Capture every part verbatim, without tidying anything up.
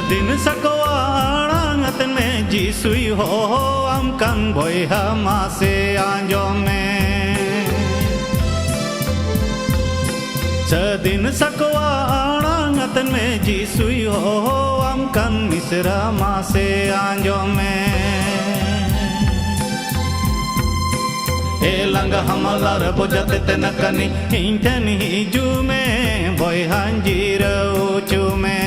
ᱫᱤᱱ ᱥᱟᱠᱣᱟ ᱟᱲᱟᱝ ᱟᱛᱮᱱ ᱢᱮ, ᱡᱤᱥᱩᱭ ᱦᱚᱦᱚᱣᱟᱢ ᱠᱟᱱ, ᱵᱚᱭᱦᱟ ᱢᱟᱥᱮ ᱟᱸᱡᱚᱢ ᱢᱮ᱾ ᱥᱟᱹᱫᱤᱱ ᱥᱟᱠᱣᱟ ᱟᱲᱟᱝ ᱟᱛᱮᱱ ᱢᱮ, ᱡᱤᱥᱩᱭ ᱦᱚᱦᱚᱣᱟᱢ ᱠᱟᱱ, ᱢᱤᱥᱨᱟ ᱢᱟᱥᱮ ᱟᱸᱡᱚᱢ ᱢᱮ᱾ ᱮ ᱞᱟᱸᱜᱟ ᱦᱟᱢᱟᱞ ᱟᱨ ᱵᱚᱡᱟ ᱛᱮᱛᱮᱱ ᱟᱠᱟᱱᱤ, ᱤᱧ ᱴᱷᱮᱱ ᱦᱤᱡᱩᱜ ᱢᱮ, ᱵᱚᱭᱦᱟᱧ ᱡᱤᱨᱟᱹᱣ ᱦᱚᱪᱚ ᱢᱮ᱾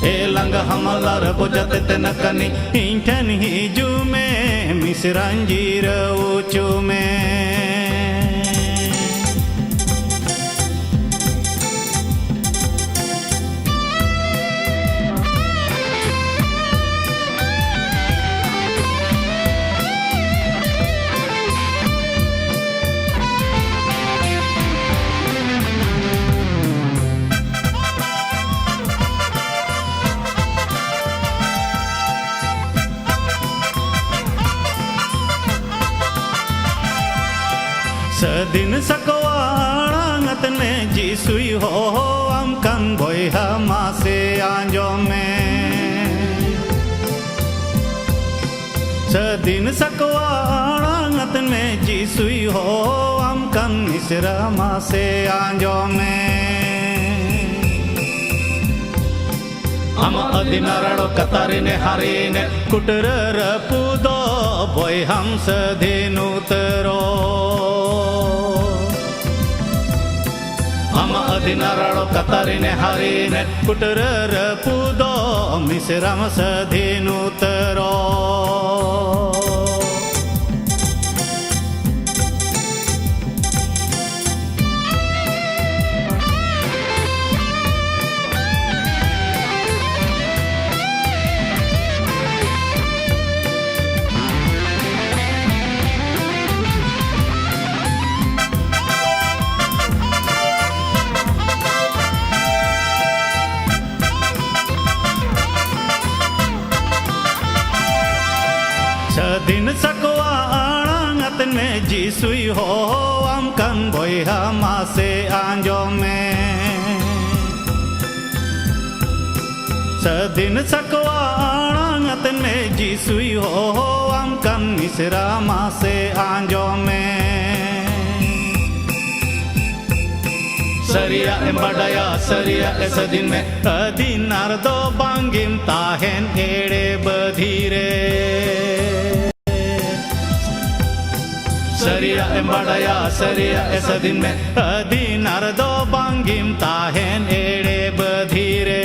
ᱮ ᱞᱟᱸᱜᱟ ᱦᱟᱢᱟᱞ ᱟᱨ ᱵᱚᱡᱟ ᱛᱮᱛᱮᱱ ᱟᱠᱟᱱᱤ, ᱤᱧ ᱴᱷᱮᱱ ᱦᱤᱡᱩᱜ ᱢᱮ, ᱢᱤᱥᱨᱟᱧ ᱡᱤᱨᱟᱹᱣ ᱦᱚᱪᱚ ᱢᱮ᱾ ᱥᱟᱹᱫᱤᱱ ᱥᱟᱠᱣᱟ ᱟᱲᱟᱝ ᱟᱛᱮᱱ ᱢᱮ, ᱡᱤᱥᱩᱭ ᱦᱚᱦᱚᱣᱟᱢ ᱠᱟᱱ, ᱵᱚᱭᱦᱟ ᱢᱟᱥᱮ ᱟᱸᱡᱚᱢ ᱢᱮ᱾ ᱥᱟᱹᱫᱤᱱ ᱥᱟᱠᱣᱟ ᱟᱲᱟᱝ ᱟᱛᱮᱱ ᱢᱮ, ᱡᱤᱥᱩᱭ ᱦᱚᱦᱚᱣᱟᱢ ᱠᱟᱱ, ᱢᱤᱥᱨᱟ ᱢᱟᱥᱮ ᱟᱸᱡᱚᱢ ᱢᱮ᱾ ᱟᱢᱟᱜ ᱟᱹᱫᱤᱱᱟ ᱨᱟᱲᱚ ᱠᱟᱛᱟᱨᱤᱱᱮ ᱦᱟᱨᱤᱱᱮ ᱠᱩᱴᱨᱟᱹ ᱨᱟᱹᱯᱩᱫᱚ ᱵᱚᱭᱦᱟᱢ ᱥᱟᱹᱫᱷᱤᱱ ᱩᱛᱟᱹᱨᱚ᱾ ᱟᱢᱟᱜ ᱟᱹᱫᱤᱱᱟ ᱨᱟᱲᱚ ᱠᱟᱛᱟᱨᱤᱱᱮ ᱦᱟᱨᱤᱱᱮ ᱠᱩᱴᱨᱟᱹ ᱨᱟᱹᱯᱩᱫᱚ ᱢᱤᱥᱨᱟᱢ ᱥᱟᱹᱫᱷᱤᱱ ᱩᱛᱟᱹᱨᱚ᱾ ᱥᱟᱹᱫᱤᱱ ᱥᱟᱠᱣᱟ ᱟᱲᱟᱝ ᱟᱛᱮᱱ ᱢᱮ, ᱡᱤᱥᱩᱭ ᱦᱚᱦᱚᱣᱟᱢ ᱠᱟᱱ, ᱵᱚᱭᱦᱟ ᱢᱟᱥᱮ ᱟᱸᱡᱚᱢ ᱢᱮ᱾ ᱥᱟᱹᱫᱤᱱ ᱥᱟᱠᱣᱟ ᱟᱲᱟᱝ ᱟᱛᱮᱱ ᱢᱮ, ᱡᱤᱥᱩᱭ ᱦᱚᱦᱚᱣᱟᱢ ᱠᱟᱱ, ᱢᱤᱥᱨᱟ ᱢᱟᱥᱮ ᱟᱸᱡᱚᱢ ᱢᱮ᱾ ᱥᱟᱹᱨᱤᱭᱟᱜ ᱮᱢ ᱵᱟᱰᱟᱭᱟ, ᱥᱟᱹᱨᱤᱭᱟᱜ ᱮ ᱥᱟᱹᱫᱤᱱ ᱢᱮ, ᱟᱹᱫᱤᱱ ᱟᱨ ᱫᱚ ᱵᱟᱝᱜᱮᱢ ᱛᱟᱦᱮᱱ ᱮᱲᱮ ᱵᱟᱹᱫᱷᱤ ᱨᱮ᱾ ᱥᱟᱹᱨᱤᱭᱟᱜ ᱮᱢ ᱵᱟᱰᱟᱭᱟ, ᱥᱟᱹᱨᱤᱭᱟᱜ ᱮ ᱥᱟᱹᱫᱤᱱ ᱢᱮ, ᱟᱹᱫᱤᱱ ᱟᱨ ᱫᱚ ᱵᱟᱝᱜᱮᱢ ᱛᱟᱦᱮᱱ ᱮᱲᱮ ᱵᱟᱹᱫᱷᱤ ᱨᱮ᱾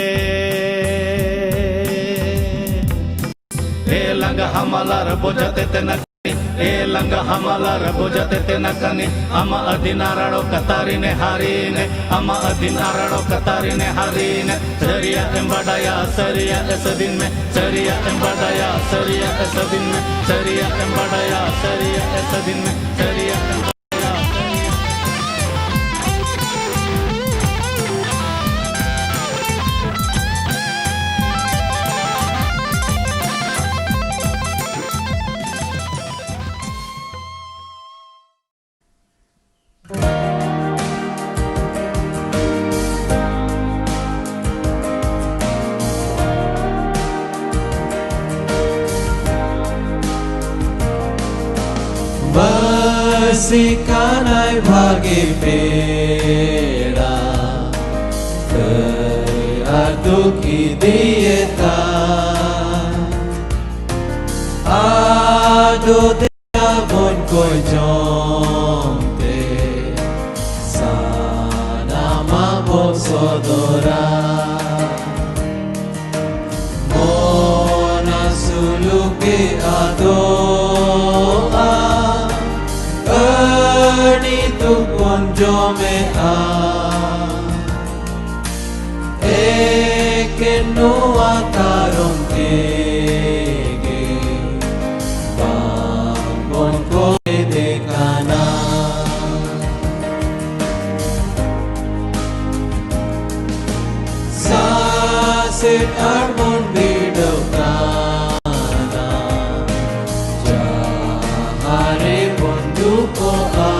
ᱮ ᱞᱟᱸᱜᱟ ᱦᱟᱢᱟᱞ ᱟᱨ ᱵᱚᱡᱷᱟ ᱛᱮᱛᱮᱱᱟ ᱠᱟᱹᱱᱤ, ᱮ ᱞᱟᱸᱜᱟ ᱦᱟᱢᱟᱞ ᱟᱨ ᱵᱚᱡᱷᱟ ᱛᱮᱛᱮᱱᱟ ᱠᱟᱹᱱᱤ, ᱟᱢᱟᱜ ᱟᱹᱫᱤᱱ ᱟᱨ ᱟᱲᱚ ᱠᱟᱛᱟᱨᱤᱱᱮ ᱦᱟᱨᱤᱱᱮ, ᱟᱢᱟᱜ ᱟᱹᱫᱤᱱ ᱟᱨ ᱟᱲᱚ ᱠᱟᱛᱟᱨᱤᱱᱮ ᱦᱟᱨᱤᱱᱮ᱾ ᱥᱟᱹᱨᱤᱭᱟᱜ ᱮᱢ ᱵᱟᱰᱟᱭᱟ, ᱥᱟᱹᱨᱤᱭᱟᱜ ᱮ ᱥᱟᱹᱫᱤᱱ ᱢᱮ, ᱥᱟᱹᱨᱤᱭᱟᱜ ᱮᱢ ᱵᱟᱰᱟᱭᱟ, ᱥᱟᱹᱨᱤᱭᱟᱜ ᱮ ᱥᱟᱹᱫᱤᱱ ᱢᱮ, ᱥᱟᱹᱨᱤᱭᱟᱜ ᱮᱢ ᱵᱟᱰᱟᱭᱟ, ᱥᱟᱹᱨᱤᱭᱟᱜ ᱮ ᱥᱟᱹᱫᱤᱱ ᱢᱮ, ᱥᱟᱹᱨᱤᱭᱟᱜ ᱮᱢ ᱵᱟᱰᱟᱭᱟ᱾ ᱵᱟᱹᱥᱤ ᱠᱟᱱᱟᱭ ᱵᱷᱟᱜᱮ ᱯᱮᱲᱟ, ᱫᱟᱹᱭ ᱟᱨ ᱫᱩᱠ ᱤᱫᱤᱭᱮ ᱛᱟᱭ᱾ ᱟᱫᱚ ᱫᱮᱞᱟ ᱵᱚᱱ ᱠᱚᱭ ᱡᱚᱝ ᱛᱮ, ᱥᱟᱱᱟᱢᱟᱜ ᱵᱚᱱ ᱥᱚᱫᱚᱨᱟ᱾ ᱢᱚᱱᱟ ᱥᱩᱞᱩᱠᱮ ᱟᱫᱚᱜᱼᱟ, ᱟᱹᱰᱤ ᱫᱩᱠ ᱵᱚᱱ ᱡᱚᱢᱮᱜᱼᱟ᱾ ᱮᱠᱮᱱ ᱱᱚᱣᱟ ᱠᱟᱨᱚᱱ ᱛᱮᱜᱮ ᱵᱟᱝ ᱵᱚᱱ ᱠᱚᱭᱮᱫᱮ ᱠᱟᱱᱟ᱾ ᱥᱟᱥᱮᱛ ᱟᱨ ᱵᱚᱱ ᱵᱤᱰᱟᱹᱣ ᱠᱟᱱᱟ, ᱡᱟᱦᱟᱸ ᱨᱮ ᱵᱚᱱ ᱫᱩᱠᱚᱜᱼᱟ,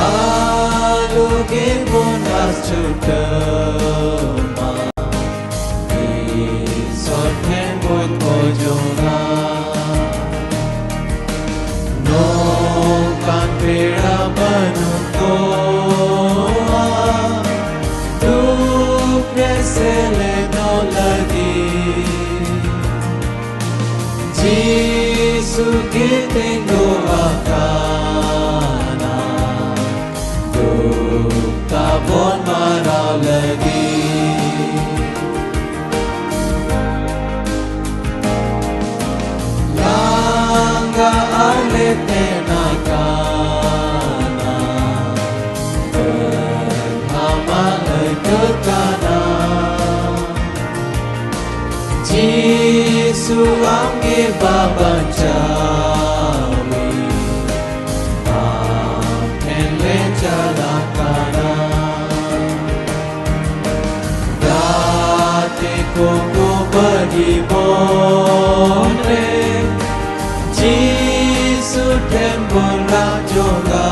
ᱟᱞᱚ ᱜᱮ ᱵᱚᱱ ᱟᱥ ᱪᱷᱩᱴᱟᱹᱣ᱾ ᱛᱤᱸᱜᱩ ᱟᱠᱟᱱᱟ, ᱫᱩᱠ ᱛᱟᱵᱚᱱ ᱢᱟᱨᱟᱣ ᱞᱟᱹᱜᱤᱫ᱾ ᱞᱟᱸᱜᱟ ᱟᱞᱮ ᱛᱮᱱ ᱟᱠᱟᱱᱟ, ᱟᱢᱟᱜ ᱟᱹᱭᱠᱟᱹᱜ ᱠᱟᱱᱟ᱾ ᱡᱤᱥᱩ ᱟᱢᱜᱮ ᱵᱟᱵᱟᱧᱪᱟᱣᱤᱡ, ᱟᱢ ᱴᱷᱮᱱ ᱞᱮ ᱪᱟᱞᱟᱜ ᱠᱟᱱᱟ᱾ ᱜᱟᱛᱮ ᱠᱚᱠᱚ ᱵᱟᱹᱜᱤ ᱵᱚᱱ ᱨᱮ, ᱡᱤᱥᱩ ᱴᱷᱮᱱ ᱵᱚᱱ ᱨᱟᱜ ᱡᱚᱝᱟ᱾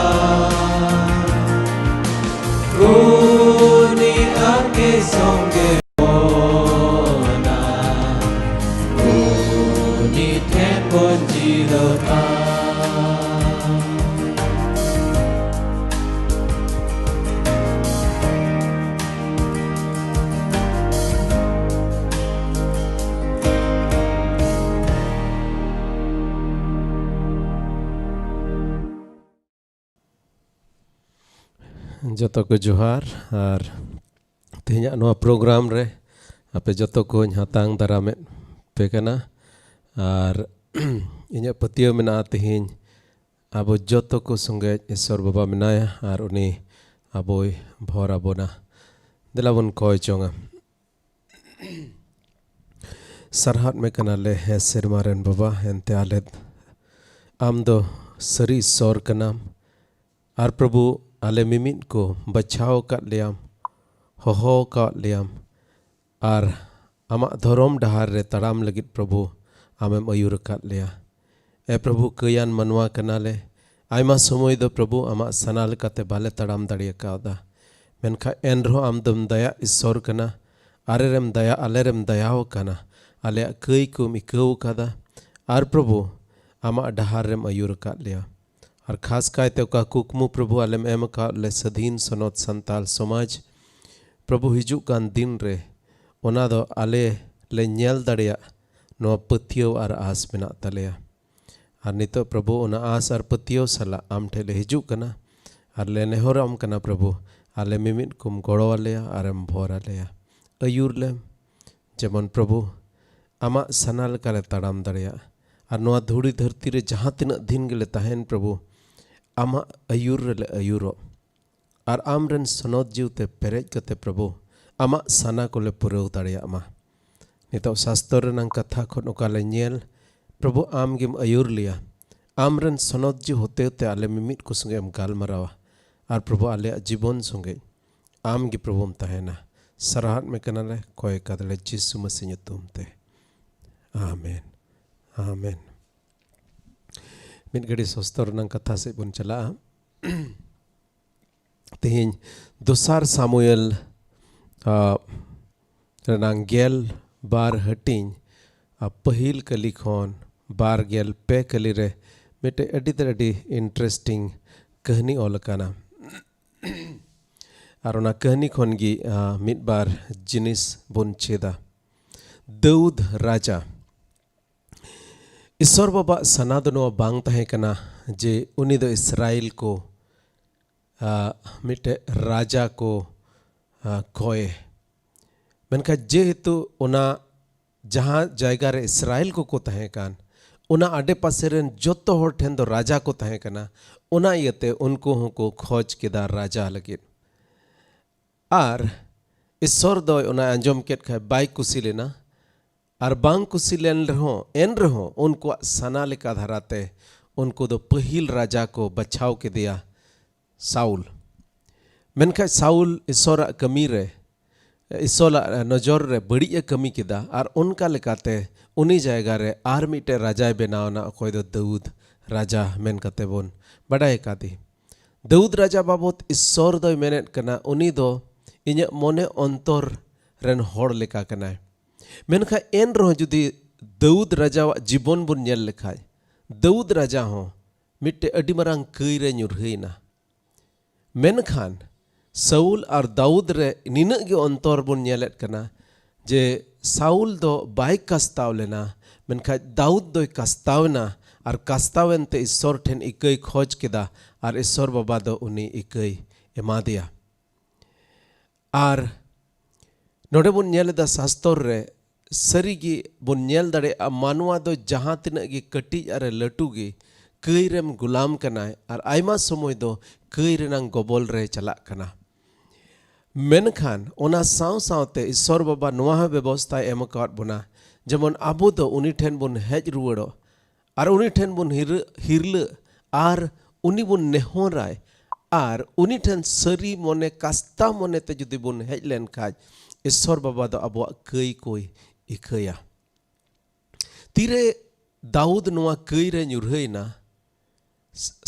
ᱩᱱᱤ ᱟᱢᱜᱮ ᱥᱚᱸᱜᱮ ᱵᱚᱱᱟ, ᱩᱱᱤ ᱴᱷᱮᱱ ᱵᱚᱱ ᱡᱤᱨᱟᱹᱜᱼᱟ᱾ ᱡᱚᱛᱚ ᱠᱚ ᱡᱚᱦᱟᱨ᱾ ᱟᱨ ᱛᱮᱦᱮᱧᱟᱜ ᱱᱚᱣᱟ ᱯᱨᱳᱜᱨᱟᱢ ᱨᱮ ᱟᱯᱮ ᱡᱚᱛᱚ ᱠᱚᱧ ᱦᱟᱛᱟᱝ ᱫᱟᱨᱟᱢᱮᱫ ᱯᱮ ᱠᱟᱱᱟ᱾ ᱟᱨ ᱤᱧᱟᱹᱜ ᱯᱟᱹᱛᱭᱟᱹᱣ ᱢᱮᱱᱟᱜᱼᱟ, ᱛᱮᱦᱮᱧ ᱟᱵᱚ ᱡᱚᱛᱚ ᱠᱚ ᱥᱚᱸᱜᱮ ᱤᱥᱥᱚᱨ ᱵᱟᱵᱟ ᱢᱮᱱᱟᱭᱟ ᱟᱨ ᱩᱱᱤ ᱟᱵᱚᱭ ᱵᱷᱚᱨ ᱟᱵᱚᱱᱟ᱾ ᱫᱮᱞᱟ ᱵᱚᱱ ᱠᱚᱭ ᱡᱚᱝᱟ᱾ ᱥᱟᱨᱦᱟᱣ ᱢᱮ ᱠᱟᱱᱟᱞᱮ, ᱦᱮᱸ ᱥᱮᱨᱢᱟ ᱨᱮᱱ ᱵᱟᱵᱟ, ᱮᱱᱛᱮ ᱟᱞᱮ, ᱟᱢ ᱫᱚ ᱥᱟᱹᱨᱤ ᱤᱥᱥᱚᱨ ᱠᱟᱱᱟᱢ᱾ ᱟᱨ ᱯᱨᱚᱵᱷᱩ, ᱟᱞᱮ ᱢᱤᱢᱤᱫ ᱠᱚ ᱵᱟᱪᱷᱟᱣ ᱟᱠᱟᱫ ᱞᱮᱭᱟᱢ, ᱦᱚᱦᱚ ᱟᱠᱟᱫ ᱞᱮᱭᱟᱢ, ᱟᱨ ᱟᱢᱟᱜ ᱫᱷᱚᱨᱚᱢ ᱰᱟᱦᱟᱨ ᱨᱮ ᱛᱟᱲᱟᱢ ᱞᱟᱹᱜᱤᱫ ᱯᱨᱚᱵᱷᱩ ᱟᱢᱮᱢ ᱟᱹᱭᱩᱨ ᱟᱠᱟᱫ ᱞᱮᱭᱟ᱾ ᱮ ᱯᱨᱚᱵᱷᱩ, ᱠᱟᱹᱭᱟᱱ ᱢᱟᱱᱣᱟ ᱠᱟᱱᱟᱞᱮ᱾ ᱟᱭᱢᱟ ᱥᱚᱢᱚᱭ ᱫᱚ ᱯᱨᱚᱵᱷᱩ ᱟᱢᱟᱜ ᱥᱟᱱᱟ ᱞᱮᱠᱟᱛᱮ ᱵᱟᱞᱮ ᱛᱟᱲᱟᱢ ᱫᱟᱲᱮ ᱟᱠᱟᱣᱫᱟ, ᱢᱮᱱᱠᱷᱟᱱ ᱮᱱᱨᱮᱦᱚᱸ ᱟᱢ ᱫᱚᱢ ᱫᱟᱭᱟ ᱤᱥᱥᱚᱨ ᱠᱟᱱᱟ᱾ ᱟᱞᱮᱨᱮᱢ ᱫᱟᱭᱟ, ᱟᱞᱮᱨᱮᱢ ᱫᱟᱭᱟᱣ ᱟᱠᱟᱱᱟ, ᱟᱞᱮᱭᱟᱜ ᱠᱟᱹᱭ ᱠᱚᱢ ᱤᱠᱟᱹᱣ ᱟᱠᱟᱫᱟ᱾ ᱟᱨ ᱯᱨᱚᱵᱷᱩ, ᱟᱢᱟᱜ ᱰᱟᱦᱟᱨ ᱨᱮᱢ ᱟᱹᱭᱩᱨ ᱟᱠᱟᱫ ᱞᱮᱭᱟ᱾ ᱟᱨ ᱠᱷᱟᱥ ᱠᱟᱭᱛᱮ ᱚᱠᱟ ᱠᱩᱠᱢᱩ ᱯᱨᱚᱵᱷᱩ ᱟᱞᱮᱢ ᱮᱢ ᱟᱠᱟᱫ ᱞᱮ ᱥᱟᱹᱫᱷᱤᱱ ᱥᱚᱱᱚᱛ ᱥᱟᱱᱛᱟᱞ ᱥᱚᱢᱟᱡᱽ, ᱯᱨᱚᱵᱷᱩ ᱦᱤᱡᱩᱜ ᱠᱟᱱ ᱫᱤᱱ ᱨᱮ ᱚᱱᱟ ᱫᱚ ᱟᱞᱮ ᱞᱮ ᱧᱮᱞ ᱫᱟᱲᱮᱭᱟᱜ, ᱱᱚᱣᱟ ᱯᱟᱹᱛᱭᱟᱹᱣ ᱟᱨ ᱟᱥ ᱢᱮᱱᱟᱜ ᱛᱟᱞᱮᱭᱟ᱾ ᱟᱨ ᱱᱤᱛᱚᱜ ᱯᱨᱚᱵᱷᱩ, ᱚᱱᱟ ᱟᱥ ᱟᱨ ᱯᱟᱹᱛᱭᱟᱹᱣ ᱥᱟᱞᱟᱜ ᱟᱢ ᱴᱷᱮᱱ ᱞᱮ ᱦᱤᱡᱩᱜ ᱠᱟᱱᱟ ᱟᱨ ᱞᱮ ᱱᱮᱦᱚᱨᱟᱢ ᱠᱟᱱᱟ ᱯᱨᱚᱵᱷᱩ, ᱟᱞᱮ ᱢᱤᱢᱤᱫ ᱠᱚᱢ ᱜᱚᱲᱚ ᱟᱞᱮᱭᱟ ᱟᱨᱮᱢ ᱵᱷᱚᱨ ᱟᱞᱮᱭᱟ᱾ ᱟᱹᱭᱩᱨ ᱞᱮᱢ, ᱡᱮᱢᱚᱱ ᱯᱨᱚᱵᱷᱩ ᱟᱢᱟᱜ ᱥᱟᱱᱟ ᱞᱮᱠᱟᱞᱮ ᱛᱟᱲᱟᱢ ᱫᱟᱲᱮᱭᱟᱜ᱾ ᱟᱨ ᱱᱚᱣᱟ ᱫᱷᱩᱲᱤ ᱫᱷᱟᱹᱨᱛᱤ ᱨᱮ ᱡᱟᱦᱟᱸ ᱛᱤᱱᱟᱹᱜ ᱫᱤᱱ ᱜᱮᱞᱮ ᱛᱟᱦᱮᱱ ᱯᱨᱚᱵᱷᱩ, ᱟᱢᱟᱜ ᱟᱹᱭᱩᱨ ᱨᱮᱞᱮ ᱟᱹᱭᱩᱨᱚᱜ᱾ ᱟᱨ ᱟᱢᱨᱮᱱ ᱥᱚᱱᱚᱛ ᱡᱤᱣᱤᱛᱮ ᱯᱮᱨᱮᱡ ᱠᱟᱛᱮ ᱯᱨᱚᱵᱷᱩ ᱟᱢᱟᱜ ᱥᱟᱱᱟ ᱠᱚᱞᱮ ᱯᱩᱨᱟᱹᱣ ᱫᱟᱲᱮᱭᱟᱜ ᱢᱟ᱾ ᱱᱤᱛᱚᱜ ᱥᱟᱥᱛᱚᱨ ᱨᱮᱱᱟᱜ ᱠᱟᱛᱷᱟ ᱠᱷᱚᱱ ᱚᱠᱟ ᱞᱮ ᱧᱮᱞ, ᱯᱨᱚᱵᱷᱩ ᱟᱢ ᱜᱮᱢ ᱟᱹᱭᱩᱨ ᱞᱮᱭᱟ᱾ ᱟᱢᱨᱮᱱ ᱥᱚᱱᱚᱛ ᱡᱤᱣᱤ ᱦᱚᱛᱮᱛᱮ ᱟᱞᱮ ᱢᱤᱢᱤᱫ ᱠᱚ ᱥᱚᱸᱜᱮ ᱮᱢ ᱜᱟᱞᱢᱟᱨᱟᱣᱟ᱾ ᱟᱨ ᱯᱨᱚᱵᱷᱩ ᱟᱞᱮᱭᱟᱜ ᱡᱤᱵᱚᱱ ᱥᱚᱸᱜᱮ ᱟᱢ ᱜᱮ ᱯᱨᱚᱵᱷᱩᱢ ᱛᱟᱦᱮᱱᱟ᱾ ᱥᱟᱨᱦᱟᱣ ᱢᱮ ᱠᱟᱱᱟᱞᱮ, ᱠᱚᱭ ᱠᱟᱫᱟᱞᱮ ᱡᱤᱥᱩ ᱢᱟᱹᱥᱤ ᱧᱩᱛᱩᱢ ᱛᱮ᱾ ᱟᱢᱮᱱ᱾ ᱟᱢᱮᱱ᱾ ᱢᱤᱫ ᱜᱷᱟᱹᱲᱤ ᱥᱚᱥᱛᱚᱨ ᱨᱮᱱᱟᱜ ᱠᱟᱛᱷᱟ ᱥᱮᱫ ᱵᱚᱱ ᱪᱟᱞᱟᱜᱼᱟ᱾ ᱛᱮᱦᱮᱧ ᱫᱚᱥᱟᱨ ᱥᱟᱢᱩᱭᱮᱞ, ᱟ, ᱨᱮᱱᱟᱝ ᱜᱮᱞ ᱵᱟᱨ ᱦᱟᱹᱴᱤᱧ, ᱟ, ᱯᱟᱹᱦᱤᱞ ᱠᱟᱹᱞᱤ ᱠᱷᱚᱱ ᱵᱟᱨ ᱜᱮᱞ ᱯᱮ ᱠᱟᱹᱞᱤ ᱨᱮ ᱢᱤᱫᱴᱮᱡ ᱟᱹᱰᱤ ᱛᱮᱫ ᱟᱹᱰᱤ interesting ᱠᱟᱹᱦᱱᱤ ᱚᱞ ᱟᱠᱟᱱᱟ᱾ ᱟᱨ ᱚᱱᱟ ᱠᱟᱹᱦᱱᱤ ᱠᱷᱚᱱ ᱜᱮ, ᱟ, ᱢᱤᱫ ᱵᱟᱨ ᱡᱤᱱᱤᱥ ᱵᱚᱱ ᱪᱮᱫᱟ᱾ ᱫᱟᱹᱣᱫ ᱨᱟᱡᱟ᱾ ᱤᱥᱚᱨ ᱵᱟᱵᱟᱣᱟᱜ ᱥᱟᱱᱟ ᱫᱚ ᱱᱚᱣᱟ ᱵᱟᱝ ᱛᱟᱦᱮᱸ ᱠᱟᱱᱟ ᱡᱮ ᱩᱱᱤ ᱫᱚ ᱤᱥᱨᱟᱭᱮᱞ ᱠᱚ, ᱟ, ᱢᱤᱫᱴᱮᱡ ᱨᱟᱡᱟ ᱠᱚ, ᱟ, ᱠᱚᱭᱮ᱾ ᱢᱮᱱᱠᱷᱟᱱ ᱡᱮᱦᱮᱛᱩ ᱚᱱᱟ ᱡᱟᱦᱟᱸ ᱡᱟᱭᱜᱟ ᱨᱮ ᱤᱥᱨᱟᱭᱮᱞ ᱠᱚᱠᱚ ᱛᱟᱦᱮᱸ ᱠᱟᱱ, ᱚᱱᱟ ᱟᱰᱮ ᱯᱟᱥᱮ ᱨᱮᱱ ᱡᱚᱛᱚ ᱦᱚᱲ ᱴᱷᱮᱱ ᱫᱚ ᱨᱟᱡᱟ ᱠᱚ ᱛᱟᱦᱮᱸ ᱠᱟᱱᱟ᱾ ᱚᱱᱟ ᱤᱭᱟᱹᱛᱮ ᱩᱱᱠᱩ ᱦᱚᱸᱠᱚ ᱠᱷᱚᱡᱽ ᱠᱮᱫᱟ ᱨᱟᱡᱟ ᱞᱟᱹᱜᱤᱫ᱾ ᱟᱨ ᱤᱥᱚᱨ ᱫᱚᱭ ᱚᱱᱟ ᱟᱸᱡᱚᱢ ᱠᱮᱫ ᱠᱷᱟᱡ ᱵᱟᱭ ᱠᱩᱥᱤ ᱞᱮᱱᱟ᱾ ᱟᱨ ᱵᱟᱝ ᱠᱩᱥᱤ ᱞᱮᱱ ᱨᱮᱦᱚᱸ, ᱮᱱ ᱨᱮᱦᱚᱸ ᱩᱱᱠᱩᱣᱟᱜ ᱥᱟᱱᱟ ᱞᱮᱠᱟ ᱫᱷᱟᱨᱟᱛᱮ ᱩᱱᱠᱩ ᱫᱚ ᱯᱟᱹᱦᱤᱞ ᱨᱟᱡᱟ ᱠᱚ ᱵᱟᱪᱷᱟᱣ ᱠᱮᱫᱮᱭᱟ, ᱥᱟᱩᱞ᱾ ᱢᱮᱱᱠᱷᱟᱡ ᱥᱟᱩᱞ ᱤᱥᱚᱨᱟᱜ ᱠᱟᱹᱢᱤ ᱨᱮ, ᱤᱥᱚᱨᱟᱜ ᱱᱚᱡᱚᱨ ᱨᱮ ᱵᱟᱹᱲᱤᱡ ᱮ ᱠᱟᱹᱢᱤ ᱠᱮᱫᱟ, ᱟᱨ ᱚᱱᱠᱟ ᱞᱮᱠᱟᱛᱮ ᱩᱱᱤ ᱡᱟᱭᱜᱟ ᱨᱮ ᱟᱨ ᱢᱤᱫᱴᱮᱡ ᱨᱟᱡᱟᱭ ᱵᱮᱱᱟᱣ ᱮᱱᱟ, ᱚᱠᱚᱭ ᱫᱚ ᱫᱟᱹᱣᱫ ᱨᱟᱡᱟ ᱢᱮᱱ ᱠᱟᱛᱮ ᱵᱚᱱ ᱵᱟᱰᱟᱭ ᱟᱠᱟᱫᱮ᱾ ᱫᱟᱹᱣᱫ ᱨᱟᱡᱟ ᱵᱟᱵᱚᱛ ᱤᱥᱚᱨ ᱫᱚᱭ ᱢᱮᱱᱮᱫ ᱠᱟᱱᱟ, ᱩᱱᱤ ᱫᱚ ᱤᱧᱟᱹᱜ ᱢᱚᱱᱮ ᱚᱱᱛᱚᱨ ᱨᱮᱱ ᱦᱚᱲ ᱞᱮᱠᱟ ᱠᱟᱱᱟᱭ᱾ ᱢᱮᱱᱠᱷᱟᱱ ᱮᱱ ᱨᱮᱦᱚᱸ ᱡᱩᱫᱤ ᱫᱟᱹᱣᱫ ᱨᱟᱡᱟᱣᱟᱜ ᱡᱤᱵᱚᱱ ᱵᱚᱱ ᱧᱮᱞ ᱞᱮᱠᱷᱟᱡ, ᱫᱟᱹᱣᱫ ᱨᱟᱡᱟ ᱦᱚᱸ ᱢᱤᱫᱴᱮᱡ ᱟᱹᱰᱤ ᱢᱟᱨᱟᱝ ᱠᱟᱹᱭ ᱨᱮ ᱧᱩᱨᱦᱟᱹᱭᱮᱱᱟ᱾ ᱢᱮᱱᱠᱷᱟᱱ ᱥᱟᱩᱞ ᱟᱨ ᱫᱟᱣᱩᱫ ᱨᱮ ᱱᱤᱱᱟᱹᱜ ᱜᱮ ᱚᱱᱛᱚᱨ ᱵᱚᱱ ᱧᱮᱞᱮᱫ ᱠᱟᱱᱟ ᱡᱮ ᱥᱟᱩᱞ ᱫᱚ ᱵᱟᱭ ᱠᱟᱥᱛᱟᱣ ᱞᱮᱱᱟ, ᱢᱮᱱᱠᱷᱟᱱ ᱫᱟᱣᱩᱫ ᱫᱚᱭ ᱠᱟᱥᱛᱟᱣ ᱮᱱᱟ᱾ ᱟᱨ ᱠᱟᱥᱛᱟᱣᱮᱱ ᱛᱮ ᱤᱥᱥᱚᱨ ᱴᱷᱮᱱ ᱤᱠᱟᱹᱭ ᱠᱷᱚᱡᱽ ᱠᱮᱫᱟ, ᱟᱨ ᱤᱥᱥᱚᱨ ᱵᱟᱵᱟ ᱫᱚ ᱩᱱᱤ ᱤᱠᱟᱹᱭ ᱮᱢᱟᱫᱮᱭᱟ᱾ ᱟᱨ ᱱᱚᱰᱮ ᱵᱚᱱ ᱧᱮᱞ ᱮᱫᱟ ᱥᱟᱥᱛᱚᱨ ᱨᱮ, ᱥᱟᱹᱨᱤ ᱜᱮ ᱵᱚᱱ ᱧᱮᱞ ᱫᱟᱲᱮᱭᱟᱜᱼᱟ, ᱢᱟᱱᱣᱟ ᱫᱚ ᱡᱟᱦᱟᱸ ᱛᱤᱱᱟᱹᱜ ᱜᱮ ᱠᱟᱹᱴᱤᱡ ᱟᱨᱮ ᱞᱟᱹᱴᱩ ᱜᱮ, ᱠᱟᱹᱭ ᱨᱮᱢ ᱜᱩᱞᱟᱢ ᱠᱟᱱᱟᱭ ᱟᱨ ᱟᱭᱢᱟ ᱥᱚᱢᱚᱭ ᱫᱚ ᱠᱟᱹᱭ ᱨᱮᱱᱟᱝ ᱜᱚᱵᱚᱞ ᱨᱮ ᱪᱟᱞᱟᱜ ᱠᱟᱱᱟ᱾ ᱢᱮᱱᱠᱷᱟᱱ ᱚᱱᱟ ᱥᱟᱶ ᱥᱟᱶᱛᱮ ᱤᱥᱥᱚᱨ ᱵᱟᱵᱟ ᱱᱚᱣᱟ ᱦᱚᱸ ᱵᱮᱵᱚᱥᱛᱷᱟᱭ ᱮᱢ ᱟᱠᱟᱣᱟᱫ ᱵᱚᱱᱟ, ᱡᱮᱢᱚᱱ ᱟᱵᱚ ᱫᱚ ᱩᱱᱤ ᱴᱷᱮᱱ ᱵᱚᱱ ᱦᱮᱡ ᱨᱩᱣᱟᱹᱲᱚᱜ ᱟᱨ ᱩᱱᱤ ᱴᱷᱮᱱ ᱵᱚᱱ ᱦᱤᱨᱟᱹ-, ᱦᱤᱨᱞᱟᱹᱜ ᱟᱨ ᱩᱱᱤ ᱵᱚᱱ ᱱᱮᱦᱚᱨᱟᱭ ᱟᱨ ᱩᱱᱤ ᱴᱷᱮᱱ ᱥᱟᱹᱨᱤ ᱢᱚᱱᱮ, ᱠᱟᱥᱛᱟ ᱢᱚᱱᱮ ᱛᱮ ᱡᱩᱫᱤ ᱵᱚᱱ ᱦᱮᱡ ᱞᱮᱱ ᱠᱷᱟᱡ, ᱤᱥᱥᱚᱨ ᱵᱟᱵᱟ ᱫᱚ ᱟᱵᱚᱣᱟᱜ ᱠᱟᱹᱭ ᱠᱚᱭ ᱤᱠᱟᱹᱭᱟ᱾ ᱛᱤᱨᱮ ᱫᱟᱣᱩᱫ ᱱᱚᱣᱟ ᱠᱟᱹᱭ ᱨᱮ ᱧᱩᱨᱦᱟᱹᱭᱮᱱᱟ,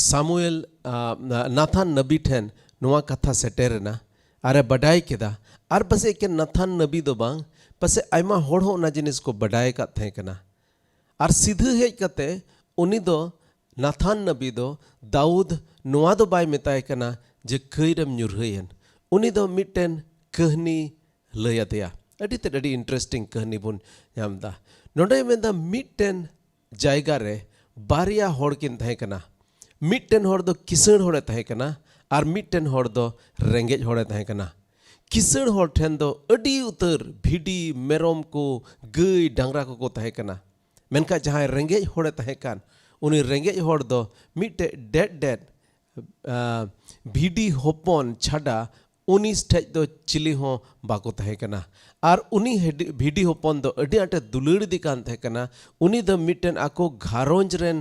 ᱥᱟᱢᱩᱭᱮᱞ, ᱟ, ᱱᱟᱛᱷᱟᱱ ᱱᱟᱵᱤ ᱴᱷᱮᱱ ᱱᱚᱣᱟ ᱠᱟᱛᱷᱟ ᱥᱮᱴᱮᱨᱮᱱᱟ ᱟᱨᱮ ᱵᱟᱰᱟᱭ ᱠᱮᱫᱟ᱾ ᱟᱨ ᱯᱟᱥᱮᱡ ᱮᱠᱮᱱ ᱱᱟᱛᱷᱟᱱ ᱱᱟᱵᱤ ᱫᱚ ᱵᱟᱝ, ᱯᱟᱥᱮᱡ ᱟᱭᱢᱟ ᱦᱚᱲ ᱦᱚᱸ ᱚᱱᱟ ᱡᱤᱱᱤᱥ ᱠᱚ ᱵᱟᱰᱟᱭ ᱟᱠᱟᱫ ᱛᱟᱦᱮᱸ ᱠᱟᱱᱟ᱾ ᱟᱨ ᱥᱤᱫᱷᱟᱹ ᱦᱮᱡ ᱠᱟᱛᱮ ᱩᱱᱤ ᱫᱚ, ᱱᱟᱛᱷᱟᱱ ᱱᱟᱵᱤ ᱫᱚ ᱫᱟᱣᱩᱫ ᱱᱚᱣᱟ ᱫᱚ ᱵᱟᱭ ᱢᱮᱛᱟᱭ ᱠᱟᱱᱟ ᱡᱮ ᱠᱟᱹᱭ ᱨᱮᱢ ᱧᱩᱨᱦᱟᱹᱭᱮᱱ᱾ ᱩᱱᱤ ᱫᱚ ᱢᱤᱫᱴᱮᱱ ᱠᱟᱹᱦᱱᱤ ᱞᱟᱹᱭ ᱟᱫᱮᱭᱟ᱾ ᱟᱹᱰᱤ ᱛᱮᱫ ᱟᱹᱰᱤ interesting ᱠᱟᱹᱦᱱᱤ ᱵᱚᱱ ᱧᱟᱢ ᱮᱫᱟ᱾ ᱱᱚᱰᱮᱭ ᱢᱮᱱᱫᱟ ᱢᱤᱫᱴᱮᱱ ᱡᱟᱭᱜᱟ ᱨᱮ ᱵᱟᱨᱭᱟ ᱦᱚᱲ ᱠᱤᱱ ᱛᱟᱦᱮᱸ ᱠᱟᱱᱟ᱾ ᱢᱤᱫᱴᱮᱱ ᱦᱚᱲ ᱫᱚ ᱠᱤᱥᱟᱹᱬ ᱦᱚᱲᱮ ᱛᱟᱦᱮᱸ ᱠᱟᱱᱟ ᱟᱨ ᱢᱤᱫᱴᱮᱱ ᱦᱚᱲ ᱫᱚ ᱨᱮᱸᱜᱮᱡ ᱦᱚᱲᱮ ᱛᱟᱦᱮᱸ ᱠᱟᱱᱟ᱾ ᱠᱤᱥᱟᱹᱬ ᱦᱚᱲ ᱴᱷᱮᱱ ᱫᱚ ᱟᱹᱰᱤ ᱩᱛᱟᱹᱨ ᱵᱷᱤᱰᱤ, ᱢᱮᱨᱚᱢ ᱠᱚ, ᱜᱟᱹᱭ, ᱰᱟᱝᱨᱟ ᱠᱚᱠᱚ ᱛᱟᱦᱮᱸ ᱠᱟᱱᱟ᱾ ᱢᱮᱱᱠᱷᱟᱱ ᱡᱟᱦᱟᱸᱭ ᱨᱮᱸᱜᱮᱡ ᱦᱚᱲᱮ ᱛᱟᱦᱮᱸ ᱠᱟᱱ, ᱩᱱᱤ ᱨᱮᱸᱜᱮᱡ ᱦᱚᱲ ᱫᱚ ᱢᱤᱫᱴᱮᱡ ᱰᱮᱰ ᱰᱮᱰ, ᱟ, ᱵᱷᱤᱰᱤ ᱦᱚᱯᱚᱱ ᱪᱷᱟᱰᱟ ᱩᱱᱤ ᱴᱷᱮᱡ ᱫᱚ ᱪᱤᱞᱤ ᱦᱚᱸ ᱵᱟᱠᱚ ᱛᱟᱦᱮᱸ ᱠᱟᱱᱟ᱾ ᱟᱨ ᱩᱱᱤ ᱦᱮᱰᱤ-, ᱵᱷᱤᱰᱤ ᱦᱚᱯᱚᱱ ᱫᱚ ᱟᱹᱰᱤ ᱟᱸᱴᱮ ᱫᱩᱞᱟᱹᱲ ᱤᱫᱤ ᱠᱟᱱ ᱛᱟᱦᱮᱸ ᱠᱟᱱᱟ᱾ ᱩᱱᱤ ᱫᱚ ᱢᱤᱫᱴᱮᱱ ᱟᱠᱚ ᱜᱷᱟᱨᱚᱸᱡᱽ ᱨᱮᱱ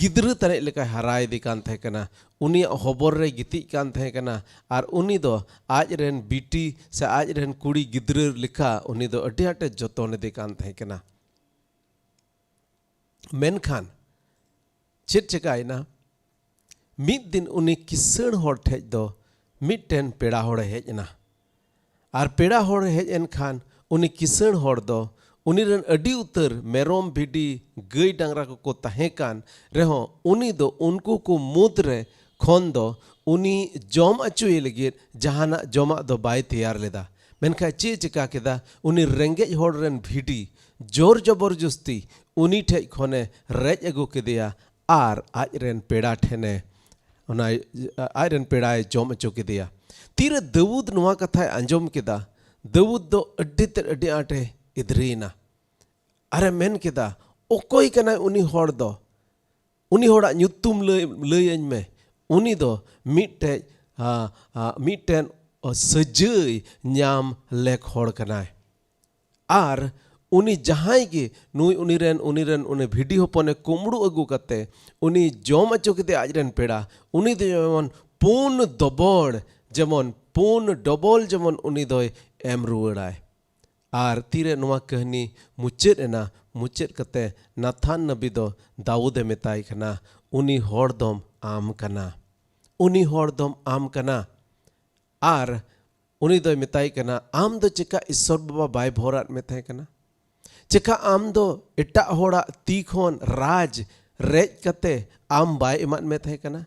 ᱜᱤᱫᱽᱨᱟᱹ ᱛᱟᱱᱤᱡ ᱞᱮᱠᱟᱭ ᱦᱟᱨᱟ ᱤᱫᱤ ᱠᱟᱱ ᱛᱟᱦᱮᱸ ᱠᱟᱱᱟ᱾ ᱩᱱᱤᱭᱟᱜ ᱦᱚᱵᱚᱨ ᱨᱮ ᱜᱤᱛᱤᱡ ᱠᱟᱱ ᱛᱟᱦᱮᱸ ᱠᱟᱱᱟ᱾ ᱟᱨ ᱩᱱᱤ ᱫᱚ ᱟᱡ ᱨᱮᱱ ᱵᱤᱴᱤ ᱥᱮ ᱟᱡ ᱨᱮᱱ ᱠᱩᱲᱤ ᱜᱤᱫᱽᱨᱟᱹ ᱞᱮᱠᱟ ᱩᱱᱤ ᱫᱚ ᱟᱹᱰᱤ ᱟᱸᱴᱮ ᱡᱚᱛᱚᱱ ᱤᱫᱤ ᱠᱟᱱ ᱛᱟᱦᱮᱸ ᱠᱟᱱᱟ᱾ ᱢᱮᱱᱠᱷᱟᱱ ᱪᱮᱫ ᱪᱮᱠᱟᱭᱮᱱᱟ? ᱢᱤᱫ ᱫᱤᱱ ᱩᱱᱤ ᱠᱤᱥᱟᱹᱬ ᱦᱚᱲ ᱴᱷᱮᱡ ᱫᱚ ᱢᱤᱫᱴᱮᱱ ᱯᱮᱲᱟ ᱦᱚᱲᱮ ᱦᱮᱡ ᱮᱱᱟ᱾ ᱟᱨ ᱯᱮᱲᱟ ᱦᱚᱲ ᱦᱮᱡ ᱮᱱ ᱠᱷᱟᱱ ᱩᱱᱤ ᱠᱤᱥᱟᱹᱬ ᱦᱚᱲ ᱫᱚ ᱩᱱᱤ ᱨᱮᱱ ᱟᱹᱰᱤ ᱩᱛᱟᱹᱨ ᱢᱮᱨᱚᱢ, ᱵᱷᱤᱰᱤ, ᱜᱟᱹᱭ, ᱰᱟᱝᱨᱟ ᱠᱚᱠᱚ ᱛᱟᱦᱮᱸ ᱠᱟᱱ ᱨᱮᱦᱚᱸ ᱩᱱᱤ ᱫᱚ ᱩᱱᱠᱩ ᱠᱚ ᱢᱩᱫᱽ ᱨᱮ ᱠᱷᱚᱱ ᱫᱚ ᱩᱱᱤ ᱡᱚᱢ ᱚᱪᱚᱭᱮ ᱞᱟᱹᱜᱤᱫ ᱡᱟᱦᱟᱱᱟᱜ ᱡᱚᱢᱟᱜ ᱫᱚ ᱵᱟᱭ ᱛᱮᱭᱟᱨ ᱞᱮᱫᱟ᱾ ᱢᱮᱱᱠᱷᱟᱱ ᱪᱮᱫ ᱮ ᱪᱮᱠᱟ ᱠᱮᱫᱟ? ᱩᱱᱤ ᱨᱮᱸᱜᱮᱡ ᱦᱚᱲ ᱨᱮᱱ ᱵᱷᱤᱰᱤ ᱡᱳᱨ ᱡᱚᱵᱚᱨᱡᱚᱥᱛᱤ ᱩᱱᱤ ᱴᱷᱮᱡ ᱠᱷᱚᱱᱮ ᱨᱮᱡ ᱟᱹᱜᱩ ᱠᱮᱫᱮᱭᱟ ᱟᱨ ᱟᱡ ᱨᱮᱱ ᱯᱮᱲᱟ ᱴᱷᱮᱱᱮ, ᱚᱱᱟ, ᱟᱡ ᱨᱮᱱ ᱯᱮᱲᱟᱭ ᱡᱚᱢ ᱦᱚᱪᱚ ᱠᱮᱫᱮᱭᱟ᱾ ᱛᱤᱨᱮ ᱫᱟᱹᱣᱩᱫ ᱱᱚᱣᱟ ᱠᱟᱛᱷᱟᱭ ᱟᱸᱡᱚᱢ ᱠᱮᱫᱟ, ᱫᱟᱹᱣᱩᱫ ᱫᱚ ᱟᱹᱰᱤ ᱛᱮᱫ ᱟᱹᱰᱤ ᱟᱸᱴᱮ ᱤᱫᱨᱤᱭᱮᱱᱟ᱾ ᱟᱨᱮ ᱢᱮᱱ ᱠᱮᱫᱟ, "ᱚᱠᱚᱭ ᱠᱟᱱᱟᱭ ᱩᱱᱤ ᱦᱚᱲ ᱫᱚ? ᱩᱱᱤ ᱦᱚᱲᱟᱜ ᱧᱩᱛᱩᱢ ᱞᱟᱹᱭ, ᱞᱟᱹᱭᱟᱹᱧ ᱢᱮ᱾ ᱩᱱᱤ ᱫᱚ ᱢᱤᱫᱴᱮᱡ, ᱟ, ᱟ, ᱢᱤᱫᱴᱮᱱ ᱥᱟᱹᱡᱟᱹᱭ ᱧᱟᱢ ᱞᱮᱠ ᱦᱚᱲ ᱠᱟᱱᱟᱭ᱾ ᱟᱨ ᱩᱱᱤ ᱡᱟᱦᱟᱸᱭ ᱜᱮ, ᱱᱩᱭ ᱩᱱᱤ ᱨᱮᱱ, ᱩᱱᱤ ᱨᱮᱱ, ᱩᱱᱤ ᱵᱷᱤᱰᱤ ᱦᱚᱯᱚᱱᱮ ᱠᱩᱢᱵᱽᱲᱩ ᱟᱹᱜᱩ ᱠᱟᱛᱮ ᱩᱱᱤ ᱡᱚᱢ ᱦᱚᱪᱚ ᱠᱮᱫᱮᱭᱟ ᱟᱡ ᱨᱮᱱ ᱯᱮᱲᱟ, ᱩᱱᱤ ᱫᱚ ᱡᱮᱢᱚᱱ ᱯᱩᱱ ᱫᱚᱵᱚᱲ, ᱡᱮᱢᱚᱱ ᱯᱩᱱ ᱰᱚᱵᱚᱞ ᱡᱮᱢᱚᱱ ᱩᱱᱤ ᱫᱚᱭ ᱮᱢ ᱨᱩᱣᱟᱹᱲᱟᱭ᱾" ᱟᱨ ᱛᱤᱨᱮ ᱱᱚᱣᱟ ᱠᱟᱹᱦᱱᱤ ᱢᱩᱪᱟᱹᱫ ᱮᱱᱟ, ᱢᱩᱪᱟᱹᱫ ᱠᱟᱛᱮ ᱱᱟᱛᱷᱟᱱ ᱱᱟᱵᱤ ᱫᱚ ᱫᱟᱣᱩᱫ ᱮ ᱢᱮᱛᱟᱭ ᱠᱟᱱᱟ, "ᱩᱱᱤ ᱦᱚᱲ ᱫᱚᱢ ᱟᱢ ᱠᱟᱱᱟ, ᱩᱱᱤ ᱦᱚᱲ ᱫᱚᱢ ᱟᱢ ᱠᱟᱱᱟ᱾" ᱟᱨ ᱩᱱᱤ ᱫᱚᱭ ᱢᱮᱛᱟᱭ ᱠᱟᱱᱟ, "ᱟᱢ ᱫᱚ ᱪᱮᱠᱟ ᱤᱥᱥᱚᱨ ᱵᱟᱵᱟ ᱵᱟᱭ ᱵᱷᱚᱨᱟᱫ ᱢᱮ ᱛᱟᱦᱮᱸ ᱠᱟᱱᱟ? ᱪᱮᱠᱟ ᱟᱢ ᱫᱚ ᱮᱴᱟᱜ ᱦᱚᱲᱟᱜ ᱛᱤ ᱠᱷᱚᱱ ᱨᱟᱡᱽ ᱨᱮᱡ ᱠᱟᱛᱮ ᱟᱢ ᱵᱟᱭ ᱮᱢᱟᱫ ᱢᱮ ᱛᱟᱦᱮᱸ ᱠᱟᱱᱟ?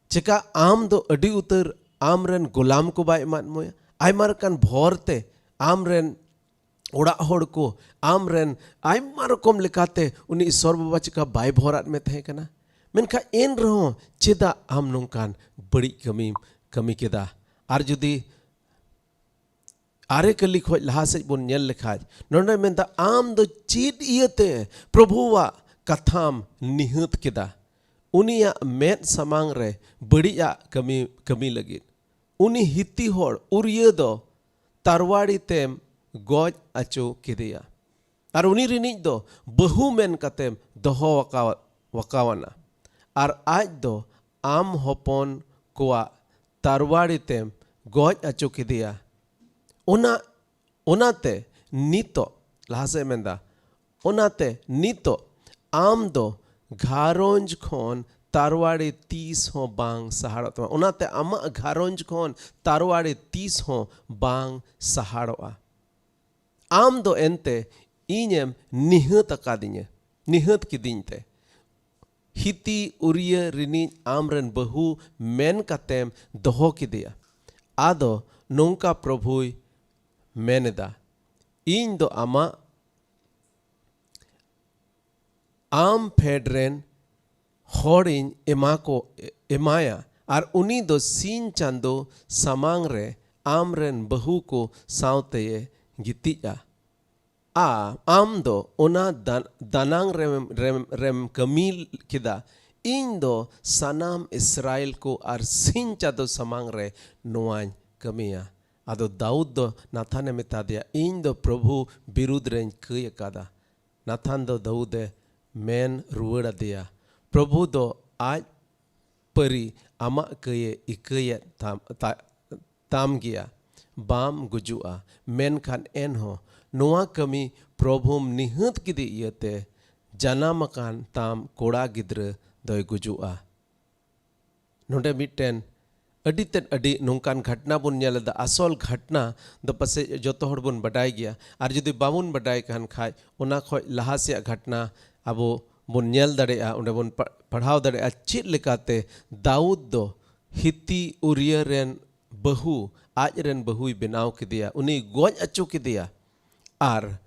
ᱪᱮᱠᱟ ᱟᱢ ᱫᱚ ᱟᱹᱰᱤ ᱩᱛᱟᱹᱨ ᱟᱢ ᱨᱮᱱ ᱜᱳᱞᱟᱢ ᱠᱚ ᱵᱟᱭ ᱮᱢᱟᱫ ᱢᱮᱭᱟ? ᱟᱭᱢᱟ ᱞᱮᱠᱟᱱ ᱵᱷᱚᱨ ᱛᱮ ᱟᱢ ᱨᱮᱱ ᱚᱲᱟᱜ ᱦᱚᱲ ᱠᱚ, ᱟᱢ ᱨᱮᱱ ᱟᱭᱢᱟ ᱨᱚᱠᱚᱢ ᱞᱮᱠᱟᱛᱮ ᱩᱱᱤ ᱤᱥᱥᱚᱨ ᱵᱟᱵᱟ ᱪᱮᱠᱟ ᱵᱟᱭ ᱵᱷᱚᱨᱟᱫ ᱢᱮ ᱛᱟᱦᱮᱸ ᱠᱟᱱᱟ? ᱢᱮᱱᱠᱷᱟᱱ ᱮᱱ ᱨᱮᱦᱚᱸ ᱪᱮᱫᱟᱜ ᱟᱢ ᱱᱚᱝᱠᱟᱱ ᱵᱟᱹᱲᱤᱡ ᱠᱟᱹᱢᱤᱢ ᱠᱟᱹᱢᱤ ᱠᱮᱫᱟ?" ᱟᱨ ᱡᱩᱫᱤ ᱟᱨᱮ ᱠᱟᱹᱞᱤ ᱠᱷᱚᱡ ᱞᱟᱦᱟ ᱥᱮᱫ ᱵᱚᱱ ᱧᱮᱞ ᱞᱮᱠᱷᱟᱡ, ᱱᱚᱰᱮ ᱢᱮᱱᱫᱟ, "ᱟᱢ ᱫᱚ ᱪᱮᱫ ᱤᱭᱟᱹᱛᱮ ᱯᱨᱚᱵᱷᱩᱣᱟᱜ ᱠᱟᱛᱷᱟᱢ ᱱᱤᱦᱟᱹᱛ ᱠᱮᱫᱟ, ᱩᱱᱤᱭᱟᱜ ᱢᱮᱫ ᱥᱟᱢᱟᱝ ᱨᱮ ᱵᱟᱹᱲᱤᱡᱟᱜ ᱠᱟᱹᱢᱤ, ᱠᱟᱹᱢᱤ ᱞᱟᱹᱜᱤᱫ?" ᱩᱱᱤ ᱦᱤᱛᱤ ᱦᱚᱲ ᱩᱨᱤᱭᱟᱹ ᱫᱚ ᱛᱟᱨᱣᱟᱲᱤ ᱛᱮᱢ ᱜᱚᱡ ᱟᱪᱚ ᱠᱮᱫᱮᱭᱟ, ᱟᱨ ᱩᱱᱤ ᱨᱤᱱᱤᱡ ᱫᱚ ᱵᱟᱹᱦᱩ ᱢᱮᱱ ᱠᱟᱛᱮᱢ ᱫᱚᱦᱚ ᱟᱠᱟᱣ-, ᱟᱠᱟᱣᱟᱱᱟ, ᱟᱨ ᱟᱡ ᱫᱚ ᱟᱢ ᱦᱚᱯᱚᱱ ᱠᱚᱣᱟᱜ ᱛᱟᱨᱣᱟᱲᱤ ᱛᱮᱢ ᱜᱚᱡ ᱟᱪᱚ ᱠᱮᱫᱮᱭᱟ᱾ ᱚᱱᱟ, ᱚᱱᱟᱛᱮ ᱱᱤᱛᱚᱜ, ᱞᱟᱦᱟ ᱥᱮᱫ ᱢᱮᱱᱫᱟ, ᱚᱱᱟᱛᱮ ᱱᱤᱛᱚᱜ ᱟᱢ ᱫᱚ ᱜᱷᱟᱨᱚᱸᱡᱽ ᱠᱷᱚᱱ ᱛᱟᱨᱣᱟᱲᱤ ᱛᱤᱥ ᱦᱚᱸ ᱵᱟᱝ ᱥᱟᱦᱟᱲᱚᱜ ᱛᱟᱢᱟ᱾ ᱚᱱᱟᱛᱮ ᱟᱢᱟᱜ ᱜᱷᱟᱨᱚᱸᱡᱽ ᱠᱷᱚᱱ ᱛᱟᱨᱣᱟᱲᱤ ᱛᱤᱥ ᱦᱚᱸ ᱵᱟᱝ ᱥᱟᱦᱟᱲᱚᱜᱼᱟ᱾ ᱟᱢ ᱫᱚ ᱮᱱᱛᱮ ᱤᱧᱮᱢ ᱱᱤᱦᱟᱹᱛ ᱟᱠᱟᱫᱤᱧᱟᱹ, ᱱᱤᱦᱟᱹᱛ ᱠᱤᱫᱤᱧ ᱛᱮ᱾ ᱦᱤᱛᱤ ᱩᱨᱤᱭᱟᱹ ᱨᱤᱱᱤᱡ ᱟᱢᱨᱮᱱ ᱵᱟᱹᱦᱩ ᱢᱮᱱ ᱠᱟᱛᱮᱢ ᱫᱚᱦᱚ ᱠᱮᱫᱮᱭᱟ᱾ ᱟᱫᱚ ᱱᱚᱝᱠᱟ ᱯᱨᱚᱵᱷᱩᱭ ᱢᱮᱱ ᱮᱫᱟ, ᱤᱧ ᱫᱚ ᱟᱢᱟᱜ, ᱟᱢ ᱯᱷᱮᱰ ᱨᱮᱱ ᱦᱚᱲᱤᱧ ᱮᱢᱟ ᱠᱚ ᱮᱢᱟᱭᱟ, ᱟᱨ ᱩᱱᱤ ᱫᱚ ᱥᱤᱧ ᱪᱟᱸᱫᱚ ᱥᱟᱢᱟᱝ ᱨᱮ ᱟᱢ ᱨᱮᱱ ᱵᱟᱹᱦᱩ ᱠᱚ ᱥᱟᱶᱛᱮᱭᱮ ᱜᱤᱛᱤᱡᱼᱟ᱾ ᱟ ᱟᱢ ᱫᱚ ᱚᱱᱟ ᱫᱟᱱᱟᱝ ᱨᱮᱢ, ᱨᱮᱢ, ᱨᱮᱢ ᱠᱟᱹᱢᱤ ᱠᱮᱫᱟ᱾ ᱤᱧ ᱫᱚ ᱥᱟᱱᱟᱢ ᱤᱥᱨᱟᱭᱮᱞ ᱠᱚ ᱟᱨ ᱥᱤᱧ ᱪᱟᱸᱫᱚ ᱥᱟᱢᱟᱝ ᱨᱮ ᱱᱚᱣᱟᱧ ᱠᱟᱹᱢᱤᱭᱟ᱾ ᱟᱫᱚ ᱫᱟᱣᱩᱫ ᱫᱚ ᱱᱟᱛᱷᱟᱱᱮ ᱢᱮᱛᱟ ᱫᱮᱭᱟ, ᱤᱧ ᱫᱚ ᱯᱨᱚᱵᱷᱩ ᱵᱤᱨᱩᱫᱽ ᱨᱮᱧ ᱠᱟᱹᱭ ᱟᱠᱟᱫᱟ᱾ ᱱᱟᱛᱷᱟᱱ ᱫᱚ ᱫᱟᱣᱩᱫ ᱮ ᱢᱮᱱ ᱨᱩᱣᱟᱹᱲ ᱟᱫᱮᱭᱟ, ᱯᱨᱚᱵᱷᱩ ᱫᱚ ᱟᱡ ᱯᱟᱹᱨᱤ ᱟᱢᱟᱜ ᱠᱟᱹᱭᱮ ᱤᱠᱟᱹᱭᱮᱫ ᱛᱟᱢ, ᱛᱟ-, ᱛᱟᱢ ᱜᱮᱭᱟ, ᱵᱟᱢ ᱜᱩᱡᱩᱜᱼᱟ᱾ ᱢᱮᱱᱠᱷᱟᱱ ᱮᱱᱦᱚᱸ ᱱᱚᱣᱟ ᱠᱟᱹᱢᱤ ᱯᱨᱚᱵᱷᱩᱢ ᱱᱤᱦᱟᱹᱛ ᱠᱮᱫᱮ ᱤᱭᱟᱹᱛᱮ ᱡᱟᱱᱟᱢ ᱟᱠᱟᱱ ᱛᱟᱢ ᱠᱚᱲᱟ ᱜᱤᱫᱽᱨᱟᱹ ᱫᱚᱭ ᱜᱩᱡᱩᱜᱼᱟ᱾ ᱱᱚᱰᱮ ᱢᱤᱫᱴᱮᱱ ᱟᱹᱰᱤ ᱛᱮᱫ ᱟᱹᱰᱤ ᱱᱚᱝᱠᱟᱱ ᱜᱷᱟᱴᱱᱟ ᱵᱚᱱ ᱧᱮᱞ ᱮᱫᱟ᱾ ᱟᱥᱚᱞ ᱜᱷᱟᱴᱱᱟ ᱫᱚ ᱯᱟᱥᱮᱡ ᱡᱚᱛᱚ ᱦᱚᱲ ᱵᱚᱱ ᱵᱟᱰᱟᱭ ᱜᱮᱭᱟ, ᱟᱨ ᱡᱩᱫᱤ ᱵᱟᱵᱚᱱ ᱵᱟᱰᱟᱭ ᱠᱷᱟᱱ ᱠᱷᱟᱡ ᱚᱱᱟ ᱠᱷᱚᱡ ᱞᱟᱦᱟ ᱥᱮᱭᱟᱜ ᱜᱷᱟᱴᱱᱟ ᱟᱵᱚ ᱵᱚᱱ ᱧᱮᱞ ᱫᱟᱲᱮᱭᱟᱜᱼᱟ, ᱚᱸᱰᱮ ᱵᱚᱱ ᱯᱟ-, ᱯᱟᱲᱦᱟᱣ ᱫᱟᱲᱮᱭᱟᱜᱼᱟ ᱪᱮᱫ ᱞᱮᱠᱟᱛᱮ ᱫᱟᱣᱩᱫ ᱫᱚ ᱦᱤᱛᱤ ᱩᱨᱤᱭᱟᱹ ᱨᱮᱱ ᱵᱟᱹᱦᱩ, ᱟᱡ ᱨᱮᱱ ᱵᱟᱹᱦᱩᱭ ᱵᱮᱱᱟᱣ ᱠᱮᱫᱮᱭᱟ, ᱩᱱᱤ ᱜᱚᱡ ᱟᱹᱪᱩ ᱠᱮᱫᱮᱭᱟ᱾ ᱟᱨ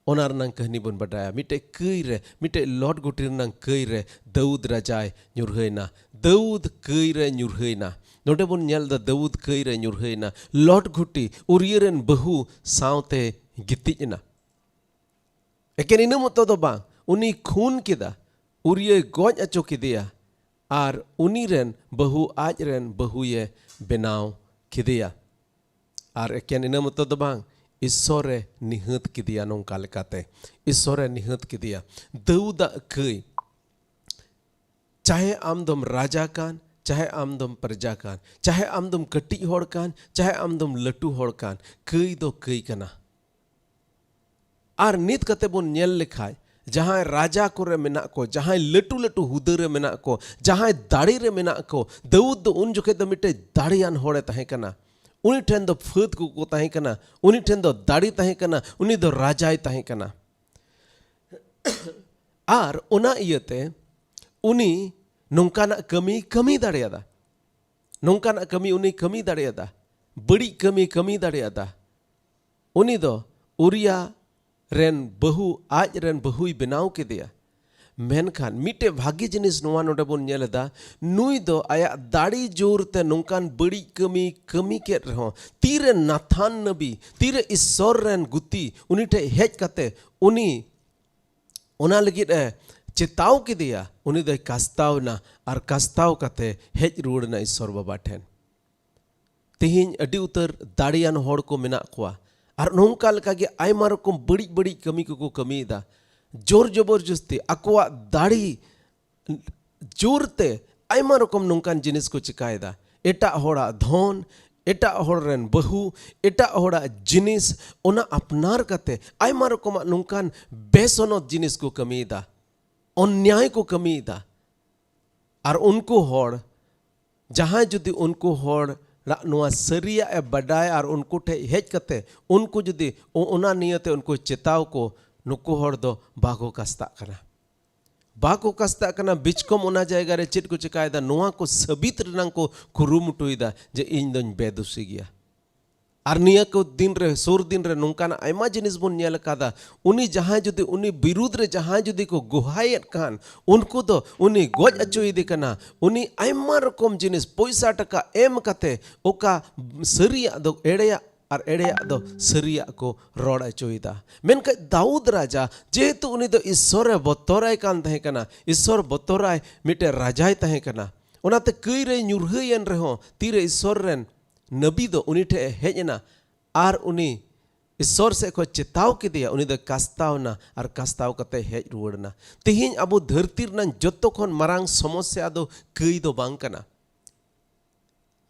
ᱚᱱᱟ ᱨᱮᱱᱟᱝ ᱠᱟᱹᱦᱱᱤ ᱵᱚᱱ ᱵᱟᱰᱟᱭᱟ᱾ ᱢᱤᱫᱴᱮᱡ ᱠᱟᱹᱭ ᱨᱮ, ᱢᱤᱫᱴᱮᱡ ᱞᱚᱴ ᱜᱩᱴᱤ ᱨᱮᱱᱟᱝ ᱠᱟᱹᱭ ᱨᱮ ᱫᱟᱹᱣᱩᱫ ᱨᱟᱡᱟᱭ ᱧᱩᱨᱦᱟᱹᱭᱱᱟ᱾ ᱫᱟᱹᱣᱩᱫ ᱠᱟᱹᱭ ᱨᱮ ᱧᱩᱨᱦᱟᱹᱭᱱᱟ᱾ ᱱᱚᱰᱮ ᱵᱚᱱ ᱧᱮᱞ ᱮᱫᱟ, ᱫᱟᱹᱣᱩᱫ ᱠᱟᱹᱭ ᱨᱮ ᱧᱩᱨᱦᱟᱹᱭᱱᱟ᱾ ᱞᱚᱴ ᱜᱩᱴᱤ ᱩᱨᱤᱭᱟᱹ ᱨᱮᱱ ᱵᱟᱹᱦᱩ ᱥᱟᱶᱛᱮ ᱜᱤᱛᱤᱡ ᱮᱱᱟ᱾ ᱮᱠᱮᱱ ᱤᱱᱟᱹ ᱢᱚᱛᱚ ᱫᱚ ᱵᱟᱝ, ᱩᱱᱤ ᱠᱷᱩᱱ ᱠᱮᱫᱟ, ᱩᱨᱤᱭᱟᱹᱭ ᱜᱚᱡ ᱟᱪᱚ ᱠᱮᱫᱮᱭᱟ, ᱟᱨ ᱩᱱᱤ ᱨᱮᱱ ᱵᱟᱹᱦᱩ ᱟᱡ ᱨᱮᱱ ᱵᱟᱹᱦᱩᱭᱮ ᱵᱮᱱᱟᱣ ᱠᱮᱫᱮᱭᱟ᱾ ᱟᱨ ᱮᱠᱮᱱ ᱤᱱᱟᱹ ᱢᱚᱛᱚ ᱫᱚ ᱵᱟᱝ, ᱤᱥᱥᱚᱨᱮ ᱱᱤᱦᱟᱹᱛ ᱠᱮᱫᱮᱭᱟ᱾ ᱱᱚᱝᱠᱟ ᱞᱮᱠᱟᱛᱮ ᱤᱥᱥᱚᱨᱮ ᱱᱤᱦᱟᱹᱛ ᱠᱮᱫᱮᱭᱟ᱾ ᱫᱟᱹᱣᱩᱫᱟᱜ ᱠᱟᱹᱭ, ᱪᱟᱦᱮ ᱟᱢ ᱫᱚᱢ ᱨᱟᱡᱟ ᱠᱟᱱ, ᱪᱟᱦᱮ ᱟᱢ ᱫᱚᱢ ᱯᱨᱚᱡᱟ ᱠᱟᱱ, ᱪᱟᱦᱮ ᱟᱢ ᱫᱚᱢ ᱠᱟᱹᱴᱤᱡ ᱦᱚᱲ ᱠᱟᱱ, ᱪᱟᱦᱮ ᱟᱢ ᱫᱚᱢ ᱞᱟᱹᱴᱩ ᱦᱚᱲ ᱠᱟᱱ, ᱠᱟᱹᱭ ᱫᱚ ᱠᱟᱹᱭ ᱠᱟᱱᱟ᱾ ᱟᱨ ᱱᱤᱛ ᱠᱟᱛᱮ ᱵᱚᱱ ᱧᱮᱞ ᱞᱮᱠᱷᱟᱡ, ᱡᱟᱦᱟᱸᱭ ᱨᱟᱡᱟ ᱠᱚᱨᱮ ᱢᱮᱱᱟᱜ ᱠᱚ, ᱡᱟᱦᱟᱸᱭ ᱞᱟᱹᱴᱩ ᱞᱟᱹᱴᱩ ᱦᱩᱫᱟᱹ ᱨᱮ ᱢᱮᱱᱟᱜ ᱠᱚ, ᱡᱟᱦᱟᱸᱭ ᱫᱟᱲᱮ ᱨᱮ ᱢᱮᱱᱟᱜ ᱠᱚ, ᱫᱟᱹᱣᱩᱫ ᱫᱚ ᱩᱱ ᱡᱚᱠᱷᱮᱡ ᱫᱚ ᱢᱤᱫᱴᱮᱡ ᱫᱟᱲᱮᱭᱟᱱ ᱦᱚᱲᱮ ᱛᱟᱦᱮᱸ ᱠᱟᱱᱟ᱾ ᱩᱱᱤ ᱴᱷᱮᱱ ᱫᱚ ᱯᱷᱟᱹᱫ ᱠᱚᱠᱚ ᱛᱟᱦᱮᱸ ᱠᱟᱱᱟ, ᱩᱱᱤ ᱴᱷᱮᱱ ᱫᱚ ᱫᱟᱲᱮ ᱛᱟᱦᱮᱸ ᱠᱟᱱᱟ, ᱩᱱᱤ ᱫᱚ ᱨᱟᱡᱟᱭ ᱛᱟᱦᱮᱸ ᱠᱟᱱᱟ᱾ ᱟᱨ ᱚᱱᱟ ᱤᱭᱟᱹᱛᱮ ᱩᱱᱤ ᱱᱚᱝᱠᱟᱱᱟᱜ ᱠᱟᱹᱢᱤᱭ ᱠᱟᱹᱢᱤ ᱫᱟᱲᱮᱭᱟᱫᱟ, ᱱᱚᱝᱠᱟᱱᱟᱜ ᱠᱟᱹᱢᱤ ᱩᱱᱤᱭ ᱠᱟᱹᱢᱤ ᱫᱟᱲᱮᱭᱟᱫᱟ, ᱵᱟᱹᱲᱤᱡ ᱠᱟᱹᱢᱤᱭ ᱠᱟᱹᱢᱤ ᱫᱟᱲᱮᱭᱟᱫᱟ᱾ ᱩᱱᱤ ᱫᱚ ᱩᱨᱤᱭᱟ ᱨᱮᱱ ᱵᱟᱹᱦᱩ, ᱟᱡ ᱨᱮᱱ ᱵᱟᱹᱦᱩᱭ ᱵᱮᱱᱟᱣ ᱠᱮᱫᱮᱭᱟ᱾ ᱢᱮᱱᱠᱷᱟᱱ ᱢᱤᱫᱴᱮᱡ ᱵᱷᱟᱜᱤ ᱡᱤᱱᱤᱥ ᱱᱚᱣᱟ ᱱᱚᱰᱮ ᱵᱚᱱ ᱧᱮᱞ ᱮᱫᱟ, ᱱᱩᱭ ᱫᱚ ᱟᱭᱟᱜ ᱫᱟᱲᱮ ᱡᱳᱨ ᱛᱮ ᱱᱚᱝᱠᱟᱱ ᱵᱟᱹᱲᱤᱡ ᱠᱟᱹᱢᱤ ᱠᱟᱹᱢᱤ ᱠᱮᱫ ᱨᱮᱦᱚᱸ, ᱛᱤᱨᱮ ᱱᱟᱛᱷᱟᱱ ᱱᱟᱵᱤ, ᱛᱤᱨᱮ ᱤᱥᱥᱚᱨ ᱨᱮᱱ ᱜᱩᱛᱤ ᱩᱱᱤ ᱴᱷᱮᱡ ᱦᱮᱡ ᱠᱟᱛᱮ ᱩᱱᱤ ᱚᱱᱟ ᱞᱟᱹᱜᱤᱫ ᱮ ᱪᱮᱛᱟᱣ ᱠᱮᱫᱮᱭᱟ, ᱩᱱᱤ ᱫᱚᱭ ᱠᱟᱥᱛᱟᱣ ᱮᱱᱟ ᱟᱨ ᱠᱟᱥᱛᱟᱣ ᱠᱟᱛᱮ ᱦᱮᱡ ᱨᱩᱣᱟᱹᱲ ᱮᱱᱟ ᱤᱥᱥᱚᱨ ᱵᱟᱵᱟ ᱴᱷᱮᱱ᱾ ᱛᱮᱦᱮᱧ ᱟᱹᱰᱤ ᱩᱛᱟᱹᱨ ᱫᱟᱲᱮᱭᱟᱱ ᱦᱚᱲ ᱠᱚ ᱢᱮᱱᱟᱜ ᱠᱚᱣᱟ ᱟᱨ ᱱᱚᱝᱠᱟ ᱞᱮᱠᱟᱜᱮ ᱟᱭᱢᱟ ᱨᱚᱠᱚᱢ ᱵᱟᱹᱲᱤᱡ ᱵᱟᱹᱲᱤᱡ ᱠᱟᱹᱢᱤ ᱠᱚᱠᱚ ᱠᱟᱹᱢᱤᱭᱮᱫᱟ᱾ ᱡᱳᱨ ᱡᱚᱵᱚᱨ ᱡᱚᱥᱛᱤ ᱟᱠᱚᱣᱟᱜ ᱫᱟᱲᱮ ᱡᱳᱨ ᱛᱮ ᱟᱭᱢᱟ ᱨᱚᱠᱚᱢ ᱱᱚᱝᱠᱟᱱ ᱡᱤᱱᱤᱥ ᱠᱚ ᱪᱤᱠᱟᱭᱮᱫᱟ᱾ ᱮᱴᱟᱜ ᱦᱚᱲᱟᱜ ᱫᱷᱚᱱ, ᱮᱴᱟᱜ ᱦᱚᱲ ᱨᱮᱱ ᱵᱟᱹᱦᱩ, ᱮᱴᱟᱜ ᱦᱚᱲᱟᱜ ᱡᱤᱱᱤᱥ, ᱚᱱᱟ ᱟᱯᱱᱟᱨ ᱠᱟᱛᱮ ᱟᱭᱢᱟ ᱨᱚᱠᱚᱢᱟᱜ ᱱᱚᱝᱠᱟᱱ ᱵᱮᱥᱚᱱᱚᱛ ᱡᱤᱱᱤᱥ ᱠᱚ ᱠᱟᱹᱢᱤᱭᱮᱫᱟ, ᱚᱱᱱᱭᱟᱭ ᱠᱚ ᱠᱟᱹᱢᱤᱭᱮᱫᱟ᱾ ᱟᱨ ᱩᱱᱠᱩ ᱦᱚᱲ, ᱡᱟᱦᱟᱸᱭ ᱡᱩᱫᱤ ᱩᱱᱠᱩ ᱦᱚᱲᱟᱜ ᱱᱚᱣᱟ ᱥᱟᱹᱨᱤᱭᱟᱜ ᱮ ᱵᱟᱰᱟᱭ ᱟᱨ ᱩᱱᱠᱩ ᱴᱷᱮᱡ ᱦᱮᱡ ᱠᱟᱛᱮ ᱩᱱᱠᱩ ᱡᱩᱫᱤ ᱚ- ᱚᱱᱟ ᱱᱤᱭᱟᱹᱛᱮ ᱩᱱᱠᱩ ᱪᱮᱛᱟᱣ ᱠᱚ, ᱱᱩᱠᱩ ᱦᱚᱲ ᱫᱚ ᱵᱟᱠᱚ ᱠᱟᱥᱛᱟᱜ ᱠᱟᱱᱟ᱾ ᱵᱟᱠᱚ ᱠᱟᱥᱛᱟᱜ ᱠᱟᱱᱟ, ᱵᱤᱪᱠᱚᱢ ᱚᱱᱟ ᱡᱟᱭᱜᱟ ᱨᱮ ᱪᱮᱫ ᱠᱚ ᱪᱮᱠᱟᱭᱮᱫᱟ? ᱱᱚᱣᱟ ᱠᱚ ᱥᱟᱹᱵᱤᱛ ᱨᱮᱱᱟᱜ ᱠᱚ ᱠᱩᱨᱩᱢᱩᱴᱩᱭᱮᱫᱟ ᱡᱮ ᱤᱧ ᱫᱚᱧ ᱵᱮᱫᱩᱥᱤ ᱜᱮᱭᱟ᱾ ᱟᱨ ᱱᱤᱭᱟᱹ ᱠᱚ ᱫᱤᱱ ᱨᱮ, ᱥᱩᱨ ᱫᱤᱱ ᱨᱮ ᱱᱚᱝᱠᱟᱱᱟᱜ ᱟᱭᱢᱟ ᱡᱤᱱᱤᱥ ᱵᱚᱱ ᱧᱮᱞ ᱟᱠᱟᱫᱟ᱾ ᱩᱱᱤ ᱡᱟᱦᱟᱸᱭ ᱡᱩᱫᱤ ᱩᱱᱤ ᱵᱤᱨᱩᱫᱽ ᱨᱮ ᱡᱟᱦᱟᱸᱭ ᱡᱩᱫᱤ ᱠᱚ ᱜᱚᱦᱟᱭᱮᱫ ᱠᱷᱟᱱ, ᱩᱱᱠᱩ ᱫᱚ ᱩᱱᱤ ᱜᱚᱡ ᱦᱚᱪᱚᱭᱮᱫᱮ ᱠᱟᱱᱟ᱾ ᱩᱱᱤ ᱟᱭᱢᱟ ᱨᱚᱠᱚᱢ ᱡᱤᱱᱤᱥ, ᱯᱚᱭᱥᱟ ᱴᱟᱠᱟ ᱮᱢ ᱠᱟᱛᱮ ᱚᱠᱟ ᱥᱟᱹᱨᱤᱭᱟᱜ ᱫᱚ ᱮᱲᱮᱭᱟᱜ ᱟᱨ ᱮᱲᱮᱭᱟᱜ ᱫᱚ ᱥᱟᱹᱨᱤᱭᱟᱜ ᱠᱚ ᱨᱚᱲ ᱦᱚᱪᱚᱭᱮᱫᱟ᱾ ᱢᱮᱱᱠᱷᱟᱱ ᱫᱟᱣᱩᱫ ᱨᱟᱡᱟ, ᱡᱮᱦᱮᱛᱩ ᱩᱱᱤ ᱫᱚ ᱤᱥᱥᱚᱨᱮ ᱵᱚᱛᱚᱨᱟᱭ ᱠᱟᱱ ᱛᱟᱦᱮᱸ ᱠᱟᱱᱟ, ᱤᱥᱥᱚᱨ ᱵᱚᱛᱚᱨᱟᱭ ᱢᱤᱫᱴᱮᱱ ᱨᱟᱡᱟᱭ ᱛᱟᱦᱮᱸ ᱠᱟᱱᱟ, ᱚᱱᱟᱛᱮ ᱠᱟᱹᱭ ᱨᱮᱭ ᱧᱩᱨᱦᱟᱹᱭᱮᱱ ᱨᱮᱦᱚᱸ ᱛᱤᱨᱮ ᱤᱥᱥᱚᱨ ᱨᱮᱱ ᱱᱟᱵᱤ ᱫᱚ ᱩᱱᱤ ᱴᱷᱮᱡ ᱮ ᱦᱮᱡ ᱮᱱᱟ ᱟᱨ ᱩᱱᱤ ᱤᱥᱥᱚᱨ ᱥᱮᱫ ᱠᱷᱚᱱ ᱪᱮᱛᱟᱣ ᱠᱮᱫᱮᱭᱟ, ᱩᱱᱤ ᱫᱚ ᱠᱟᱥᱛᱟᱣ ᱮᱱᱟ ᱟᱨ ᱠᱟᱥᱛᱟᱣ ᱠᱟᱛᱮ ᱦᱮᱡ ᱨᱩᱣᱟᱹᱲ ᱮᱱᱟ᱾ ᱛᱮᱦᱮᱧ ᱟᱵᱚ ᱫᱷᱟᱹᱨᱛᱤ ᱨᱮᱱᱟᱜ ᱡᱚᱛᱚ ᱠᱷᱚᱱ ᱢᱟᱨᱟᱝ ᱥᱚᱢᱚᱥᱥᱟ ᱫᱚ ᱠᱟᱹᱭ ᱫᱚ ᱵᱟᱝ ᱠᱟᱱᱟ᱾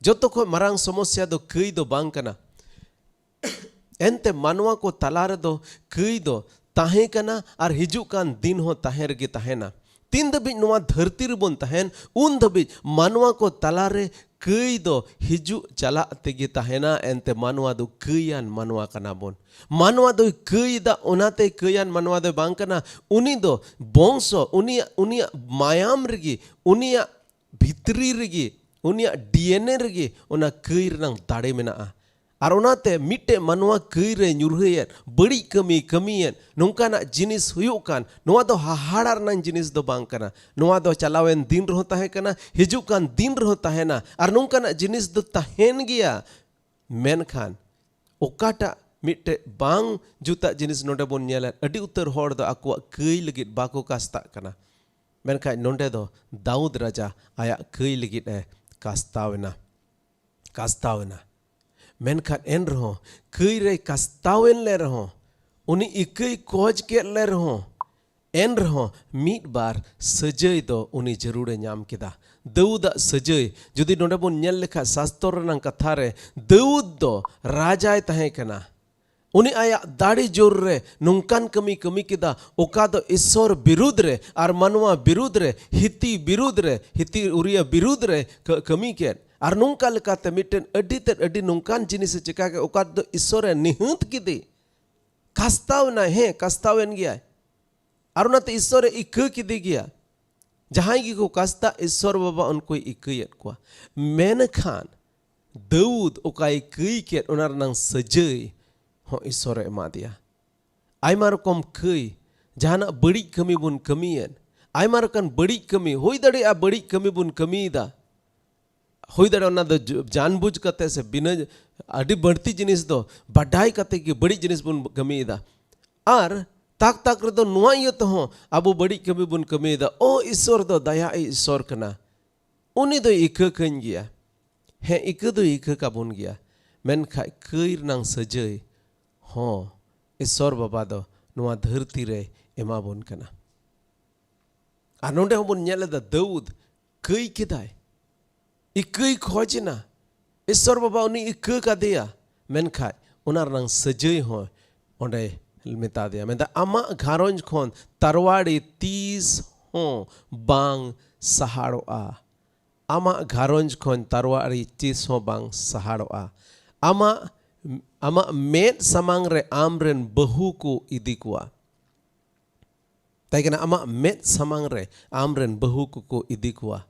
ᱡᱚᱛᱚ ᱠᱷᱚᱱ ᱢᱟᱨᱟᱝ ᱥᱚᱢᱚᱥᱥᱟ ᱫᱚ ᱠᱟᱹᱭ ᱫᱚ ᱵᱟᱝ ᱠᱟᱱᱟ᱾ ᱮᱱᱛᱮ ᱢᱟᱱᱣᱟ ᱠᱚ ᱛᱟᱞᱟ ᱨᱮᱫᱚ ᱠᱟᱹᱭ ᱫᱚ ᱛᱟᱦᱮᱸ ᱠᱟᱱᱟ ᱟᱨ ᱦᱤᱡᱩᱜ ᱠᱟᱱ ᱫᱤᱱ ᱦᱚᱸ ᱛᱟᱦᱮᱸ ᱨᱮᱜᱮ ᱛᱟᱦᱮᱱᱟ᱾ ᱛᱤᱱ ᱫᱷᱟᱹᱵᱤᱡ ᱱᱚᱣᱟ ᱫᱷᱟᱹᱨᱛᱤ ᱨᱮᱵᱚᱱ ᱛᱟᱦᱮᱱ, ᱩᱱ ᱫᱷᱟᱹᱵᱤᱡ ᱢᱟᱱᱣᱟ ᱠᱚ ᱛᱟᱞᱟ ᱨᱮ ᱠᱟᱹᱭ ᱫᱚ ᱦᱤᱡᱩᱜ ᱪᱟᱞᱟᱜ ᱛᱮᱜᱮ ᱛᱟᱦᱮᱱᱟ᱾ ᱮᱱᱛᱮ ᱢᱟᱱᱣᱟ ᱫᱚ ᱠᱟᱹᱭᱟᱱ ᱢᱟᱱᱣᱟ ᱠᱟᱱᱟ ᱵᱚᱱ᱾ ᱢᱟᱱᱣᱟ ᱫᱚᱭ ᱠᱟᱹᱭ ᱮᱫᱟ, ᱚᱱᱟᱛᱮ ᱠᱟᱹᱭᱟᱱ ᱢᱟᱱᱣᱟ ᱫᱚᱭ ᱵᱟᱝ ᱠᱟᱱᱟ᱾ ᱩᱱᱤ ᱫᱚ ᱵᱚᱝᱥᱚ, ᱩᱱᱤᱭᱟᱜ, ᱩᱱᱤᱭᱟᱜ ᱢᱟᱭᱟᱢ ᱨᱮᱜᱮ, ᱩᱱᱤᱭᱟᱜ ᱵᱷᱤᱛᱨᱤ ᱨᱮᱜᱮ, ᱩᱱᱤᱭᱟᱜ ᱰᱤ ᱮᱱ ᱮ ᱨᱮᱜᱮ ᱚᱱᱟ ᱠᱟᱹᱭ ᱨᱮᱱᱟᱜ ᱫᱟᱲᱮ ᱢᱮᱱᱟᱜᱼᱟ᱾ ᱟᱨ ᱚᱱᱟᱛᱮ ᱢᱤᱫᱴᱮᱡ ᱢᱟᱱᱣᱟ ᱠᱟᱹᱭ ᱨᱮ ᱧᱩᱨᱦᱟᱹᱭᱮᱫ, ᱵᱟᱹᱲᱤᱡ ᱠᱟᱹᱢᱤ ᱠᱟᱹᱢᱤᱭᱮᱫ, ᱱᱚᱝᱠᱟᱱᱟᱜ ᱡᱤᱱᱤᱥ ᱦᱩᱭᱩᱜ ᱠᱟᱱ, ᱱᱚᱣᱟ ᱫᱚ ᱦᱟᱦᱟᱲᱟ ᱨᱮᱱᱟᱜ ᱡᱤᱱᱤᱥ ᱫᱚ ᱵᱟᱝ ᱠᱟᱱᱟ᱾ ᱱᱚᱣᱟ ᱫᱚ ᱪᱟᱞᱟᱣᱮᱱ ᱫᱤᱱ ᱨᱮᱦᱚᱸ ᱛᱟᱦᱮᱸ ᱠᱟᱱᱟ, ᱦᱤᱡᱩᱜ ᱠᱟᱱ ᱫᱤᱱ ᱨᱮᱦᱚᱸ ᱛᱟᱦᱮᱱᱟ, ᱟᱨ ᱱᱚᱝᱠᱟᱱᱟᱜ ᱡᱤᱱᱤᱥ ᱫᱚ ᱛᱟᱦᱮᱱ ᱜᱮᱭᱟ᱾ ᱢᱮᱱᱠᱷᱟᱱ ᱚᱠᱟᱴᱟᱜ ᱢᱤᱫᱴᱮᱡ ᱵᱟᱝ ᱡᱩᱛᱟᱜ ᱡᱤᱱᱤᱥ ᱱᱚᱰᱮ ᱵᱚᱱ ᱧᱮᱞᱮᱫ, ᱟᱹᱰᱤ ᱩᱛᱟᱹᱨ ᱦᱚᱲ ᱫᱚ ᱟᱠᱚᱣᱟᱜ ᱠᱟᱹᱭ ᱞᱟᱹᱜᱤᱫ ᱵᱟᱠᱚ ᱠᱟᱥᱛᱟᱜ ᱠᱟᱱᱟ᱾ ᱢᱮᱱᱠᱷᱟᱱ ᱱᱚᱰᱮ ᱫᱚ ᱫᱟᱣᱩᱫ ᱨᱟᱡᱟ ᱟᱭᱟᱜ ᱠᱟᱹᱭ ᱞᱟᱹᱜᱤᱫ ᱮ ᱠᱟᱥᱛᱟᱣ ᱮᱱᱟ, ᱠᱟᱥᱛᱟᱣ ᱮᱱᱟ᱾ ᱢᱮᱱᱠᱷᱟᱱ ᱮᱱ ᱨᱮᱦᱚᱸ, ᱠᱟᱹᱭ ᱨᱮᱭ ᱠᱟᱥᱛᱟᱣ ᱮᱱ ᱞᱮ ᱨᱮᱦᱚᱸ, ᱩᱱᱤ ᱤᱠᱟᱹᱭ ᱠᱚᱡ ᱠᱮᱫ ᱞᱮ ᱨᱮᱦᱚᱸ, ᱮᱱ ᱨᱮᱦᱚᱸ ᱢᱤᱫ ᱵᱟᱨ ᱥᱟᱹᱡᱟᱹᱭ ᱫᱚ ᱩᱱᱤ ᱡᱟᱹᱨᱩᱲᱮ ᱧᱟᱢ ᱠᱮᱫᱟ᱾ ᱫᱟᱹᱣᱩᱫᱟᱜ ᱥᱟᱹᱡᱟᱹᱭ ᱡᱩᱫᱤ ᱱᱚᱰᱮ ᱵᱚᱱ ᱧᱮᱞ ᱞᱮᱠᱷᱟᱱ, ᱥᱟᱥᱛᱚᱨ ᱨᱮᱱᱟᱜ ᱠᱟᱛᱷᱟ ᱨᱮ, ᱫᱟᱹᱣᱩᱫ ᱫᱚ ᱨᱟᱡᱟᱭ ᱛᱟᱦᱮᱸ ᱠᱟᱱᱟ᱾ ᱩᱱᱤ ᱟᱭᱟᱜ ᱫᱟᱲᱮ ᱡᱳᱨ ᱨᱮ ᱱᱚᱝᱠᱟᱱ ᱠᱟᱹᱢᱤ ᱠᱟᱹᱢᱤ ᱠᱮᱫᱟ, ᱚᱠᱟ ᱫᱚ ᱤᱥᱥᱚᱨ ᱵᱤᱨᱩᱫᱽ ᱨᱮ ᱟᱨ ᱢᱟᱱᱣᱟ ᱵᱤᱨᱩᱫᱽ ᱨᱮ, ᱦᱤᱛᱤ ᱵᱤᱨᱩᱫᱽ ᱨᱮ, ᱦᱤᱛᱤ ᱩᱨᱤᱭᱟ ᱵᱤᱨᱩᱫᱽ ᱨᱮ ᱠᱟᱹ-, ᱠᱟᱹᱢᱤ ᱠᱮᱫ᱾ ᱟᱨ ᱱᱚᱝᱠᱟ ᱞᱮᱠᱟᱛᱮ ᱢᱤᱫᱴᱮᱱ ᱟᱹᱰᱤ ᱛᱮᱫ ᱟᱹᱰᱤ ᱱᱚᱝᱠᱟᱱ ᱡᱤᱱᱤᱥ ᱮ ᱪᱤᱠᱟ ᱠᱮᱫ, ᱚᱠᱟ ᱫᱚ ᱤᱥᱥᱚᱨ ᱮ ᱱᱤᱦᱟᱹᱛ ᱠᱮᱫᱮ᱾ ᱠᱟᱥᱛᱟᱣ ᱮᱱᱟᱭ, ᱦᱮᱸ, ᱠᱟᱥᱛᱟᱣ ᱮᱱ ᱜᱮᱭᱟᱭ᱾ ᱟᱨ ᱚᱱᱟᱛᱮ ᱤᱥᱥᱚᱨ ᱮ ᱤᱠᱟᱹ ᱠᱮᱫᱮ ᱜᱮᱭᱟ᱾ ᱡᱟᱦᱟᱸᱭ ᱜᱮᱠᱚ ᱠᱟᱥᱛᱟ, ᱤᱥᱥᱚᱨ ᱵᱟᱵᱟ ᱩᱱᱠᱩᱭ ᱤᱠᱟᱹᱭᱮᱫ ᱠᱚᱣᱟ᱾ ᱢᱮᱱᱠᱷᱟᱱ ᱫᱟᱹᱣᱩᱫ ᱚᱠᱟᱭ ᱠᱟᱹᱭ ᱠᱮᱫ, ᱚᱱᱟ ᱨᱮᱱᱟᱝ ᱥᱟᱹᱡᱟᱹᱭ ᱦᱚᱸ ᱤᱥᱥᱚᱨᱮ ᱮᱢᱟ ᱫᱮᱭᱟ᱾ ᱟᱭᱢᱟ ᱨᱚᱠᱚᱢ ᱠᱟᱹᱭ, ᱡᱟᱦᱟᱱᱟᱜ ᱵᱟᱹᱲᱤᱡ ᱠᱟᱹᱢᱤ ᱵᱚᱱ ᱠᱟᱹᱢᱤᱭᱮᱫ, ᱟᱭᱢᱟ ᱨᱚᱠᱚᱢ ᱵᱟᱹᱲᱤᱡ ᱠᱟᱹᱢᱤ, ᱦᱩᱭ ᱫᱟᱲᱮᱭᱟᱜᱼᱟ ᱵᱟᱹᱲᱤᱡ ᱠᱟᱹᱢᱤ ᱵᱚᱱ ᱠᱟᱹᱢᱤᱭᱮᱫᱟ, ᱦᱩᱭ ᱫᱟᱲᱮᱭᱟᱜᱼᱟ ᱚᱱᱟ ᱫᱚ ᱡ-, ᱡᱟᱱᱵᱩᱡᱽ ᱠᱟᱛᱮ ᱥᱮ ᱵᱤᱱᱟᱹ, ᱟᱹᱰᱤ ᱵᱟᱹᱲᱛᱤ ᱡᱤᱱᱤᱥ ᱫᱚ ᱵᱟᱰᱟᱭ ᱠᱟᱛᱮ ᱜᱮ ᱵᱟᱹᱲᱤᱡ ᱡᱤᱱᱤᱥ ᱵᱚᱱ ᱠᱟᱹᱢᱤᱭᱮᱫᱟ᱾ ᱟᱨ ᱛᱟᱠ ᱛᱟᱠ ᱨᱮᱫᱚ ᱱᱚᱣᱟ ᱤᱭᱟᱹ ᱛᱮᱦᱚᱸ ᱟᱵᱚ ᱵᱟᱹᱲᱤᱡ ᱠᱟᱹᱢᱤ ᱵᱚᱱ ᱠᱟᱹᱢᱤᱭᱮᱫᱟ, ᱳ, ᱤᱥᱥᱚᱨ ᱫᱚ ᱫᱟᱭᱟ ᱟᱭ ᱤᱥᱥᱚᱨ ᱠᱟᱱᱟ, ᱩᱱᱤ ᱫᱚᱭ ᱤᱠᱟᱹ ᱠᱟᱹᱧ ᱜᱮᱭᱟ᱾ ᱦᱮᱸ, ᱤᱠᱟᱹ ᱫᱚᱭ ᱤᱠᱟᱹ ᱠᱟᱵᱚᱱ ᱜᱮᱭᱟ, ᱢᱮᱱᱠᱷᱟᱡ ᱠᱟᱹᱭ ᱨᱮᱱᱟᱝ ᱥᱟᱹᱡᱟᱹᱭ ᱦᱚᱸ ᱤᱥᱥᱚᱨ ᱵᱟᱵᱟ ᱫᱚ ᱱᱚᱣᱟ ᱫᱷᱟᱹᱨᱛᱤ ᱨᱮ ᱮᱢᱟᱵᱚᱱ ᱠᱟᱱᱟ᱾ ᱟᱨ ᱱᱚᱰᱮ ᱦᱚᱸᱵᱚᱱ ᱧᱮᱞ ᱮᱫᱟ, ᱫᱟᱹᱣᱩᱫ ᱠᱟᱹᱭ ᱠᱮᱫᱟᱭ, ᱤᱠᱟᱹᱭ ᱠᱷᱚᱡᱽ ᱮᱱᱟ, ᱤᱥᱥᱚᱨ ᱵᱟᱵᱟ ᱩᱱᱤ ᱤᱠᱟᱹ ᱠᱟᱫᱮᱭᱟ, ᱢᱮᱱᱠᱷᱟᱡ ᱚᱱᱟ ᱨᱮᱱᱟᱝ ᱥᱟᱹᱡᱟᱹᱭ ᱦᱚᱸ ᱚᱸᱰᱮ ᱢᱮᱛᱟ ᱫᱮᱭᱟ, ᱢᱮᱱᱫᱟ, "ᱟᱢᱟᱜ ᱜᱷᱟᱨᱚᱸᱡᱽ ᱠᱷᱚᱱ ᱛᱟᱨᱣᱟᱲᱤ ᱛᱤᱥ ᱦᱚᱸ ᱵᱟᱝ ᱥᱟᱦᱟᱲᱚᱜᱼᱟ, ᱟᱢᱟᱜ ᱜᱷᱟᱨᱚᱸᱡᱽ ᱠᱷᱚᱱ ᱛᱟᱨᱣᱟᱲᱤ ᱛᱤᱥ ᱦᱚᱸ ᱵᱟᱝ ᱥᱟᱦᱟᱲᱚᱜᱼᱟ, ᱟᱢᱟᱜ, ᱟᱢᱟᱜ ᱢᱮᱫ ᱥᱟᱢᱟᱝ ᱨᱮ ᱟᱢᱨᱮᱱ ᱵᱟᱹᱦᱩ ᱠᱚ ᱤᱫᱤ ᱠᱚᱣᱟ᱾" ᱛᱟᱭ ᱠᱟᱱᱟ, ᱟᱢᱟᱜ ᱢᱮᱫ ᱥᱟᱢᱟᱝ ᱨᱮ ᱟᱢᱨᱮᱱ ᱵᱟᱹᱦᱩ ᱠᱚᱠᱚ ᱤᱫᱤ ᱠᱚᱣᱟ᱾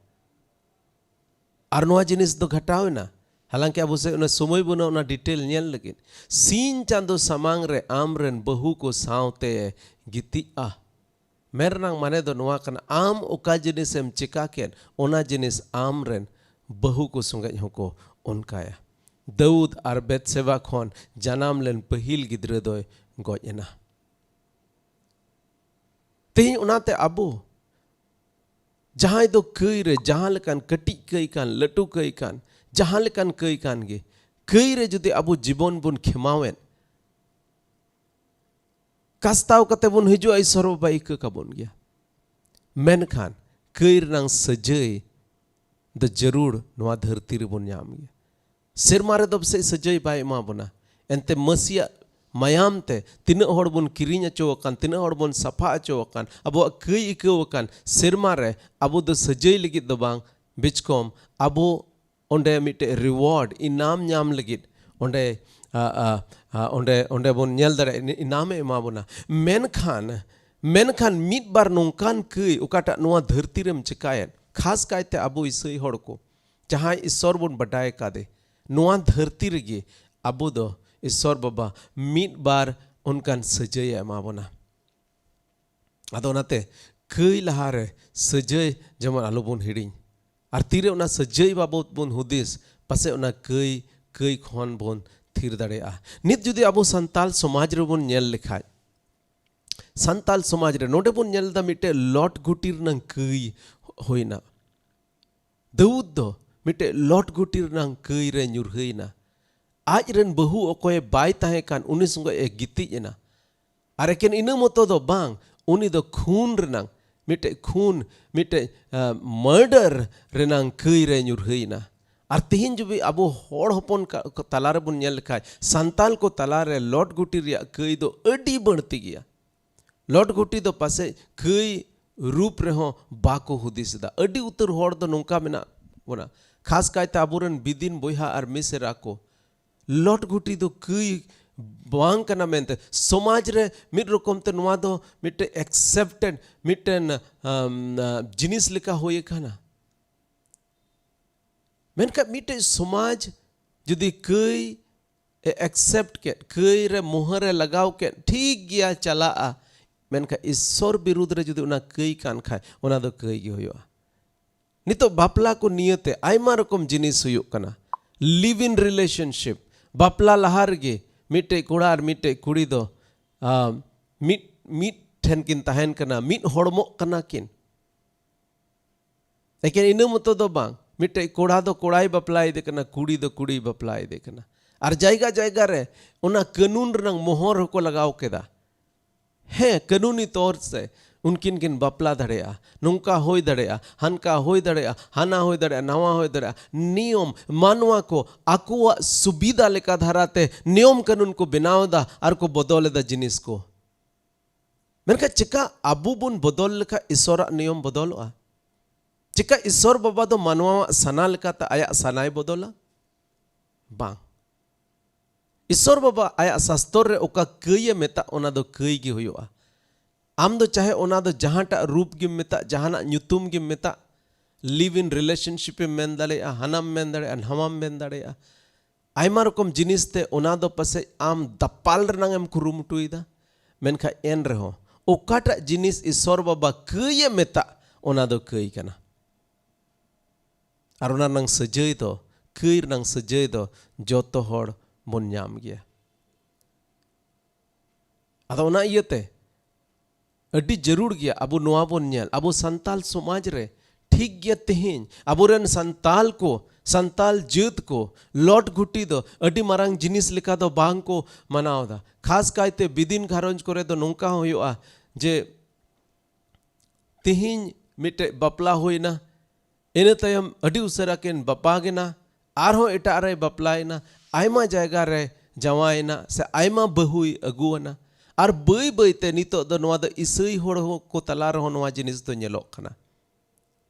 ᱟᱨ ᱱᱚᱣᱟ ᱡᱤᱱᱤᱥ ᱫᱚ ᱜᱷᱟᱴᱟᱣ ᱮᱱᱟ᱾ ᱦᱟᱞᱟᱝᱠᱤ ᱟᱵᱚ ᱥᱮᱫ ᱚᱱᱟ ᱥᱚᱢᱚᱭ ᱵᱟᱹᱱᱩᱜᱼᱟ ᱚᱱᱟ ᱰᱤᱴᱮᱞ ᱧᱮᱞ ᱞᱟᱹᱜᱤᱫ᱾ ᱥᱤᱧ ᱪᱟᱸᱫᱚ ᱥᱟᱢᱟᱝ ᱨᱮ ᱟᱢ ᱨᱮᱱ ᱵᱟᱹᱦᱩ ᱠᱚ ᱥᱟᱶᱛᱮ ᱜᱤᱛᱤᱡᱼᱟ᱾ ᱢᱮᱱ ᱨᱮᱱᱟᱜ ᱢᱟᱱᱮ ᱫᱚ ᱱᱚᱣᱟ ᱠᱟᱱᱟ, ᱟᱢ ᱚᱠᱟ ᱡᱤᱱᱤᱥᱮᱢ ᱪᱮᱠᱟ ᱠᱮᱫ, ᱚᱱᱟ ᱡᱤᱱᱤᱥ ᱟᱢ ᱨᱮᱱ ᱵᱟᱹᱦᱩ ᱠᱚ ᱥᱚᱸᱜᱮᱡ ᱦᱚᱸᱠᱚ ᱚᱱᱠᱟᱭᱟ᱾ ᱫᱟᱹᱣᱩᱫ ᱟᱨ ᱵᱮᱛᱥᱮᱵᱟ ᱠᱷᱚᱱ ᱡᱟᱱᱟᱢ ᱞᱮᱱ ᱯᱟᱹᱦᱤᱞ ᱜᱤᱫᱽᱨᱟᱹ ᱫᱚᱭ ᱜᱚᱡ ᱮᱱᱟ᱾ ᱛᱮᱦᱮᱧ ᱚᱱᱟᱛᱮ ᱟᱵᱚ ᱡᱟᱦᱟᱸᱭ ᱫᱚ ᱠᱟᱹᱭ ᱨᱮ, ᱡᱟᱦᱟᱸ ᱞᱮᱠᱟᱱ ᱠᱟᱹᱴᱤᱡ ᱠᱟᱹᱭ ᱠᱟᱱ, ᱞᱟᱹᱴᱩ ᱠᱟᱹᱭ ᱠᱟᱱ, ᱡᱟᱦᱟᱸ ᱞᱮᱠᱟᱱ ᱠᱟᱹᱭ ᱠᱟᱱ ᱜᱮ, ᱠᱟᱹᱭ ᱨᱮ ᱡᱩᱫᱤ ᱟᱵᱚ ᱡᱤᱵᱚᱱ ᱵᱚᱱ ᱠᱷᱮᱢᱟᱣᱮᱫ, ᱠᱟᱥᱛᱟᱣ ᱠᱟᱛᱮ ᱵᱚᱱ ᱦᱤᱡᱩᱜᱼᱟ, ᱤᱥᱚᱨ ᱵᱟᱵᱟ ᱤᱠᱟᱹ ᱠᱟᱵᱚᱱ ᱜᱮᱭᱟ᱾ ᱢᱮᱱᱠᱷᱟᱱ ᱠᱟᱹᱭ ᱨᱮᱱᱟᱝ ᱥᱟᱹᱡᱟᱹᱭ ᱫᱚ ᱡᱟᱹᱨᱩᱲ ᱱᱚᱣᱟ ᱫᱷᱟᱹᱨᱛᱤ ᱨᱮᱵᱚᱱ ᱧᱟᱢ ᱜᱮᱭᱟ᱾ ᱥᱮᱨᱢᱟ ᱨᱮᱫᱚ ᱯᱟᱥᱮᱡ ᱥᱟᱹᱡᱟᱹᱭ ᱵᱟᱭ ᱮᱢᱟ ᱵᱚᱱᱟ, ᱮᱱᱛᱮ ᱢᱟᱹᱥᱤᱭᱟᱜ ᱢᱟᱭᱟᱢ ᱛᱮ ᱛᱤᱱᱟᱹᱜ ᱦᱚᱲ ᱵᱚᱱ ᱠᱤᱨᱤᱧ ᱦᱚᱪᱚ ᱟᱠᱟᱱ, ᱛᱤᱱᱟᱹᱜ ᱦᱚᱲ ᱵᱚᱱ ᱥᱟᱯᱷᱟ ᱦᱚᱪᱚ ᱟᱠᱟᱱ, ᱟᱵᱚᱣᱟᱜ ᱠᱟᱹᱭ ᱤᱠᱟᱹᱣ ᱟᱠᱟᱱ ᱥᱮᱨᱢᱟ ᱨᱮ ᱟᱵᱚ ᱫᱚ ᱥᱟᱹᱡᱟᱹᱭ ᱞᱟᱹᱜᱤᱫ ᱫᱚ ᱵᱟᱝ, ᱵᱤᱪᱠᱚᱢ ᱟᱵᱚ ᱚᱸᱰᱮ ᱢᱤᱫᱴᱮᱡ ᱨᱤᱣᱟᱨᱰ, ᱤᱱᱟᱢ ᱧᱟᱢ ᱞᱟᱹᱜᱤᱫ ᱚᱸᱰᱮ, ᱟ, ᱟ, ᱟ, ᱚᱸᱰᱮ, ᱚᱸᱰᱮ ᱵᱚᱱ ᱧᱮᱞ ᱫᱟᱲᱮᱭᱟᱜᱼᱟ, ᱤᱱ-, ᱤᱱᱟᱢᱮ ᱮᱢᱟ ᱵᱚᱱᱟ᱾ ᱢᱮᱱᱠᱷᱟᱱ, ᱢᱮᱱᱠᱷᱟᱱ ᱢᱤᱫ ᱵᱟᱨ ᱱᱚᱝᱠᱟᱱ ᱠᱟᱹᱭ, ᱚᱠᱟᱴᱟᱜ ᱱᱚᱣᱟ ᱫᱷᱟᱹᱨᱛᱤ ᱨᱮᱢ ᱪᱮᱠᱟᱭᱮᱫ, ᱠᱷᱟᱥ ᱠᱟᱭᱛᱮ ᱟᱵᱚ ᱤᱥᱟᱹᱭ ᱦᱚᱲ ᱠᱚ, ᱡᱟᱦᱟᱸᱭ ᱤᱥᱚᱨ ᱵᱚᱱ ᱵᱟᱰᱟᱭ ᱟᱠᱟᱫᱮ, ᱱᱚᱣᱟ ᱫᱷᱟᱹᱨᱛᱤ ᱨᱮᱜᱮ ᱟᱵᱚ ᱫᱚ ᱤᱥᱚᱨ ᱵᱟᱵᱟ ᱢᱤᱫ ᱵᱟᱨ ᱚᱱᱠᱟᱱ ᱥᱟᱹᱡᱟᱹᱭᱮ ᱮᱢᱟ ᱵᱚᱱᱟ᱾ ᱟᱫᱚ ᱚᱱᱟᱛᱮ ᱠᱟᱹᱭ ᱞᱟᱦᱟᱨᱮ ᱥᱟᱹᱡᱟᱹᱭ ᱡᱮᱢᱚᱱ ᱟᱞᱚᱵᱚᱱ ᱦᱤᱲᱤᱧ᱾ ᱟᱨ ᱛᱤᱨᱮ ᱚᱱᱟ ᱥᱟᱹᱡᱟᱹᱭ ᱵᱟᱵᱚᱛ ᱵᱚᱱ ᱦᱩᱫᱤᱥ, ᱯᱟᱥᱮᱡ ᱚᱱᱟ ᱠᱟᱹᱭ, ᱠᱟᱹᱭ ᱠᱷᱚᱱ ᱵᱚᱱ ᱛᱷᱤᱨ ᱫᱟᱲᱮᱭᱟᱜᱼᱟ᱾ ᱱᱤᱛ ᱡᱩᱫᱤ ᱟᱵᱚ ᱥᱟᱱᱛᱟᱞ ᱥᱚᱢᱟᱡᱽ ᱨᱮᱵᱚᱱ ᱧᱮᱞ ᱞᱮᱠᱷᱟᱡ, ᱥᱟᱱᱛᱟᱞ ᱥᱚᱢᱟᱡᱽ ᱨᱮ ᱱᱚᱰᱮ ᱵᱚᱱ ᱧᱮᱞ ᱮᱫᱟ ᱢᱤᱫᱴᱮᱡ ᱞᱚᱴ ᱜᱷᱩᱴᱤ ᱨᱮᱱᱟᱝ ᱠᱟᱹᱭ ᱦᱩᱭᱱᱟ᱾ ᱫᱟᱹᱣᱩᱫ ᱫᱚ ᱢᱤᱫᱴᱮᱡ ᱞᱚᱴ ᱜᱷᱩᱴᱤ ᱨᱮᱱᱟᱝ ᱠᱟᱹᱭ ᱨᱮ ᱧᱩᱨᱦᱟᱹᱭᱮᱱᱟ᱾ ᱟᱡ ᱨᱮᱱ ᱵᱟᱹᱦᱩ ᱚᱠᱚᱭᱮ ᱵᱟᱭ ᱛᱟᱦᱮᱸ ᱠᱟᱱ, ᱩᱱᱤ ᱥᱚᱸᱜᱮ ᱮ ᱜᱤᱛᱤᱡ ᱮᱱᱟ᱾ ᱟᱨ ᱮᱠᱮᱱ ᱤᱱᱟᱹ ᱢᱚᱛᱚ ᱫᱚ ᱵᱟᱝ, ᱩᱱᱤ ᱫᱚ ᱠᱷᱩᱱ ᱨᱮᱱᱟᱝ, ᱢᱤᱫᱴᱮᱡ ᱠᱷᱩᱱ, ᱢᱤᱫᱴᱮᱡ, ᱟ, ᱢᱟᱨᱰᱟᱨ ᱨᱮᱱᱟᱝ ᱠᱟᱹᱭ ᱨᱮ ᱧᱩᱨᱦᱟᱹᱭᱮᱱᱟ᱾ ᱟᱨ ᱛᱮᱦᱮᱧ ᱡᱩᱫᱤ ᱟᱵᱚ ᱦᱚᱲ ᱦᱚᱯᱚᱱ ᱠᱟ-, ᱠᱚ ᱛᱟᱞᱟ ᱨᱮᱵᱚᱱ ᱧᱮᱞ ᱞᱮᱠᱷᱟᱡ, ᱥᱟᱱᱛᱟᱞ ᱠᱚ ᱛᱟᱞᱟ ᱨᱮ ᱞᱚᱴ ᱜᱷᱩᱴᱤ ᱨᱮᱭᱟᱜ ᱠᱟᱹᱭ ᱫᱚ ᱟᱹᱰᱤ ᱵᱟᱹᱲᱛᱤ ᱜᱮᱭᱟ᱾ ᱞᱚᱴ ᱜᱷᱩᱴᱤ ᱫᱚ ᱯᱟᱥᱮᱡ ᱠᱟᱹᱭ ᱨᱩᱯ ᱨᱮᱦᱚᱸ ᱵᱟᱠᱚ ᱦᱩᱫᱤᱥ ᱮᱫᱟ᱾ ᱟᱹᱰᱤ ᱩᱛᱟᱹᱨ ᱦᱚᱲ ᱫᱚ ᱱᱚᱝᱠᱟ ᱢᱮᱱᱟᱜ ᱵᱚᱱᱟ, ᱠᱷᱟᱥ ᱠᱟᱭᱛᱮ ᱟᱵᱚᱨᱮᱱ ᱵᱤᱫᱤᱱ ᱵᱚᱭᱦᱟ ᱟᱨ ᱢᱤᱥᱮᱨᱟ ᱠᱚ, ᱞᱚᱴ ᱜᱷᱩᱴᱤ ᱫᱚ ᱠᱟᱹᱭ ᱵᱟᱝ ᱠᱟᱱᱟ ᱢᱮᱱᱛᱮ, ᱥᱚᱢᱟᱡᱽ ᱨᱮ ᱢᱤᱫ ᱨᱚᱠᱚᱢ ᱛᱮ ᱱᱚᱣᱟ ᱫᱚ ᱢᱤᱫᱴᱮᱱ ᱮᱠᱥᱮᱯᱴᱮᱰ ᱢᱤᱫᱴᱮᱱ, ᱟᱢ, ᱟ, ᱡᱤᱱᱤᱥ ᱞᱮᱠᱟ ᱦᱩᱭ ᱟᱠᱟᱱᱟ᱾ ᱢᱮᱱᱠᱷᱟᱱ ᱢᱤᱫᱴᱮᱡ ᱥᱚᱢᱟᱡᱽ ᱡᱩᱫᱤ ᱠᱟᱹᱭ ᱮ accept ᱠᱮᱫ, ᱠᱟᱹᱭ ᱨᱮ ᱢᱩᱦᱟᱹᱨ ᱮ ᱞᱟᱜᱟᱣ ᱠᱮᱫ, ᱴᱷᱤᱠ ᱜᱮᱭᱟ, ᱪᱟᱞᱟᱜᱼᱟ᱾ ᱢᱮᱱᱠᱷᱟᱱ ᱤᱥᱥᱚᱨ ᱵᱤᱨᱩᱫᱽ ᱨᱮ ᱡᱩᱫᱤ ᱚᱱᱟ ᱠᱟᱹᱭ ᱠᱟᱱ ᱠᱷᱟᱡ, ᱚᱱᱟ ᱫᱚ ᱠᱟᱹᱭ ᱜᱮ ᱦᱩᱭᱩᱜᱼᱟ᱾ ᱱᱤᱛᱚᱜ ᱵᱟᱯᱞᱟ ᱠᱚ ᱱᱤᱭᱟᱹᱛᱮ ᱟᱭᱢᱟ ᱨᱚᱠᱚᱢ ᱡᱤᱱᱤᱥ ᱦᱩᱭᱩᱜ ᱠᱟᱱᱟ᱾ Live in relationship, ᱵᱟᱯᱞᱟ ᱞᱟᱦᱟ ᱨᱮᱜᱮ ᱢᱤᱫᱴᱮᱡ ᱠᱚᱲᱟ ᱟᱨ ᱢᱤᱫᱴᱮᱡ ᱠᱩᱲᱤ ᱫᱚ, ᱟᱢ, ᱢᱤᱫ, ᱢᱤᱫ ᱴᱷᱮᱱ ᱠᱤᱱ ᱛᱟᱦᱮᱱ ᱠᱟᱱᱟ, ᱢᱤᱫ ᱦᱚᱲᱢᱚᱜ ᱠᱟᱱᱟ ᱠᱤᱱ᱾ ᱮᱠᱮᱱ ᱤᱱᱟᱹ ᱢᱚᱛᱚ ᱫᱚ ᱵᱟᱝ, ᱢᱤᱫᱴᱮᱡ ᱠᱚᱲᱟ ᱫᱚ ᱠᱚᱲᱟᱭ ᱵᱟᱯᱞᱟᱭᱮᱫᱮ ᱠᱟᱱᱟ, ᱠᱩᱲᱤ ᱫᱚ ᱠᱩᱲᱤᱭ ᱵᱟᱯᱞᱟᱭᱮᱫᱮ ᱠᱟᱱᱟ᱾ ᱟᱨ ᱡᱟᱭᱜᱟ ᱡᱟᱭᱜᱟ ᱨᱮ ᱚᱱᱟ ᱠᱟᱹᱱᱩᱱ ᱨᱮᱱᱟᱝ ᱢᱚᱦᱚᱨ ᱦᱚᱸᱠᱚ ᱞᱟᱜᱟᱣ ᱠᱮᱫᱟ᱾ ᱦᱮᱸ, ᱠᱟᱹᱱᱩᱱᱤ ᱛᱚᱨ ᱥᱮ ᱩᱱᱠᱤᱱ ᱠᱤᱱ ᱵᱟᱯᱞᱟ ᱫᱟᱲᱮᱭᱟᱜᱼᱟ, ᱱᱚᱝᱠᱟ ᱦᱩᱭ ᱫᱟᱲᱮᱭᱟᱜᱼᱟ, ᱦᱟᱱᱠᱟ ᱦᱩᱭ ᱫᱟᱲᱮᱭᱟᱜᱼᱟ, ᱦᱟᱱᱟ ᱦᱩᱭ ᱫᱟᱲᱮᱭᱟᱜᱼᱟ, ᱱᱟᱣᱟ ᱦᱩᱭ ᱫᱟᱲᱮᱭᱟᱜᱼᱟ᱾ ᱱᱤᱭᱚᱢ, ᱢᱟᱱᱣᱟ ᱠᱚ ᱟᱠᱚᱣᱟᱜ ᱥᱩᱵᱤᱫᱷᱟ ᱞᱮᱠᱟ ᱫᱷᱟᱨᱟᱛᱮ ᱱᱤᱭᱚᱢ ᱠᱟᱹᱱᱩᱱ ᱠᱚ ᱵᱮᱱᱟᱣ ᱮᱫᱟ ᱟᱨ ᱠᱚ ᱵᱚᱫᱚᱞ ᱮᱫᱟ ᱡᱤᱱᱤᱥ ᱠᱚ᱾ ᱢᱮᱱᱠᱷᱟᱱ ᱪᱮᱠᱟ ᱟᱵᱚ ᱵᱚᱱ ᱵᱚᱫᱚᱞ ᱞᱮᱠᱷᱟᱱ ᱤᱥᱚᱨᱟᱜ ᱱᱤᱭᱚᱢ ᱵᱚᱫᱚᱞᱚᱜᱼᱟ? ᱪᱮᱠᱟ ᱤᱥᱚᱨ ᱵᱟᱵᱟ ᱫᱚ ᱢᱟᱱᱣᱟᱣᱟᱜ ᱥᱟᱱᱟ ᱞᱮᱠᱟᱛᱮ ᱟᱭᱟᱜ ᱥᱟᱱᱟᱭ ᱵᱚᱫᱚᱞᱟ? ᱵᱟᱝ᱾ ᱤᱥᱚᱨ ᱵᱟᱵᱟ ᱟᱭᱟᱜ ᱥᱟᱥᱛᱚᱨ ᱨᱮ ᱚᱠᱟ ᱠᱟᱹᱭ ᱮ ᱢᱮᱛᱟᱜ, ᱚᱱᱟ ᱫᱚ ᱠᱟᱹᱭ ᱜᱮ ᱦᱩᱭᱩᱜᱼᱟ᱾ ᱟᱢ ᱫᱚ ᱪᱟᱦᱮ ᱚᱱᱟ ᱫᱚ ᱡᱟᱦᱟᱸᱴᱟᱜ ᱨᱩᱯ ᱜᱮᱢ ᱢᱮᱛᱟᱜ, ᱡᱟᱦᱟᱱᱟᱜ ᱧᱩᱛᱩᱢ ᱜᱮᱢ ᱢᱮᱛᱟᱜ, live in relationship ᱮᱢ ᱢᱮᱱ ᱫᱟᱲᱮᱭᱟᱜᱼᱟ, ᱦᱟᱱᱟᱢ ᱢᱮᱱ ᱫᱟᱲᱮᱭᱟᱜᱼᱟ, ᱱᱟᱣᱟᱢ ᱢᱮᱱ ᱫᱟᱲᱮᱭᱟᱜᱼᱟ, ᱟᱭᱢᱟ ᱨᱚᱠᱚᱢ ᱡᱤᱱᱤᱥ ᱛᱮ ᱚᱱᱟ ᱫᱚ ᱯᱟᱥᱮᱡ ᱟᱢ ᱫᱟᱯᱟᱞ ᱨᱮᱱᱟᱝ ᱮᱢ ᱠᱩᱨᱩᱢᱩᱴᱩᱭᱮᱫᱟ, ᱢᱮᱱᱠᱷᱟᱱ ᱮᱱ ᱨᱮᱦᱚᱸ ᱚᱠᱟᱴᱟᱜ ᱡᱤᱱᱤᱥ ᱤᱥᱚᱨ ᱵᱟᱵᱟ ᱠᱟᱹᱭ ᱮ ᱢᱮᱛᱟᱜ, ᱚᱱᱟ ᱫᱚ ᱠᱟᱹᱭ ᱠᱟᱱᱟ᱾ ᱟᱨ ᱚᱱᱟ ᱨᱮᱱᱟᱝ ᱥᱟᱹᱡᱟᱹᱭ ᱫᱚ, ᱠᱟᱹᱭ ᱨᱮᱱᱟᱝ ᱥᱟᱹᱡᱟᱹᱭ ᱫᱚ ᱡᱚᱛᱚ ᱦᱚᱲ ᱵᱚᱱ ᱧᱟᱢ ᱜᱮᱭᱟ᱾ ᱟᱫᱚ ᱚᱱᱟ ᱤᱭᱟᱹᱛᱮ ᱟᱹᱰᱤ ᱡᱟᱹᱨᱩᱲ ᱜᱮᱭᱟ ᱟᱵᱚ ᱱᱚᱣᱟ ᱵᱚᱱ ᱧᱮᱞ, ᱟᱵᱚ ᱥᱟᱱᱛᱟᱞ ᱥᱚᱢᱟᱡᱽ ᱨᱮ ᱴᱷᱤᱠ ᱜᱮᱭᱟ, ᱛᱮᱦᱮᱧ ᱟᱵᱚᱨᱮᱱ ᱥᱟᱱᱛᱟᱞ ᱠᱚ, ᱥᱟᱱᱛᱟᱞ ᱡᱟᱹᱛ ᱠᱚ ᱞᱚᱴ ᱜᱷᱩᱴᱤ ᱫᱚ ᱟᱹᱰᱤ ᱢᱟᱨᱟᱝ ᱡᱤᱱᱤᱥ ᱞᱮᱠᱟ ᱫᱚ ᱵᱟᱝ ᱠᱚ ᱢᱟᱱᱟᱣ ᱮᱫᱟ᱾ ᱠᱷᱟᱥ ᱠᱟᱭᱛᱮ ᱵᱤᱫᱤᱱ ᱜᱷᱟᱨᱚᱸᱡᱽ ᱠᱚᱨᱮ ᱫᱚ ᱱᱚᱝᱠᱟ ᱦᱚᱸ ᱦᱩᱭᱩᱜᱼᱟ ᱡᱮ ᱛᱮᱦᱮᱧ ᱢᱤᱫᱴᱮᱡ ᱵᱟᱯᱞᱟ ᱦᱩᱭᱱᱟ, ᱤᱱᱟᱹ ᱛᱟᱭᱚᱢ ᱟᱹᱰᱤ ᱩᱥᱟᱹᱨᱟ ᱠᱤᱱ ᱵᱟᱯᱟᱜ ᱮᱱᱟ, ᱟᱨᱦᱚᱸ ᱮᱴᱟᱜ ᱨᱮᱭ ᱵᱟᱯᱞᱟᱭᱮᱱᱟ, ᱟᱭᱢᱟ ᱡᱟᱭᱜᱟ ᱨᱮ ᱡᱟᱶᱟᱭᱮᱱᱟ, ᱥᱮ ᱟᱭᱢᱟ ᱵᱟᱹᱦᱩᱭ ᱟᱹᱜᱩᱣᱟᱱᱟ᱾ ᱟᱨ ᱵᱟᱹᱭ ᱵᱟᱹᱭ ᱛᱮ ᱱᱤᱛᱚᱜ ᱫᱚ ᱱᱚᱣᱟ ᱫᱚ ᱤᱥᱟᱹᱭ ᱦᱚᱲ ᱦᱚᱸ ᱠᱚ ᱛᱟᱞᱟ ᱨᱮᱦᱚᱸ ᱱᱚᱣᱟ ᱡᱤᱱᱤᱥ ᱫᱚ ᱧᱮᱞᱚᱜ ᱠᱟᱱᱟ᱾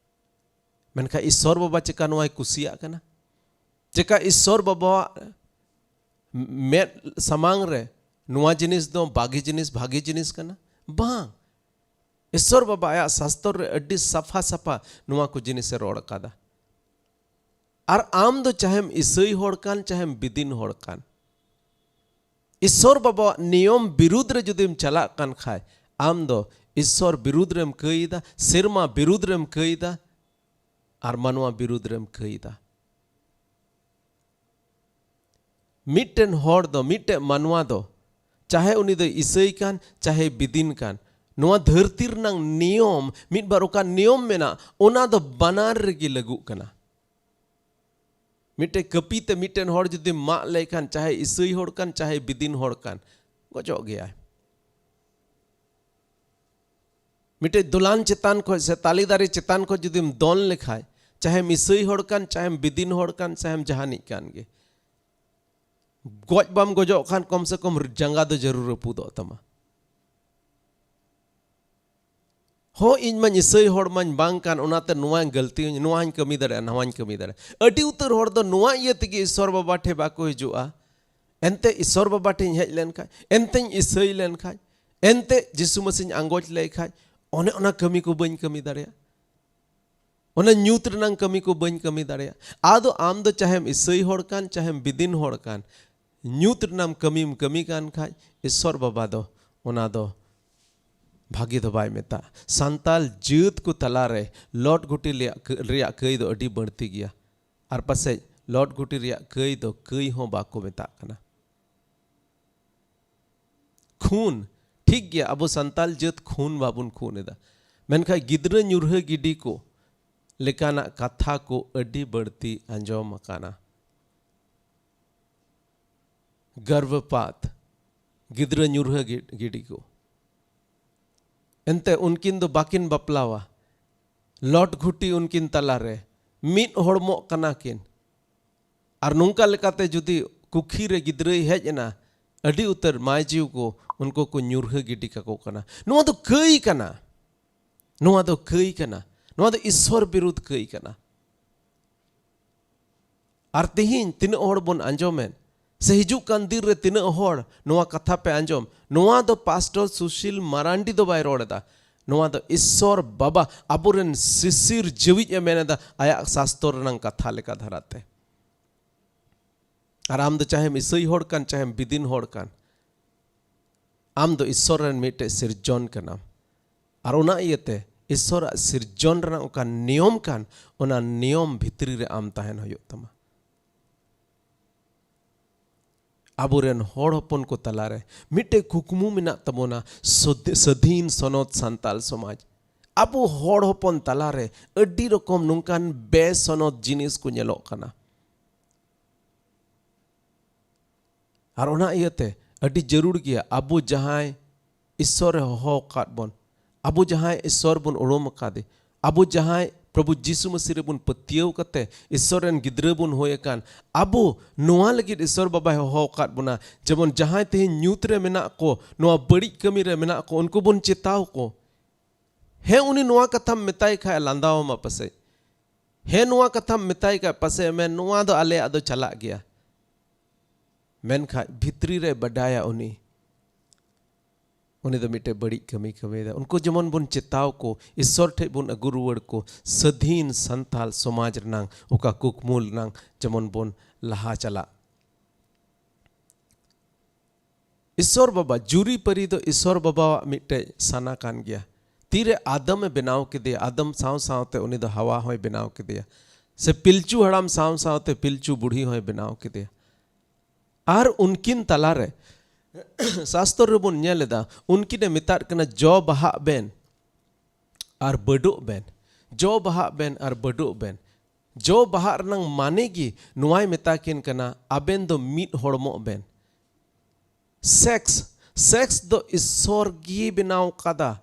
ᱢᱮᱱᱠᱷᱟᱱ ᱤᱥᱚᱨ ᱵᱟᱵᱟ ᱪᱮᱠᱟ ᱱᱚᱣᱟᱭ ᱠᱩᱥᱤᱭᱟᱜ ᱠᱟᱱᱟ? ᱪᱮᱠᱟ ᱤᱥᱚᱨ ᱵᱟᱵᱟᱣᱟᱜ ᱢᱮᱫ ᱥᱟᱢᱟᱝ ᱨᱮ ᱱᱚᱣᱟ ᱡᱤᱱᱤᱥ ᱫᱚ ᱵᱟᱜᱮ ᱡᱤᱱᱤᱥ, ᱵᱷᱟᱜᱮ ᱡᱤᱱᱤᱥ ᱠᱟᱱᱟ? ᱵᱟᱝ᱾ ᱤᱥᱚᱨ ᱵᱟᱵᱟ ᱟᱭᱟᱜ ᱥᱟᱥᱛᱚᱨ ᱨᱮ ᱟᱹᱰᱤ ᱥᱟᱯᱷᱟ ᱥᱟᱯᱷᱟ ᱱᱚᱣᱟ ᱠᱚ ᱡᱤᱱᱤᱥᱮ ᱨᱚᱲ ᱟᱠᱟᱫᱟ᱾ ᱟᱨ ᱟᱢ ᱫᱚ ᱪᱟᱦᱮᱢ ᱤᱥᱟᱹᱭ ᱦᱚᱲ ᱠᱟᱱ, ᱪᱟᱦᱮᱢ ᱵᱤᱫᱤᱱ ᱦᱚᱲ ᱠᱟᱱ, ᱤᱥᱥᱚᱨ ᱵᱟᱵᱟᱣᱟᱜ ᱱᱤᱭᱚᱢ ᱵᱤᱨᱩᱫᱽ ᱨᱮ ᱡᱩᱫᱤᱢ ᱪᱟᱞᱟᱜ ᱠᱟᱱ ᱠᱷᱟᱡ, ᱟᱢ ᱫᱚ ᱤᱥᱥᱚᱨ ᱵᱤᱨᱩᱫᱽ ᱨᱮᱢ ᱠᱟᱹᱭᱫᱟ, ᱥᱮᱨᱢᱟ ᱵᱤᱨᱩᱫᱽ ᱨᱮᱢ ᱠᱟᱹᱭᱫᱟ, ᱟᱨ ᱢᱟᱱᱣᱟ ᱵᱤᱨᱩᱫᱽ ᱨᱮᱢ ᱠᱟᱹᱭᱫᱟ᱾ ᱢᱤᱫᱴᱮᱱ ᱦᱚᱲ ᱫᱚ, ᱢᱤᱫᱴᱮᱱ ᱢᱟᱱᱣᱟ ᱫᱚ, ᱪᱟᱦᱮ ᱩᱱᱤ ᱫᱚᱭ ᱤᱥᱟᱹᱭ ᱠᱟᱱ, ᱪᱟᱦᱮ ᱵᱤᱫᱤᱱ ᱠᱟᱱ, ᱱᱚᱣᱟ ᱫᱷᱟᱹᱨᱛᱤ ᱨᱮᱱᱟᱝ ᱱᱤᱭᱚᱢ, ᱢᱤᱫ ᱵᱟᱨ ᱚᱠᱟ ᱱᱤᱭᱚᱢ ᱢᱮᱱᱟᱜ, ᱚᱱᱟ ᱫᱚ ᱵᱟᱱᱟᱨ ᱨᱮᱜᱮ ᱞᱟᱹᱜᱩᱜ ᱠᱟᱱᱟ᱾ ᱢᱤᱫᱴᱮᱱ ᱠᱟᱹᱯᱤ ᱛᱮ ᱢᱤᱫᱴᱮᱱ ᱦᱚᱲ ᱡᱩᱫᱤ ᱢᱟᱜ ᱞᱮᱭ ᱠᱷᱟᱱ, ᱪᱟᱦᱮ ᱤᱥᱟᱹᱭ ᱦᱚᱲ ᱠᱟᱱ, ᱪᱟᱦᱮ ᱵᱤᱫᱤᱱ ᱦᱚᱲ ᱠᱟᱱ, ᱜᱚᱡᱚᱜ ᱜᱮᱭᱟᱭ᱾ ᱢᱤᱫᱴᱮᱡ ᱫᱚᱞᱟᱱ ᱪᱮᱛᱟᱱ ᱠᱷᱚᱡ ᱥᱮ ᱛᱟᱞᱮ ᱫᱟᱨᱮ ᱪᱮᱛᱟᱱ ᱠᱷᱚᱡ ᱡᱩᱫᱤᱢ ᱫᱚᱱ ᱞᱮᱠᱷᱟᱡ, ᱪᱟᱦᱮᱢ ᱤᱥᱟᱹᱭ ᱦᱚᱲ ᱠᱟᱱ, ᱪᱟᱦᱮᱢ ᱵᱤᱫᱤᱱ ᱦᱚᱲ ᱠᱟᱱ, ᱪᱟᱦᱮᱢ ᱡᱟᱦᱟᱱᱤᱡ ᱠᱟᱱ ᱜᱮ, ᱜᱚᱡ ᱵᱟᱢ ᱜᱚᱡᱚᱜ ᱠᱷᱟᱱ ᱠᱚᱢ ᱥᱮ ᱠᱚᱢ ᱡᱟᱸᱜᱟ ᱫᱚ ᱡᱟᱹᱨᱩᱲ ᱨᱟᱹᱯᱩᱫᱚᱜ ᱛᱟᱢᱟ᱾ ᱦᱚᱸ, ᱤᱧ ᱢᱟᱧ ᱤᱥᱟᱹᱭ ᱦᱚᱲ ᱢᱟᱧ ᱵᱟᱝ ᱠᱟᱱ, ᱚᱱᱟᱛᱮ ᱱᱚᱣᱟᱧ ᱜᱟᱹᱞᱛᱤᱭᱟᱹᱧ, ᱱᱚᱣᱟᱧ ᱠᱟᱹᱢᱤ ᱫᱟᱲᱮᱭᱟᱜᱼᱟ, ᱱᱚᱣᱟᱧ ᱠᱟᱹᱢᱤ ᱫᱟᱲᱮᱭᱟᱜᱼᱟ᱾ ᱟᱹᱰᱤ ᱩᱛᱟᱹᱨ ᱦᱚᱲ ᱫᱚ ᱱᱚᱣᱟ ᱤᱭᱟᱹ ᱛᱮᱜᱮ ᱤᱥᱥᱚᱨ ᱵᱟᱵᱟ ᱴᱷᱮᱡ ᱵᱟᱠᱚ ᱦᱤᱡᱩᱜᱼᱟ᱾ ᱮᱱᱛᱮ ᱤᱥᱥᱚᱨ ᱵᱟᱵᱟ ᱴᱷᱮᱡ ᱤᱧ ᱦᱮᱡ ᱞᱮᱱᱠᱷᱟᱡ, ᱮᱱᱛᱮᱧ ᱤᱥᱟᱹᱭ ᱞᱮᱱᱠᱷᱟᱡ, ᱮᱱᱛᱮ ᱡᱤᱥᱩ ᱢᱟᱹᱥᱤᱧ ᱟᱸᱜᱚᱪ ᱞᱮᱭ ᱠᱷᱟᱡ, ᱚᱱᱮ ᱚᱱᱟ ᱠᱟᱹᱢᱤ ᱠᱚ ᱵᱟᱹᱧ ᱠᱟᱹᱢᱤ ᱫᱟᱲᱮᱭᱟᱜᱼᱟ, ᱚᱱᱟ ᱧᱩᱛ ᱨᱮᱱᱟᱝ ᱠᱟᱹᱢᱤ ᱠᱚ ᱵᱟᱹᱧ ᱠᱟᱹᱢᱤ ᱫᱟᱲᱮᱭᱟᱜᱼᱟ᱾ ᱟᱫᱚ ᱟᱢ ᱫᱚ ᱪᱟᱦᱮᱢ ᱤᱥᱟᱹᱭ ᱦᱚᱲ ᱠᱟᱱ, ᱪᱟᱦᱮᱢ ᱵᱤᱫᱤᱱ ᱦᱚᱲ ᱠᱟᱱ, ᱧᱩᱛ ᱨᱮᱱᱟᱜ ᱠᱟᱹᱢᱤᱢ ᱠᱟᱹᱢᱤ ᱠᱟᱱ ᱠᱷᱟᱡ, ᱤᱥᱥᱚᱨ ᱵᱟᱵᱟ ᱫᱚ ᱚᱱᱟ ᱫᱚ ᱵᱷᱟᱹᱜᱤ ᱫᱚ ᱵᱟᱭ ᱢᱮᱛᱟᱜᱼᱟ᱾ ᱥᱟᱱᱛᱟᱞ ᱡᱟᱹᱛ ᱠᱚ ᱛᱟᱞᱟᱨᱮ ᱞᱚᱴ ᱜᱷᱩᱴᱤ ᱨᱮᱭᱟᱜ ᱠᱟᱹ-, ᱨᱮᱭᱟᱜ ᱠᱟᱹᱭ ᱫᱚ ᱟᱹᱰᱤ ᱵᱟᱹᱲᱛᱤ ᱜᱮᱭᱟ᱾ ᱟᱨ ᱯᱟᱥᱮᱡ ᱞᱚᱴ ᱜᱷᱩᱴᱤ ᱨᱮᱭᱟᱜ ᱠᱟᱹᱭ ᱫᱚ ᱠᱟᱹᱭ ᱦᱚᱸ ᱵᱟᱠᱚ ᱢᱮᱛᱟᱜ ᱠᱟᱱᱟ᱾ ᱠᱷᱩᱱ, ᱴᱷᱤᱠ ᱜᱮᱭᱟ, ᱟᱵᱚ ᱥᱟᱱᱛᱟᱞ ᱡᱟᱹᱛ ᱠᱷᱩᱱ ᱵᱟᱵᱚᱱ ᱠᱷᱩᱱ ᱮᱫᱟ, ᱢᱮᱱᱠᱷᱟᱱ ᱜᱤᱫᱽᱨᱟᱹ ᱧᱩᱨᱦᱟᱹ ᱜᱤᱰᱤ ᱠᱚ ᱞᱮᱠᱟᱱᱟᱜ ᱠᱟᱛᱷᱟ ᱠᱚ ᱟᱹᱰᱤ ᱵᱟᱹᱲᱛᱤ ᱟᱸᱡᱚᱢ ᱟᱠᱟᱱᱟ᱾ ᱜᱚᱨᱵᱷᱚᱯᱟᱛ, ᱜᱤᱫᱽᱨᱟᱹ ᱧᱩᱨᱦᱟᱹ ᱜᱤ-, ᱜᱤᱰᱤ ᱠᱚ᱾ ᱮᱱᱛᱮ ᱩᱱᱠᱤᱱ ᱫᱚ ᱵᱟᱠᱤᱱ ᱵᱟᱯᱞᱟᱣᱟ, ᱞᱚᱴ ᱜᱷᱩᱴᱤ ᱩᱱᱠᱤᱱ ᱛᱟᱞᱟᱨᱮ ᱢᱤᱫ ᱦᱚᱲᱢᱚᱜ ᱠᱟᱱᱟ ᱠᱤᱱ᱾ ᱟᱨ ᱱᱚᱝᱠᱟ ᱞᱮᱠᱟᱛᱮ ᱡᱩᱫᱤ ᱠᱩᱠᱷᱤ ᱨᱮ ᱜᱤᱫᱽᱨᱟᱹᱭ ᱦᱮᱡ ᱮᱱᱟ, ᱟᱹᱰᱤ ᱩᱛᱟᱹᱨ ᱢᱟᱭ ᱡᱤᱣᱤ ᱠᱚ ᱩᱱᱠᱩ ᱠᱚ ᱧᱩᱨᱦᱟᱹ ᱜᱤᱰᱤ ᱠᱟᱠᱚ ᱠᱟᱱᱟ᱾ ᱱᱚᱣᱟ ᱫᱚ ᱠᱟᱹᱭ ᱠᱟᱱᱟ, ᱱᱚᱣᱟ ᱫᱚ ᱠᱟᱹᱭ ᱠᱟᱱᱟ, ᱱᱚᱣᱟ ᱫᱚ ᱤᱥᱥᱚᱨ ᱵᱤᱨᱩᱫᱷ ᱠᱟᱹᱭ ᱠᱟᱱᱟ᱾ ᱟᱨ ᱛᱮᱦᱮᱧ ᱛᱤᱱᱟᱹᱜ ᱦᱚᱲ ᱵᱚᱱ ᱟᱸᱡᱚᱢᱮᱫ, ᱥᱮ ᱦᱤᱡᱩᱜ ᱠᱟᱱ ᱫᱤᱱ ᱨᱮ ᱛᱤᱱᱟᱹᱜ ᱦᱚᱲ ᱱᱚᱣᱟ ᱠᱟᱛᱷᱟ ᱯᱮ ᱟᱸᱡᱚᱢ, ᱱᱚᱣᱟ ᱫᱚ ᱯᱟᱥᱴᱚᱨ ᱥᱩᱥᱤᱞ ᱢᱟᱨᱟᱱᱰᱤ ᱫᱚ ᱵᱟᱭ ᱨᱚᱲ ᱮᱫᱟ, ᱱᱚᱣᱟ ᱫᱚ ᱤᱥᱥᱚᱨ ᱵᱟᱵᱟ ᱟᱵᱚᱨᱮᱱ ᱥᱤᱥᱤᱨ ᱡᱤᱣᱤᱡ ᱮ ᱢᱮᱱ ᱮᱫᱟ ᱟᱭᱟᱜ ᱥᱟᱥᱛᱚᱨ ᱨᱮᱱᱟᱝ ᱠᱟᱛᱷᱟ ᱞᱮᱠᱟ ᱫᱷᱟᱨᱟᱛᱮ᱾ ᱟᱨ ᱟᱢ ᱫᱚ ᱪᱟᱦᱮᱢ ᱤᱥᱟᱹᱭ ᱦᱚᱲ ᱠᱟᱱ, ᱪᱟᱦᱮᱢ ᱵᱤᱫᱤᱱ ᱦᱚᱲ ᱠᱟᱱ, ᱟᱢ ᱫᱚ ᱤᱥᱥᱚᱨ ᱨᱮᱱ ᱢᱤᱫᱴᱮᱡ ᱥᱤᱨᱡᱚᱱ ᱠᱟᱱᱟᱢ᱾ ᱟᱨ ᱚᱱᱟ ᱤᱭᱟᱹᱛᱮ ᱤᱥᱥᱚᱨᱟᱜ ᱥᱤᱨᱡᱚᱱ ᱨᱮᱱᱟᱜ ᱚᱠᱟ ᱱᱤᱭᱚᱢ ᱠᱟᱱ, ᱚᱱᱟ ᱱᱤᱭᱚᱢ ᱵᱷᱤᱛᱨᱤ ᱨᱮ ᱟᱢ ᱛᱟᱦᱮᱱ ᱦᱩᱭᱩᱜ ᱛᱟᱢᱟ᱾ ᱟᱵᱚᱨᱮᱱ ᱦᱚᱲ ᱦᱚᱯᱚᱱ ᱠᱚ ᱛᱟᱞᱟᱨᱮ ᱢᱤᱫᱴᱮᱡ ᱠᱩᱠᱢᱩ ᱢᱮᱱᱟᱜ ᱛᱟᱵᱚᱱᱟ, ᱥᱚᱫ-, ᱥᱟᱹᱫᱷᱤᱱ ᱥᱚᱱᱚᱛ ᱥᱟᱱᱛᱟᱞ ᱥᱚᱢᱟᱡᱽ᱾ ᱟᱵᱚ ᱦᱚᱲ ᱦᱚᱯᱚᱱ ᱛᱟᱞᱟᱨᱮ ᱟᱹᱰᱤ ᱨᱚᱠᱚᱢ ᱱᱚᱝᱠᱟᱱ ᱵᱮᱥᱚᱱᱚᱛ ᱡᱤᱱᱤᱥ ᱠᱚ ᱧᱮᱞᱚᱜ ᱠᱟᱱᱟ᱾ ᱟᱨ ᱚᱱᱟ ᱤᱭᱟᱹᱛᱮ ᱟᱹᱰᱤ ᱡᱟᱹᱨᱩᱲ ᱜᱮᱭᱟ, ᱟᱵᱚ ᱡᱟᱦᱟᱸᱭ ᱤᱥᱥᱚᱨᱮ ᱦᱚᱦᱚ ᱟᱠᱟᱫ ᱵᱚᱱ, ᱟᱵᱚ ᱡᱟᱦᱟᱸᱭ ᱤᱥᱥᱚᱨ ᱵᱚᱱ ᱩᱨᱩᱢ ᱟᱠᱟᱫᱮ, ᱟᱵᱚ ᱡᱟᱦᱟᱸᱭ ᱯᱨᱚᱵᱷᱩ ᱡᱤᱥᱩ ᱢᱟᱹᱥᱤ ᱨᱮᱵᱚᱱ ᱯᱟᱹᱛᱭᱟᱹᱣ ᱠᱟᱛᱮ ᱤᱥᱥᱚᱨ ᱨᱮᱱ ᱜᱤᱫᱽᱨᱟᱹ ᱵᱚᱱ ᱦᱩᱭ ᱟᱠᱟᱱ, ᱟᱵᱚ ᱱᱚᱣᱟ ᱞᱟᱹᱜᱤᱫ ᱤᱥᱥᱚᱨ ᱵᱟᱵᱟᱭ ᱦᱚᱦᱚ ᱟᱠᱟᱫ ᱵᱚᱱᱟ, ᱡᱮᱢᱚᱱ ᱡᱟᱦᱟᱸᱭ ᱛᱮᱦᱮᱧ ᱧᱩᱛ ᱨᱮ ᱢᱮᱱᱟᱜ ᱠᱚ, ᱱᱚᱣᱟ ᱵᱟᱹᱲᱤᱡ ᱠᱟᱹᱢᱤ ᱨᱮ ᱢᱮᱱᱟᱜ ᱠᱚ, ᱩᱱᱠᱩ ᱵᱚᱱ ᱪᱮᱛᱟᱣ ᱠᱚ᱾ ᱦᱮᱸ, ᱩᱱᱤ ᱱᱚᱣᱟ ᱠᱟᱛᱷᱟᱢ ᱢᱮᱛᱟᱭ ᱠᱷᱟᱡ ᱞᱟᱸᱫᱟᱣᱟᱢᱟ ᱯᱟᱥᱮᱡ᱾ ᱦᱮᱸ, ᱱᱚᱣᱟ ᱠᱟᱛᱷᱟᱢ ᱢᱮᱛᱟᱭ ᱠᱷᱟᱡ ᱯᱟᱥᱮᱡ ᱢᱮᱱ, "ᱱᱚᱣᱟ ᱫᱚ ᱟᱞᱮᱭᱟᱜ ᱫᱚ ᱪᱟᱞᱟᱜ ᱜᱮᱭᱟ", ᱢᱮᱱᱠᱷᱟᱡ ᱵᱷᱤᱛᱨᱤ ᱨᱮ ᱵᱟᱰᱟᱭᱟ ᱩᱱᱤ, ᱩᱱᱤ ᱫᱚ ᱢᱤᱫᱴᱮᱡ ᱵᱟᱹᱲᱤᱡ ᱠᱟᱹᱢᱤ ᱠᱟᱹᱢᱤᱭᱮᱫᱟ᱾ ᱩᱱᱠᱩ ᱡᱮᱢᱚᱱ ᱵᱚᱱ ᱪᱮᱛᱟᱣ ᱠᱚ, ᱤᱥᱥᱚᱨ ᱴᱷᱮᱡ ᱵᱚᱱ ᱟᱹᱜᱩ ᱨᱩᱣᱟᱹᱲ ᱠᱚ, ᱥᱟᱹᱫᱷᱤᱱ ᱥᱟᱱᱛᱟᱞ ᱥᱚᱢᱟᱡᱽ ᱨᱮᱱᱟᱝ ᱚᱠᱟ ᱠᱩᱠᱢᱩ ᱨᱮᱱᱟᱝ ᱡᱮᱢᱚᱱ ᱵᱚᱱ ᱞᱟᱦᱟ ᱪᱟᱞᱟᱜ᱾ ᱤᱥᱥᱚᱨ ᱵᱟᱵᱟ, ᱡᱩᱨᱤ ᱯᱟᱹᱨᱤ ᱫᱚ ᱤᱥᱥᱚᱨ ᱵᱟᱵᱟᱣᱟᱜ ᱢᱤᱫᱴᱮᱡ ᱥᱟᱱᱟ ᱠᱟᱱ ᱜᱮᱭᱟ᱾ ᱛᱤᱨᱮ ᱟᱫᱟᱢ ᱮ ᱵᱮᱱᱟᱣ ᱠᱮᱫᱮᱭᱟ, ᱟᱫᱟᱢ ᱥᱟᱶ ᱥᱟᱶᱛᱮ ᱩᱱᱤ ᱫᱚ ᱦᱟᱣᱟ ᱦᱚᱸᱭ ᱵᱮᱱᱟᱣ ᱠᱮᱫᱮᱭᱟ, ᱥᱮ ᱯᱤᱞᱪᱩ ᱦᱟᱲᱟᱢ ᱥᱟᱶ ᱥᱟᱶᱛᱮ ᱯᱤᱞᱪᱩ ᱵᱩᱲᱦᱤ ᱦᱚᱸᱭ ᱵᱮᱱᱟᱣ ᱠᱮᱫᱮᱭᱟ᱾ ᱟᱨ ᱩᱱᱠᱤᱱ ᱛᱟᱞᱟᱨᱮ ᱥᱟᱥᱛᱚᱨ ᱨᱮᱵᱚᱱ ᱧᱮᱞ ᱮᱫᱟ, ᱩᱱᱠᱤᱱ ᱮ ᱢᱮᱛᱟᱫ ᱠᱟᱱᱟ, "ᱡᱚ ᱵᱟᱦᱟᱜ ᱵᱮᱱ ᱟᱨ ᱵᱟᱹᱰᱚᱜ ᱵᱮᱱ, ᱡᱚ ᱵᱟᱦᱟᱜ ᱵᱮᱱ ᱟᱨ ᱵᱟᱹᱰᱚᱜ ᱵᱮᱱ᱾" ᱡᱚ ᱵᱟᱦᱟᱜ ᱨᱮᱱᱟᱝ ᱢᱟᱱᱮ ᱜᱮ ᱱᱚᱣᱟᱭ ᱢᱮᱛᱟ ᱠᱤᱱ ᱠᱟᱱᱟ, ᱟᱵᱮᱱ ᱫᱚ ᱢᱤᱫ ᱦᱚᱲᱢᱚᱜ ᱵᱮᱱ᱾ ᱥᱮᱠᱥ, ᱥᱮᱠᱥ ᱫᱚ ᱤᱥᱥᱚᱨ ᱜᱮ ᱵᱮᱱᱟᱣ ᱠᱟᱫᱟ᱾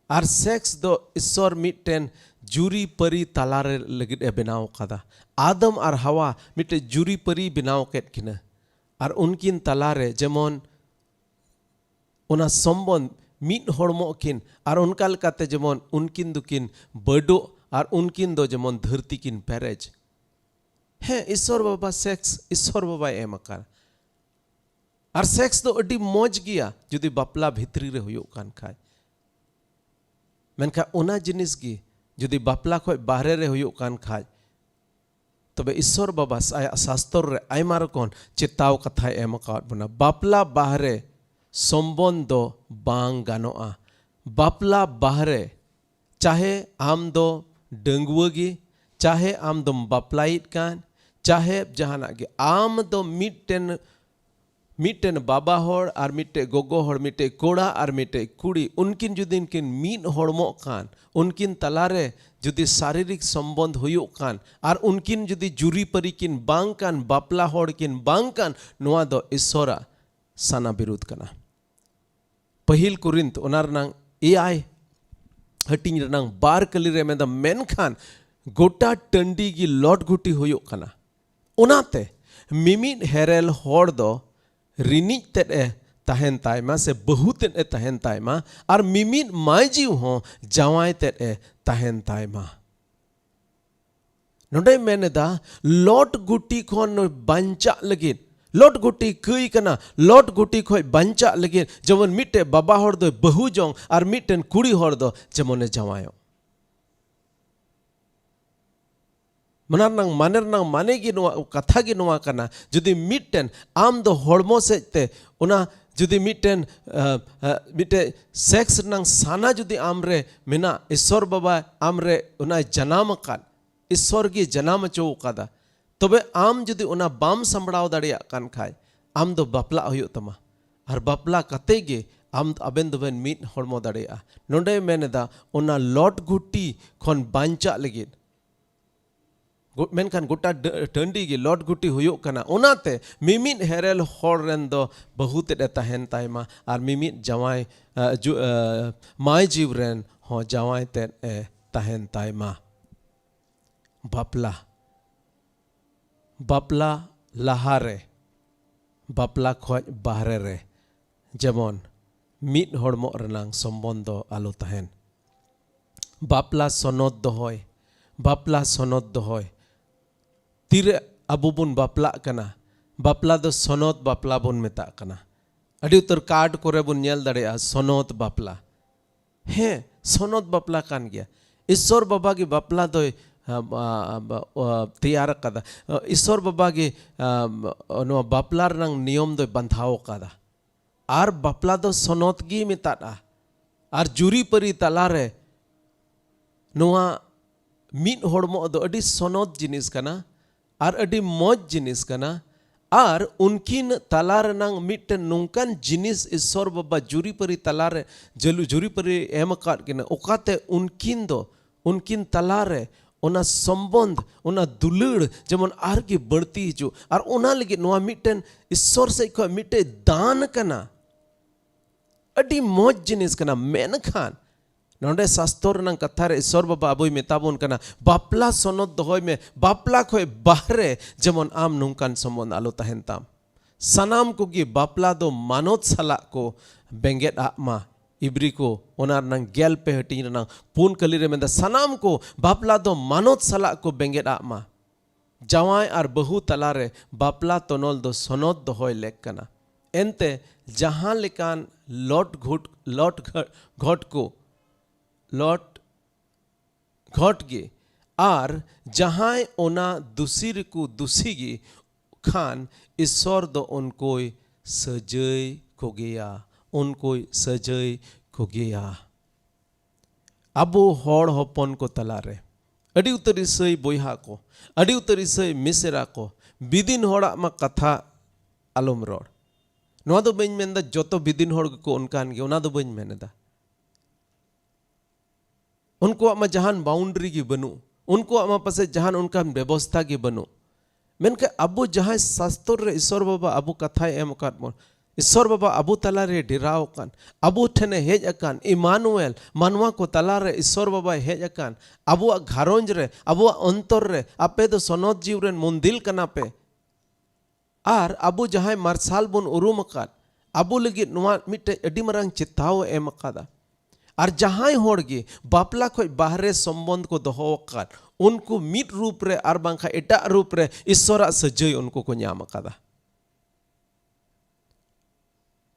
ᱟᱨ ᱥᱮᱠᱥ ᱫᱚ ᱤᱥᱥᱚᱨ ᱢᱤᱫᱴᱮᱱ ᱡᱩᱨᱤ ᱯᱟᱹᱨᱤ ᱛᱟᱞᱟᱨᱮ ᱞᱟᱹᱜᱤᱫ ᱮ ᱵᱮᱱᱟᱣ ᱠᱟᱫᱟ᱾ ᱟᱫᱟᱢ ᱟᱨ ᱦᱟᱣᱟ ᱢᱤᱫᱴᱮᱱ ᱡᱩᱨᱤ ᱯᱟᱹᱨᱤ ᱵᱮᱱᱟᱣ ᱠᱮᱫ ᱠᱤᱱᱟᱹ᱾ ᱟᱨ ᱩᱱᱠᱤᱱ ᱛᱟᱞᱟᱨᱮ ᱡᱮᱢᱚᱱ ᱚᱱᱟ ᱥᱚᱢᱵᱚᱱᱫᱷ ᱢᱤᱫ ᱦᱚᱲᱢᱚᱜ ᱠᱤᱱ, ᱟᱨ ᱚᱱᱠᱟ ᱞᱮᱠᱟᱛᱮ ᱡᱮᱢᱚᱱ ᱩᱱᱠᱤᱱ ᱫᱚᱠᱤᱱ ᱵᱟᱹᱰᱚᱜ, ᱟᱨ ᱩᱱᱠᱤᱱ ᱫᱚ ᱡᱮᱢᱚᱱ ᱫᱷᱟᱹᱨᱛᱤ ᱠᱤᱱ ᱯᱮᱨᱮᱡ᱾ ᱦᱮᱸ, ᱤᱥᱥᱚᱨ ᱵᱟᱵᱟ ᱥᱮᱠᱥ, ᱤᱥᱥᱚᱨ ᱵᱟᱵᱟᱭ ᱮᱢ ᱟᱠᱟᱫ᱾ ᱟᱨ ᱥᱮᱠᱥ ᱫᱚ ᱟᱹᱰᱤ ᱢᱚᱡᱽ ᱜᱮᱭᱟ ᱡᱩᱫᱤ ᱵᱟᱯᱞᱟ ᱵᱷᱤᱛᱨᱤ ᱨᱮ ᱦᱩᱭᱩᱜ ᱠᱟᱱ ᱠᱷᱟᱡ᱾ ᱢᱮᱱᱠᱷᱟᱱ ᱚᱱᱟ ᱡᱤᱱᱤᱥ ᱜᱮ ᱡᱩᱫᱤ ᱵᱟᱯᱞᱟ ᱠᱷᱚᱡ ᱵᱟᱦᱨᱮ ᱨᱮ ᱦᱩᱭᱩᱜ ᱠᱟᱱ ᱠᱷᱟᱡ, ᱛᱚᱵᱮ ᱤᱥᱥᱚᱨ ᱵᱟᱵᱟ ᱟᱭᱟᱜ ᱥᱟᱥᱛᱚᱨ ᱨᱮ ᱟᱭᱢᱟ ᱨᱚᱠᱚᱢ ᱪᱮᱛᱟᱣ ᱠᱟᱛᱷᱟᱭ ᱮᱢ ᱟᱠᱟᱣᱟᱫ ᱵᱚᱱᱟ᱾ ᱵᱟᱯᱞᱟ ᱵᱟᱦᱨᱮ ᱥᱚᱢᱵᱚᱱᱫᱷ ᱫᱚ ᱵᱟᱝ ᱜᱟᱱᱚᱜᱼᱟ᱾ ᱵᱟᱯᱞᱟ ᱵᱟᱦᱨᱮ, ᱪᱟᱦᱮ ᱟᱢ ᱫᱚ ᱰᱟᱺᱜᱩᱣᱟᱹ ᱜᱮ, ᱪᱟᱦᱮ ᱟᱢ ᱫᱚᱢ ᱵᱟᱯᱞᱟᱭᱮᱫ ᱠᱟᱱ, ᱪᱟᱦᱮ ᱡᱟᱦᱟᱱᱟᱜ ᱜᱮ, ᱟᱢ ᱫᱚ ᱢᱤᱫᱴᱮᱱ ᱢᱤᱫᱴᱮᱱ ᱵᱟᱵᱟ ᱦᱚᱲ ᱟᱨ ᱢᱤᱫᱴᱮᱱ ᱜᱚᱜᱚ ᱦᱚᱲ, ᱢᱤᱫᱴᱮᱱ ᱠᱚᱲᱟ ᱟᱨ ᱢᱤᱫᱴᱮᱱ ᱠᱩᱲᱤ, ᱩᱱᱠᱤᱱ ᱡᱩᱫᱤ ᱩᱱᱠᱤᱱ ᱢᱤᱫ ᱦᱚᱲᱢᱚᱜ ᱠᱷᱟᱱ, ᱩᱱᱠᱤᱱ ᱛᱟᱞᱟᱨᱮ ᱡᱩᱫᱤ ᱥᱟᱨᱤᱨᱤᱠ ᱥᱚᱢᱵᱚᱱᱫᱷ ᱦᱩᱭᱩᱜ ᱠᱷᱟᱱ ᱟᱨ ᱩᱱᱠᱤᱱ ᱡᱩᱫᱤ ᱡᱩᱨᱤᱯᱟᱹᱨᱤ ᱠᱤᱱ ᱵᱟᱝ ᱠᱟᱱ, ᱵᱟᱯᱞᱟ ᱦᱚᱲ ᱠᱤᱱ ᱵᱟᱝ ᱠᱟᱱ, ᱱᱚᱣᱟ ᱫᱚ ᱤᱥᱥᱚᱨᱟᱜ ᱥᱟᱱᱟ ᱵᱤᱨᱩᱫᱷ ᱠᱟᱱᱟ᱾ ᱯᱟᱹᱦᱤᱞ ᱠᱚᱨᱤᱱᱛ ᱚᱱᱟ ᱨᱮᱱᱟᱝ ᱮᱭᱟᱭ ᱦᱟᱹᱴᱤᱧ ᱨᱮᱱᱟᱝ ᱵᱟᱨ ᱠᱟᱹᱞᱤ ᱨᱮ ᱢᱮᱱᱫᱟ, ᱢᱮᱱᱠᱷᱟᱱ ᱜᱚᱴᱟ ᱴᱟᱺᱰᱤ ᱜᱮ ᱞᱚᱴ ᱜᱩᱴᱤ ᱦᱩᱭᱩᱜ ᱠᱟᱱᱟ᱾ ᱚᱱᱟᱛᱮ ᱢᱤᱢᱤᱫ ᱦᱮᱨᱮᱞ ᱦᱚᱲ ᱫᱚ ᱨᱤᱱᱤᱡ ᱛᱮᱫ ᱮ ᱛᱟᱦᱮᱱ ᱛᱟᱭ ᱢᱟ, ᱥᱮ ᱵᱟᱹᱦᱩ ᱛᱮᱫ ᱮ ᱛᱟᱦᱮᱱ ᱛᱟᱭ ᱢᱟ, ᱟᱨ ᱢᱤᱢᱤᱫ ᱢᱟᱹᱭ ᱡᱤᱣ ᱦᱚᱸ ᱡᱟᱶᱟᱭ ᱛᱮᱫ ᱮ ᱛᱟᱦᱮᱱ ᱛᱟᱭ ᱢᱟ᱾ ᱱᱚᱰᱮᱭ ᱢᱮᱱ ᱮᱫᱟ, ᱞᱚᱴ ᱜᱩᱴᱤ ᱠᱷᱚᱱ ᱵᱟᱧᱪᱟᱜ ᱞᱟᱹᱜᱤᱫ, ᱞᱚᱴ ᱜᱩᱴᱤ ᱠᱟᱹᱭ ᱠᱟᱱᱟ, ᱞᱚᱴ ᱜᱩᱴᱤ ᱠᱷᱚᱱ ᱵᱟᱧᱪᱟᱜ ᱞᱟᱹᱜᱤᱫ ᱡᱮᱢᱚᱱ ᱢᱤᱫᱴᱮᱱ ᱵᱟᱵᱟ ᱦᱚᱲ ᱫᱚᱭ ᱵᱟᱹᱦᱩ ᱡᱚᱝ ᱟᱨ ᱢᱤᱫᱴᱮᱱ ᱠᱩᱲᱤ ᱦᱚᱲ ᱫᱚ ᱡᱮᱢᱚᱱᱮ ᱡᱟᱶᱟᱭᱚᱜ᱾ ᱚᱱᱟ ᱨᱮᱱᱟᱝ ᱢᱟᱱᱮ ᱨᱮᱱᱟᱝ ᱢᱟᱱᱮ ᱜᱮ ᱱᱚᱣᱟ, ᱠᱟᱛᱷᱟ ᱜᱮ ᱱᱚᱣᱟ ᱠᱟᱱᱟ, ᱡᱩᱫᱤ ᱢᱤᱫᱴᱮᱱ ᱟᱢ ᱫᱚ ᱦᱚᱲᱢᱚ ᱥᱮᱫ ᱛᱮ ᱚᱱᱟ, ᱡᱩᱫᱤ ᱢᱤᱫᱴᱮᱱ, ᱟ, ᱟ, ᱢᱤᱫᱴᱮᱱ ᱥᱮᱠᱥ ᱨᱮᱱᱟᱝ ᱥᱟᱱᱟ ᱡᱩᱫᱤ ᱟᱢ ᱨᱮ ᱢᱮᱱᱟᱜ, ᱤᱥᱥᱚᱨ ᱵᱟᱵᱟ ᱟᱢ ᱨᱮ ᱚᱱᱟᱭ ᱡᱟᱱᱟᱢ ᱟᱠᱟᱫ, ᱤᱥᱥᱚᱨ ᱜᱮ ᱡᱟᱱᱟᱢ ᱦᱚᱪᱚ ᱟᱠᱟᱫᱟ, ᱛᱚᱵᱮ ᱟᱢ ᱡᱩᱫᱤ ᱚᱱᱟ ᱵᱟᱢ ᱥᱟᱢᱵᱲᱟᱣ ᱫᱟᱲᱮᱭᱟᱜ ᱠᱟᱱ ᱠᱷᱟᱡ, ᱟᱢ ᱫᱚ ᱵᱟᱯᱞᱟᱜ ᱦᱩᱭᱩᱜ ᱛᱟᱢᱟ᱾ ᱟᱨ ᱵᱟᱯᱞᱟ ᱠᱟᱛᱮ ᱜᱮ ᱟᱢ, ᱟᱵᱮᱱ ᱫᱚᱵᱮᱱ ᱢᱤᱫ ᱦᱚᱲᱢᱚ ᱫᱟᱲᱮᱭᱟᱜᱼᱟ᱾ ᱱᱚᱰᱮᱭ ᱢᱮᱱ ᱮᱫᱟ, ᱚᱱᱟ ᱞᱚᱴ ᱜᱩᱴᱤ ᱠᱷᱚᱱ ᱵᱟᱧᱪᱟᱜ ᱞᱟᱹᱜᱤᱫ᱾ ᱜᱚ-, ᱢᱮᱱᱠᱷᱟᱱ ᱜᱚᱴᱟ ᱰᱟᱹ-, ᱴᱟᱺᱰᱤ ᱜᱮ ᱞᱚᱴ ᱜᱩᱴᱤ ᱦᱩᱭᱩᱜ ᱠᱟᱱᱟ᱾ ᱚᱱᱟᱛᱮ ᱢᱤᱢᱤᱫ ᱦᱮᱨᱮᱞ ᱦᱚᱲ ᱨᱮᱱ ᱫᱚ ᱵᱟᱹᱦᱩ ᱛᱮᱫ ᱮ ᱛᱟᱦᱮᱱ ᱛᱟᱭ ᱢᱟ, ᱟᱨ ᱢᱤᱢᱤᱫ ᱡᱟᱶᱟᱭ, ᱟ, ᱡᱩ-, ᱟ, ᱢᱟᱹᱭ ᱡᱤᱣ ᱨᱮᱱ ᱦᱚᱸ ᱡᱟᱶᱟᱭ ᱛᱮᱫ ᱮ ᱛᱟᱦᱮᱱ ᱛᱟᱭ ᱢᱟ᱾ ᱵᱟᱯᱞᱟ, ᱵᱟᱯᱞᱟ ᱞᱟᱦᱟᱨᱮ, ᱵᱟᱯᱞᱟ ᱠᱷᱚᱡ ᱵᱟᱦᱨᱮ ᱨᱮ ᱡᱮᱢᱚᱱ ᱢᱤᱫ ᱦᱚᱲᱢᱚᱜ ᱨᱮᱱᱟᱝ ᱥᱚᱢᱵᱚᱱᱫᱷᱚ ᱟᱞᱚ ᱛᱟᱦᱮᱱ᱾ ᱵᱟᱯᱞᱟ ᱥᱚᱱᱚᱛ ᱫᱚᱦᱚᱭ, ᱵᱟᱯᱞᱟ ᱥᱚᱱᱚᱛ ᱫᱚᱦᱚᱭ᱾ ᱛᱤᱨᱮ ᱟᱵᱚ ᱵᱚᱱ ᱵᱟᱯᱞᱟᱜ ᱠᱟᱱᱟ, ᱵᱟᱯᱞᱟ ᱫᱚ ᱥᱚᱱᱚᱛ ᱵᱟᱯᱞᱟ ᱵᱚᱱ ᱢᱮᱛᱟᱜ ᱠᱟᱱᱟ᱾ ᱟᱹᱰᱤ ᱩᱛᱟᱹᱨ ᱠᱟᱨᱰ ᱠᱚᱨᱮ ᱵᱚᱱ ᱧᱮᱞ ᱫᱟᱲᱮᱭᱟᱜᱼᱟ ᱥᱚᱱᱚᱛ ᱵᱟᱯᱞᱟ᱾ ᱦᱮᱸ, ᱥᱚᱱᱚᱛ ᱵᱟᱯᱞᱟ ᱠᱟᱱ ᱜᱮᱭᱟ᱾ ᱤᱥᱥᱚᱨ ᱵᱟᱵᱟ ᱜᱮ ᱵᱟᱯᱞᱟ ᱫᱚᱭ, ᱟ, ᱟ, ᱟ, ᱟ, ᱛᱮᱭᱟᱨ ᱟᱠᱟᱫᱟ᱾ ᱤᱥᱥᱚᱨ ᱵᱟᱵᱟ ᱜᱮ, ᱟ, ᱱᱚᱣᱟ ᱵᱟᱯᱞᱟ ᱨᱮᱱᱟᱝ ᱱᱤᱭᱚᱢ ᱫᱚᱭ ᱵᱟᱸᱫᱷᱟᱣ ᱟᱠᱟᱫᱟ᱾ ᱟᱨ ᱵᱟᱯᱞᱟ ᱫᱚ ᱥᱚᱱᱚᱛ ᱜᱮ ᱢᱮᱛᱟᱜᱼᱟ᱾ ᱟᱨ ᱡᱩᱨᱤᱯᱟᱹᱨᱤ ᱛᱟᱞᱟᱨᱮ ᱱᱚᱣᱟ ᱢᱤᱫ ᱦᱚᱲᱢᱚᱜ ᱫᱚ ᱟᱹᱰᱤ ᱥᱚᱱᱚᱛ ᱡᱤᱱᱤᱥ ᱠᱟᱱᱟ ᱟᱨ ᱟᱹᱰᱤ ᱢᱚᱡᱽ ᱡᱤᱱᱤᱥ ᱠᱟᱱᱟ᱾ ᱟᱨ ᱩᱱᱠᱤᱱ ᱛᱟᱞᱟ ᱨᱮᱱᱟᱝ ᱢᱤᱫᱴᱮᱱ ᱱᱚᱝᱠᱟᱱ ᱡᱤᱱᱤᱥ ᱤᱥᱥᱚᱨ ᱵᱟᱵᱟ ᱡᱩᱨᱤᱯᱟᱹᱨᱤ ᱛᱟᱞᱟᱨᱮ ᱡᱟᱹᱞᱩ ᱡᱩᱨᱤᱯᱟᱹᱨᱤ ᱮᱢ ᱟᱠᱟᱫ ᱠᱤᱱᱟ, ᱚᱠᱟᱛᱮ ᱩᱱᱠᱤᱱ ᱫᱚ, ᱩᱱᱠᱤᱱ ᱛᱟᱞᱟᱨᱮ ᱚᱱᱟ ᱥᱚᱢᱵᱚᱱᱫᱷ, ᱚᱱᱟ ᱫᱩᱞᱟᱹᱲ ᱡᱮᱢᱚᱱ ᱟᱨᱜᱮ ᱵᱟᱹᱲᱛᱤ ᱦᱤᱡᱩᱜ᱾ ᱟᱨ ᱚᱱᱟ ᱞᱟᱹᱜᱤᱫ ᱱᱚᱣᱟ ᱢᱤᱫᱴᱮᱱ ᱤᱥᱥᱚᱨ ᱥᱮᱫ ᱠᱷᱚᱱ ᱢᱤᱫᱴᱮᱱ ᱫᱟᱱ ᱠᱟᱱᱟ᱾ ᱟᱹᱰᱤ ᱢᱚᱡᱽ ᱡᱤᱱᱤᱥ ᱠᱟᱱᱟ᱾ ᱢᱮᱱᱠᱷᱟᱱ ᱱᱚᱰᱮ ᱥᱟᱥᱛᱚᱨ ᱨᱮᱱᱟᱜ ᱠᱟᱛᱷᱟ ᱨᱮ ᱤᱥᱥᱚᱨ ᱵᱟᱵᱟ ᱟᱵᱚᱭ ᱢᱮᱛᱟ ᱵᱚᱱ ᱠᱟᱱᱟ, ᱵᱟᱯᱞᱟ ᱥᱚᱱᱚᱛ ᱫᱚᱦᱚᱭ ᱢᱮ, ᱵᱟᱯᱞᱟ ᱠᱷᱚᱡ ᱵᱟᱦᱨᱮ ᱡᱮᱢᱚᱱ ᱟᱢ ᱱᱚᱝᱠᱟᱱ ᱥᱚᱢᱵᱚᱱᱫᱷ ᱟᱞᱚ ᱛᱟᱦᱮᱱ ᱛᱟᱢ᱾ ᱥᱟᱱᱟᱢ ᱠᱚᱜᱮ ᱵᱟᱯᱞᱟ ᱫᱚ ᱢᱟᱱᱚᱛ ᱥᱟᱞᱟᱜ ᱠᱚ ᱵᱮᱸᱜᱮᱫ ᱟᱜ ᱢᱟ᱾ ᱤᱵᱨᱤ ᱠᱚ ᱚᱱᱟ ᱨᱮᱱᱟᱝ ᱜᱮᱞ ᱯᱮ ᱦᱟᱹᱴᱤᱧ ᱨᱮᱱᱟᱝ ᱯᱩᱱ ᱠᱟᱹᱞᱤ ᱨᱮ ᱢᱮᱱᱫᱟ, ᱥᱟᱱᱟᱢ ᱠᱚ ᱵᱟᱯᱞᱟ ᱫᱚ ᱢᱟᱱᱚᱛ ᱥᱟᱞᱟᱜ ᱠᱚ ᱵᱮᱸᱜᱮᱫ ᱟᱜ ᱢᱟ᱾ ᱡᱟᱶᱟᱭ ᱟᱨ ᱵᱟᱹᱦᱩ ᱛᱟᱞᱟᱨᱮ ᱵᱟᱯᱞᱟ ᱛᱚᱱᱚᱞ ᱫᱚ ᱥᱚᱱᱚᱛ ᱫᱚᱦᱚᱭ ᱞᱮᱠ ᱠᱟᱱᱟ᱾ ᱮᱱᱛᱮ ᱡᱟᱦᱟᱸ ᱞᱮᱠᱟᱱ ᱞᱚᱴ ᱜᱷᱩᱴ, ᱞᱚᱴ ᱜᱷᱚ-, ᱜᱷᱚᱴ ᱠᱚ, ᱞᱚᱴ ᱜᱷᱚᱴ ᱜᱮ, ᱟᱨ ᱡᱟᱦᱟᱸᱭ ᱚᱱᱟ ᱫᱩᱥᱤ ᱨᱮᱠᱚ ᱫᱩᱥᱤ ᱜᱮ ᱠᱷᱟᱱ, ᱤᱥᱥᱚᱨ ᱫᱚ ᱩᱱᱠᱩᱭ ᱥᱟᱹᱡᱟᱹᱭ ᱠᱚᱜᱮᱭᱟ, ᱩᱱᱠᱩᱭ ᱥᱟᱹᱡᱟᱹᱭ ᱠᱚᱜᱮᱭᱟ᱾ ᱟᱵᱚ ᱦᱚᱲ ᱦᱚᱯᱚᱱ ᱠᱚ ᱛᱟᱞᱟᱨᱮ ᱟᱹᱰᱤ ᱩᱛᱟᱹᱨ ᱤᱥᱟᱹᱭ ᱵᱚᱭᱦᱟ ᱠᱚ, ᱟᱹᱰᱤ ᱩᱛᱟᱹᱨ ᱤᱥᱟᱹᱭ ᱢᱤᱥᱮᱨᱟ ᱠᱚ, ᱵᱤᱫᱤᱱ ᱦᱚᱲᱟᱜ ᱢᱟ ᱠᱟᱛᱷᱟ ᱟᱞᱚᱢ ᱨᱚᱲ᱾ ᱱᱚᱣᱟ ᱫᱚ ᱵᱟᱹᱧ ᱢᱮᱱᱫᱟ ᱡᱚᱛᱚ ᱵᱤᱫᱤᱱ ᱦᱚᱲ ᱜᱮᱠᱚ ᱚᱱᱠᱟᱱ ᱜᱮ, ᱚᱱᱟ ᱫᱚ ᱵᱟᱹᱧ ᱢᱮᱱ ᱮᱫᱟ᱾ ᱩᱱᱠᱩᱣᱟᱜ ᱢᱟ ᱡᱟᱦᱟᱱ boundary ᱜᱮ ᱵᱟᱹᱱᱩᱜ, ᱩᱱᱠᱩᱣᱟᱜ ᱢᱟ ᱯᱟᱥᱮᱡ ᱡᱟᱦᱟᱱ ᱚᱱᱠᱟᱱ ᱵᱮᱵᱚᱥᱛᱷᱟ ᱜᱮ ᱵᱟᱹᱱᱩᱜ᱾ ᱢᱮᱱᱠᱷᱟᱱ ᱟᱵᱚ ᱡᱟᱦᱟᱸᱭ ᱥᱟᱥᱛᱚᱨ ᱨᱮ ᱤᱥᱥᱚᱨ ᱵᱟᱵᱟ ᱟᱵᱚ ᱠᱟᱛᱷᱟᱭ ᱮᱢ ᱟᱠᱟᱫ ᱵᱚᱱ, ᱤᱥᱥᱚᱨ ᱵᱟᱵᱟ ᱟᱵᱚ ᱛᱟᱞᱟᱨᱮ ᱰᱮᱨᱟᱣ ᱟᱠᱟᱱ, ᱟᱵᱚ ᱴᱷᱮᱱᱮ ᱦᱮᱡ ᱟᱠᱟᱱ, ᱤᱢᱟᱱᱩᱮᱞ, ᱢᱟᱱᱣᱟ ᱠᱚ ᱛᱟᱞᱟᱨᱮ ᱤᱥᱥᱚᱨ ᱵᱟᱵᱟᱭ ᱦᱮᱡ ᱟᱠᱟᱱ, ᱟᱵᱚᱣᱟᱜ ᱜᱷᱟᱨᱚᱸᱡᱽ ᱨᱮ, ᱟᱵᱚᱣᱟᱜ ᱚᱱᱛᱚᱨ ᱨᱮ, ᱟᱯᱮ ᱫᱚ ᱥᱚᱱᱚᱛ ᱡᱤᱣᱤ ᱨᱮᱱ ᱢᱚᱱᱫᱤᱞ ᱠᱟᱱᱟ ᱯᱮ᱾ ᱟᱨ ᱟᱵᱚ ᱡᱟᱦᱟᱸᱭ ᱢᱟᱨᱥᱟᱞ ᱵᱚᱱ ᱩᱨᱩᱢ ᱟᱠᱟᱫ, ᱟᱵᱚ ᱞᱟᱹᱜᱤᱫ ᱱᱚᱣᱟ ᱢᱤᱫᱴᱮᱡ ᱟᱹᱰᱤ ᱢᱟᱨᱟᱝ ᱪᱮᱛᱟᱣ ᱮ ᱮᱢ ᱟᱠᱟᱫᱟ᱾ ᱟᱨ ᱡᱟᱦᱟᱸᱭ ᱦᱚᱲ ᱜᱮ ᱵᱟᱯᱞᱟ ᱠᱷᱚᱡ ᱵᱟᱦᱨᱮ ᱥᱚᱢᱵᱚᱱᱫᱷ ᱠᱚ ᱫᱚᱦᱚ ᱟᱠᱟᱫ, ᱩᱱᱠᱩ ᱢᱤᱫ ᱨᱩᱯ ᱨᱮ ᱟᱨ ᱵᱟᱝᱠᱷᱟᱱ ᱮᱴᱟᱜ ᱨᱩᱯ ᱨᱮ ᱤᱥᱥᱚᱨᱟᱜ ᱥᱟᱹᱡᱟᱹᱭ ᱩᱱᱠᱩ ᱠᱚ ᱧᱟᱢ ᱟᱠᱟᱫᱟ᱾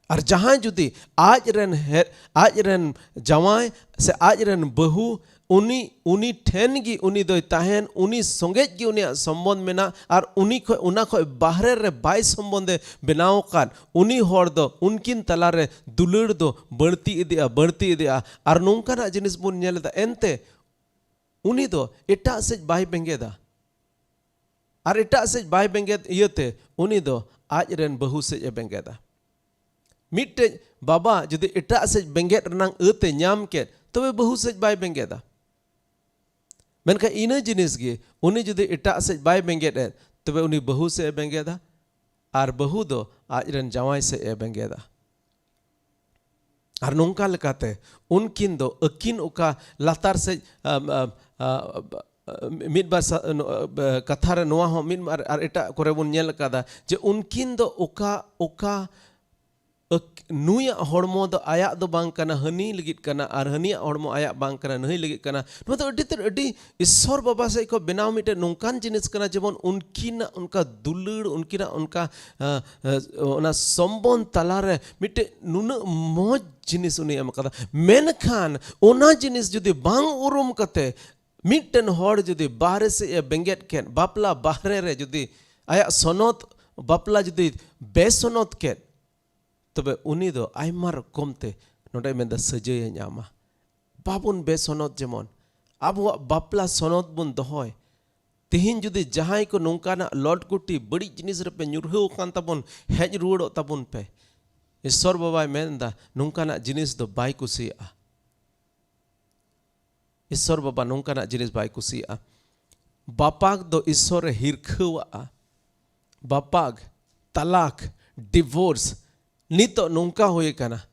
ᱟᱨ ᱡᱟᱦᱟᱸᱭ ᱡᱩᱫᱤ ᱟᱡ ᱨᱮᱱ ᱦᱮ-, ᱟᱡ ᱨᱮᱱ ᱡᱟᱶᱟᱭ ᱥᱮ ᱟᱡ ᱨᱮᱱ ᱵᱟᱹᱦᱩ, ᱩᱱᱤ, ᱩᱱᱤ ᱴᱷᱮᱱ ᱜᱮ ᱩᱱᱤ ᱫᱚᱭ ᱛᱟᱦᱮᱱ, ᱩᱱᱤ ᱥᱚᱸᱜᱮᱡ ᱜᱮ ᱩᱱᱤᱭᱟᱜ ᱥᱚᱢᱵᱚᱱᱫᱷ ᱢᱮᱱᱟᱜ, ᱟᱨ ᱩᱱᱤ ᱠᱷᱚᱡ, ᱚᱱᱟ ᱠᱷᱚᱡ ᱵᱟᱦᱨᱮ ᱨᱮ ᱵᱟᱭ ᱥᱚᱢᱵᱚᱱᱫᱷᱮ ᱵᱮᱱᱟᱣ ᱟᱠᱟᱫ, ᱩᱱᱤ ᱦᱚᱲ ᱫᱚ ᱩᱱᱠᱤᱱ ᱛᱟᱞᱟᱨᱮ ᱫᱩᱞᱟᱹᱲ ᱫᱚ ᱵᱟᱹᱲᱛᱤ ᱤᱫᱤᱜᱼᱟ, ᱵᱟᱹᱲᱛᱤ ᱤᱫᱤᱜᱼᱟ᱾ ᱟᱨ ᱱᱚᱝᱠᱟᱱᱟᱜ ᱡᱤᱱᱤᱥ ᱵᱚᱱ ᱧᱮᱞ ᱮᱫᱟ᱾ ᱮᱱᱛᱮ ᱩᱱᱤ ᱫᱚ ᱮᱴᱟᱜ ᱥᱮᱫ ᱵᱟᱭ ᱵᱮᱸᱜᱮᱫᱟ᱾ ᱟᱨ ᱮᱴᱟᱜ ᱥᱮᱫ ᱵᱟᱭ ᱵᱮᱸᱜᱮᱫ ᱤᱭᱟᱹᱛᱮ ᱩᱱᱤ ᱫᱚ ᱟᱡ ᱨᱮᱱ ᱵᱟᱹᱦᱩ ᱥᱮᱫ ᱮ ᱵᱮᱸᱜᱮᱫᱟ᱾ ᱢᱤᱫᱴᱮᱡ ᱵᱟᱵᱟ ᱡᱩᱫᱤ ᱮᱴᱟᱜ ᱥᱮᱫ ᱵᱮᱸᱜᱮᱫ ᱨᱮᱱᱟᱜ ᱟᱹᱛ ᱮ ᱧᱟᱢ ᱠᱮᱫ, ᱛᱚᱵᱮ ᱵᱟᱹᱦᱩ ᱥᱮᱫ ᱵᱟᱭ ᱵᱮᱸᱜᱮᱫᱟ᱾ ᱢᱮᱱᱠᱷᱟᱱ ᱤᱱᱟᱹ ᱡᱤᱱᱤᱥ ᱜᱮ, ᱩᱱᱤ ᱡᱩᱫᱤ ᱮᱴᱟᱜ ᱥᱮᱫ ᱵᱟᱭ ᱵᱮᱸᱜᱮᱫ ᱮᱫ, ᱛᱚᱵᱮ ᱩᱱᱤ ᱵᱟᱹᱦᱩ ᱥᱮᱫ ᱮ ᱵᱮᱸᱜᱮᱫᱟ᱾ ᱟᱨ ᱵᱟᱹᱦᱩ ᱫᱚ ᱟᱡ ᱨᱮᱱ ᱡᱟᱶᱟᱭ ᱥᱮᱫ ᱮ ᱵᱮᱸᱜᱮᱫᱟ᱾ ᱟᱨ ᱱᱚᱝᱠᱟ ᱞᱮᱠᱟᱛᱮ ᱩᱱᱠᱤᱱ ᱫᱚ ᱟᱹᱠᱤᱱ ᱚᱠᱟ ᱞᱟᱛᱟᱨ ᱥᱮᱫ, ᱟᱢ, ᱟᱢ, ᱟ, ᱟ, ᱢᱤᱫ ᱵᱟᱨ ᱥᱟ-, ᱱᱚ-, ᱟ, ᱠᱟᱛᱷᱟ ᱨᱮ ᱱᱚᱣᱟ ᱦᱚᱸ ᱢᱤᱫ ᱵᱟᱨ ᱟᱨ ᱮᱴᱟᱜ ᱠᱚᱨᱮ ᱵᱚᱱ ᱧᱮᱞ ᱟᱠᱟᱫᱟ ᱡᱮ ᱩᱱᱠᱤᱱ ᱫᱚ ᱚᱠᱟ, ᱚᱠᱟ ᱟᱹᱠ-, ᱱᱩᱭᱟᱜ ᱦᱚᱲᱢᱚ ᱫᱚ ᱟᱭᱟᱜ ᱫᱚ ᱵᱟᱝ ᱠᱟᱱᱟ, ᱦᱟᱹᱱᱤ ᱞᱟᱹᱜᱤᱫ ᱠᱟᱱᱟ, ᱟᱨ ᱦᱟᱹᱱᱤᱭᱟᱜ ᱦᱚᱲᱢᱚ ᱟᱭᱟᱜ ᱵᱟᱝ ᱠᱟᱱᱟ, ᱱᱟᱹᱭ ᱞᱟᱹᱜᱤᱫ ᱠᱟᱱᱟ᱾ ᱱᱚᱣᱟ ᱫᱚ ᱟᱹᱰᱤ ᱛᱮᱫ, ᱟᱹᱰᱤ ᱤᱥᱥᱚᱨ ᱵᱟᱵᱟ ᱥᱮᱫ ᱠᱷᱚᱱ ᱵᱮᱱᱟᱣ ᱢᱤᱫᱴᱮᱱ ᱱᱚᱝᱠᱟᱱ ᱡᱤᱱᱤᱥ ᱠᱟᱱᱟ, ᱡᱮᱢᱚᱱ ᱩᱱᱠᱤᱱᱟᱜ ᱚᱱᱠᱟ ᱫᱩᱞᱟᱹᱲ, ᱩᱱᱠᱤᱱᱟᱜ ᱚᱱᱠᱟ, ᱟ, ᱟ, ᱚᱱᱟ ᱥᱚᱢᱵᱚᱱᱫᱷ ᱛᱟᱞᱟᱨᱮ ᱢᱤᱫᱴᱮᱱ ᱱᱩᱱᱟᱹᱜ ᱢᱚᱡᱽ ᱡᱤᱱᱤᱥ ᱩᱱᱤ ᱮᱢ ᱟᱠᱟᱫᱟ᱾ ᱢᱮᱱᱠᱷᱟᱱ ᱚᱱᱟ ᱡᱤᱱᱤᱥ ᱡᱩᱫᱤ ᱵᱟᱝ ᱩᱨᱩᱢ ᱠᱟᱛᱮ ᱢᱤᱫᱴᱮᱱ ᱦᱚᱲ ᱡᱩᱫᱤ ᱵᱟᱦᱨᱮ ᱥᱮᱫ ᱮ ᱵᱮᱸᱜᱮᱫ ᱠᱮᱫ, ᱵᱟᱯᱞᱟ ᱵᱟᱦᱨᱮ ᱨᱮ ᱡᱩᱫᱤ ᱟᱭᱟᱜ ᱥᱚᱱᱚᱛ ᱵᱟᱯᱞᱟ ᱡᱩᱫᱤ ᱵᱮᱥᱚᱱᱚᱛ ᱠᱮᱫ, ᱛᱚᱵᱮ ᱩᱱᱤ ᱫᱚ ᱟᱭᱢᱟ ᱨᱚᱠᱚᱢ ᱛᱮ ᱱᱚᱰᱮ ᱢᱮᱱᱫᱟ ᱥᱟᱹᱡᱟᱹᱭᱮ ᱧᱟᱢᱟ᱾ ᱵᱟᱵᱚᱱ ᱵᱮᱥᱚᱱᱚᱛ, ᱡᱮᱢᱚᱱ ᱟᱵᱚᱣᱟᱜ ᱵᱟᱯᱞᱟ ᱥᱚᱱᱚᱛ ᱵᱚᱱ ᱫᱚᱦᱚᱭ᱾ ᱛᱤᱦᱤᱧ ᱡᱩᱫᱤ ᱡᱟᱦᱟᱸᱭ ᱠᱚ ᱱᱚᱝᱠᱟᱱᱟᱜ ᱞᱚᱴ ᱜᱩᱴᱤ ᱵᱟᱹᱲᱤᱡ ᱡᱤᱱᱤᱥ ᱨᱮᱯᱮ ᱧᱩᱨᱦᱟᱹᱣ ᱟᱠᱟᱱ ᱛᱟᱵᱚᱱ, ᱦᱮᱡ ᱨᱩᱣᱟᱹᱲᱚᱜ ᱛᱟᱵᱚᱱ ᱯᱮ᱾ ᱤᱥᱥᱚᱨ ᱵᱟᱵᱟᱭ ᱢᱮᱱᱫᱟ ᱱᱚᱝᱠᱟᱱᱟᱜ ᱡᱤᱱᱤᱥ ᱫᱚ ᱵᱟᱭ ᱠᱩᱥᱤᱭᱟᱜᱼᱟ᱾ ᱤᱥᱥᱚᱨ ᱵᱟᱵᱟ ᱱᱚᱝᱠᱟᱱᱟᱜ ᱡᱤᱱᱤᱥ ᱵᱟᱭ ᱠᱩᱥᱤᱭᱟᱜᱼᱟ᱾ ᱵᱟᱯᱟᱠ ᱫᱚ ᱤᱥᱥᱚᱨ ᱮ ᱦᱤᱨᱠᱷᱟᱹᱣᱟᱜᱼᱟ᱾ ᱵᱟᱯᱟᱠ, ᱛᱟᱞᱟᱠ, ᱰᱤᱵᱷᱳᱨᱥ, ᱱᱤᱛᱚᱜ ᱱᱚᱝᱠᱟ ᱦᱩᱭ ᱟᱠᱟᱱᱟ᱾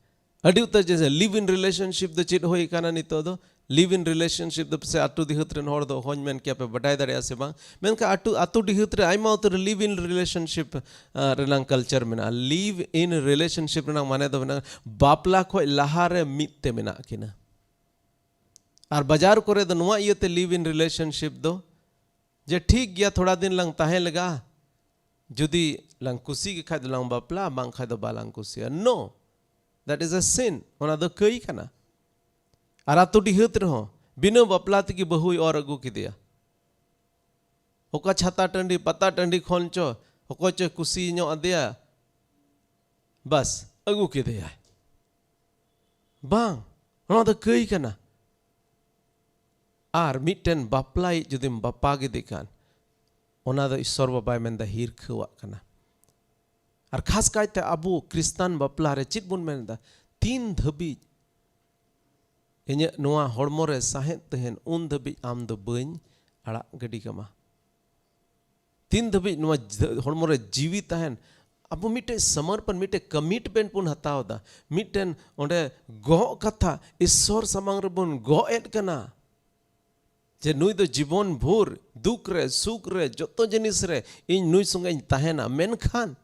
ᱟᱹᱰᱤ ᱩᱛᱟᱹᱨ ᱡᱮᱥᱮ live in relationship ᱫᱚ ᱪᱮᱫ ᱦᱩᱭ ᱟᱠᱟᱱᱟ ᱱᱤᱛᱚᱜ ᱫᱚ? Live in relationship ᱫᱚ ᱯᱟᱥᱮ ᱟᱹᱛᱩ ᱫᱤᱦᱟᱹᱛ ᱨᱮᱱ ᱦᱚᱲ ᱫᱚ ᱦᱚᱧ ᱢᱮᱱ ᱠᱮᱭᱟ ᱯᱮ, ᱵᱟᱰᱟᱭ ᱫᱟᱲᱮᱭᱟᱜᱼᱟ ᱥᱮ ᱵᱟᱝ? ᱢᱮᱱᱠᱷᱟᱱ ᱟᱹᱛᱩ, ᱟᱹᱛᱩ ᱫᱤᱦᱟᱹᱛ ᱨᱮ ᱟᱭᱢᱟ ᱩᱛᱟᱹᱨ live in relationship, ᱟ, ᱨᱮᱱᱟᱝ culture ᱢᱮᱱᱟᱜᱼᱟ᱾ Live in relationship ᱨᱮᱱᱟᱝ ᱢᱟᱱᱮ ᱫᱚ ᱢᱮᱱᱟᱜᱼᱟ, ᱵᱟᱯᱞᱟ ᱠᱷᱚᱡ ᱞᱟᱦᱟ ᱨᱮ ᱢᱤᱫ ᱛᱮ ᱢᱮᱱᱟᱜ ᱠᱤᱱᱟ᱾ ᱟᱨ ᱵᱟᱡᱟᱨ ᱠᱚᱨᱮ ᱫᱚ ᱱᱚᱣᱟ ᱤᱭᱟᱹᱛᱮ live in relationship ᱫᱚ, ᱡᱮ ᱴᱷᱤᱠ ᱜᱮᱭᱟ, ᱛᱷᱚᱲᱟ ᱫᱤᱱ ᱞᱟᱝ ᱛᱟᱦᱮᱸ ᱞᱮᱜᱟ, ᱡᱩᱫᱤ ᱞᱟᱝ ᱠᱩᱥᱤ ᱜᱮ ᱠᱷᱟᱡ ᱫᱚᱞᱟᱝ ᱵᱟᱯᱞᱟ, ᱵᱟᱝ ᱠᱷᱟᱡ ᱫᱚ ᱵᱟᱞᱟᱝ ᱠᱩᱥᱤᱭᱟᱜᱼᱟ᱾ No, that is a sin. ᱚᱱᱟ ᱫᱚ ᱠᱟᱹᱭ ᱠᱟᱱᱟ᱾ ᱟᱨ ᱟᱹᱛᱩ ᱰᱤᱦᱟᱹᱛ ᱨᱮᱦᱚᱸ ᱵᱤᱱᱟᱹ ᱵᱟᱯᱞᱟ ᱛᱮᱜᱮ ᱵᱟᱹᱦᱩᱭ ᱚᱨ ᱟᱹᱜᱩ ᱠᱮᱫᱮᱭᱟ᱾ ᱚᱠᱟ ᱪᱷᱟᱛᱟ ᱴᱟᱺᱰᱤ, ᱯᱟᱛᱟ ᱴᱟᱺᱰᱤ ᱠᱷᱚᱱ ᱪᱚ ᱚᱠᱚᱭ ᱪᱚᱭ ᱠᱩᱥᱤ ᱧᱚᱜ ᱟᱫᱮᱭᱟ, ᱵᱟᱥ, ᱟᱹᱜᱩ ᱠᱮᱫᱮᱭᱟᱭ᱾ ᱵᱟᱝ, ᱱᱚᱣᱟ ᱫᱚ ᱠᱟᱹᱭ ᱠᱟᱱᱟ᱾ ᱟᱨ ᱢᱤᱫᱴᱮᱱ ᱵᱟᱯᱞᱟᱭᱤᱡ ᱡᱩᱫᱤᱢ ᱵᱟᱯᱟᱜ ᱮᱫᱮ ᱠᱷᱟᱱ, ᱚᱱᱟ ᱫᱚ ᱤᱥᱥᱚᱨ ᱵᱟᱵᱟᱭ ᱢᱮᱱᱫᱟ ᱦᱤᱨᱠᱷᱟᱹᱣᱟᱜ ᱠᱟᱱᱟ᱾ ᱟᱨ ᱠᱷᱟᱥ ᱠᱟᱭᱛᱮ ᱟᱵᱚ ᱠᱷᱨᱤᱥᱛᱟᱱ ᱵᱟᱯᱞᱟ ᱨᱮ ᱪᱮᱫ ᱵᱚᱱ ᱢᱮᱱᱫᱟ? ᱛᱤᱱ ᱫᱷᱟᱹᱵᱤᱡ ᱤᱧᱟᱹᱜ ᱱᱚᱣᱟ ᱦᱚᱲᱢᱚ ᱨᱮ ᱥᱟᱦᱮᱫ ᱛᱟᱦᱮᱱ, ᱩᱱ ᱫᱷᱟᱹᱵᱤᱡ ᱟᱢ ᱫᱚ ᱵᱟᱹᱧ ᱟᱲᱟᱜ ᱜᱤᱰᱤ ᱠᱟᱢᱟ᱾ ᱛᱤᱱ ᱫᱷᱟᱹᱵᱤᱡ ᱱᱚᱣᱟ ᱡ-, ᱦᱚᱲᱢᱚ ᱨᱮ ᱡᱤᱣᱤ ᱛᱟᱦᱮᱱ, ᱟᱵᱚ ᱢᱤᱫᱴᱮᱡ ᱥᱚᱢᱚᱨᱯᱚᱱ, ᱢᱤᱫᱴᱮᱡ commitment ᱵᱚᱱ ᱦᱟᱛᱟᱣ ᱮᱫᱟ᱾ ᱢᱤᱫᱴᱮᱱ ᱚᱸᱰᱮ ᱜᱚᱜ ᱠᱟᱛᱷᱟ, ᱤᱥᱥᱚᱨ ᱥᱟᱢᱟᱝ ᱨᱮᱵᱚᱱ ᱜᱚᱜ ᱮᱫ ᱠᱟᱱᱟ᱾ ᱡᱮ ᱱᱩᱭ ᱫᱚ ᱡᱤᱵᱚᱱ ᱵᱷᱳᱨ ᱫᱩᱠ ᱨᱮ, ᱥᱩᱠ ᱨᱮ, ᱡᱚᱛᱚ ᱡᱤᱱᱤᱥ ᱨᱮ ᱤᱧ ᱱᱩᱭ ᱥᱚᱸᱜᱮᱧ ᱛᱟᱦᱮᱱᱟ᱾ ᱢᱮᱱᱠᱷᱟᱱ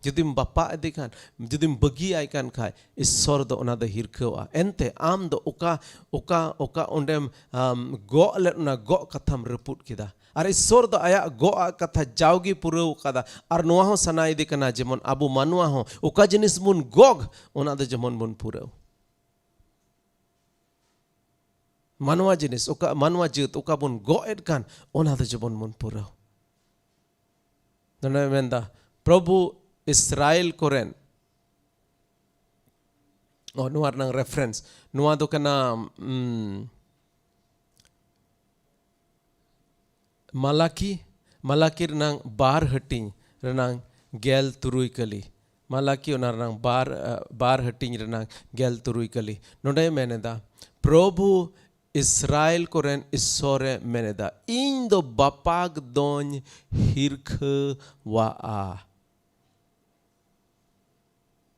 ᱡᱩᱫᱤᱢ ᱵᱟᱯᱟᱜ ᱤᱫᱤ ᱠᱷᱟᱱ, ᱡᱩᱫᱤᱢ ᱵᱟᱹᱜᱤᱭᱟᱭ ᱠᱟᱱ ᱠᱷᱟᱡ, ᱤᱥᱥᱚᱨ ᱫᱚ ᱚᱱᱟ ᱫᱚ ᱦᱤᱨᱠᱷᱟᱹᱣᱟ᱾ ᱮᱱᱛᱮ ᱟᱢ ᱫᱚ ᱚᱠᱟ, ᱚᱠᱟ, ᱚᱠᱟ ᱚᱸᱰᱮᱢ, ᱟᱢ, ᱜᱚᱜ ᱞᱮᱫ, ᱚᱱᱟ ᱜᱚᱜ ᱠᱟᱛᱷᱟᱢ ᱨᱟᱹᱯᱩᱫ ᱠᱮᱫᱟ᱾ ᱟᱨ ᱤᱥᱥᱚᱨ ᱫᱚ ᱟᱭᱟᱜ ᱜᱚᱜ ᱟᱜ ᱠᱟᱛᱷᱟ ᱡᱟᱣᱜᱮ ᱯᱩᱨᱟᱹᱣ ᱠᱟᱫᱟ᱾ ᱟᱨ ᱱᱚᱣᱟ ᱦᱚᱸ ᱥᱟᱱᱟᱭᱮᱫᱮ ᱠᱟᱱᱟ, ᱡᱮᱢᱚᱱ ᱟᱵᱚ ᱢᱟᱱᱣᱟ ᱦᱚᱸ ᱚᱠᱟ ᱡᱤᱱᱤᱥ ᱵᱚᱱ ᱜᱚᱜ, ᱚᱱᱟ ᱫᱚ ᱡᱮᱢᱚᱱ ᱵᱚᱱ ᱯᱩᱨᱟᱹᱣ᱾ ᱢᱟᱱᱣᱟ ᱡᱤᱱᱤᱥ, ᱚᱠᱟ ᱢᱟᱱᱣᱟ ᱡᱟᱹᱛ, ᱚᱠᱟ ᱵᱚᱱ ᱜᱚᱜ ᱮᱫ ᱠᱟᱱ, ᱚᱱᱟ ᱫᱚ ᱡᱮᱢᱚᱱ ᱵᱚᱱ ᱯᱩᱨᱟᱹᱣ᱾ ᱱᱚᱰᱮ ᱢᱮᱱᱫᱟ, ᱯᱨᱚᱵᱷᱩ ᱤᱥᱨᱟᱭᱮᱞ ᱠᱚᱨᱮᱱ, ᱚ, ᱱᱚᱣᱟ ᱨᱮᱱᱟᱝ reference, ᱱᱚᱣᱟ ᱫᱚ ᱠᱟᱱᱟ, ᱩᱢ, ᱢᱟᱞᱟᱠᱤ, ᱢᱟᱞᱟᱠᱤ ᱨᱮᱱᱟᱝ ᱵᱟᱨ ᱦᱟᱹᱴᱤᱧ ᱨᱮᱱᱟᱝ ᱜᱮᱞ ᱛᱩᱨᱩᱭ ᱠᱟᱹᱞᱤ᱾ ᱢᱟᱞᱟᱠᱤ ᱚᱱᱟ ᱨᱮᱱᱟᱝ ᱵᱟᱨ, ᱟ, ᱵᱟᱨ ᱦᱟᱹᱴᱤᱧ ᱨᱮᱱᱟᱝ ᱜᱮᱞ ᱛᱩᱨᱩᱭ ᱠᱟᱹᱞᱤ᱾ ᱱᱚᱰᱮᱭ ᱢᱮᱱ ᱮᱫᱟ, ᱯᱨᱚᱵᱷᱩ ᱤᱥᱨᱟᱭᱮᱞ ᱠᱚᱨᱮᱱ ᱤᱥᱥᱚᱨᱮ ᱢᱮᱱ ᱮᱫᱟ, ᱤᱧ ᱫᱚ ᱵᱟᱯᱟᱠ ᱫᱚᱧ ᱦᱤᱨᱠᱷᱟᱹᱣᱟᱜᱼᱟ᱾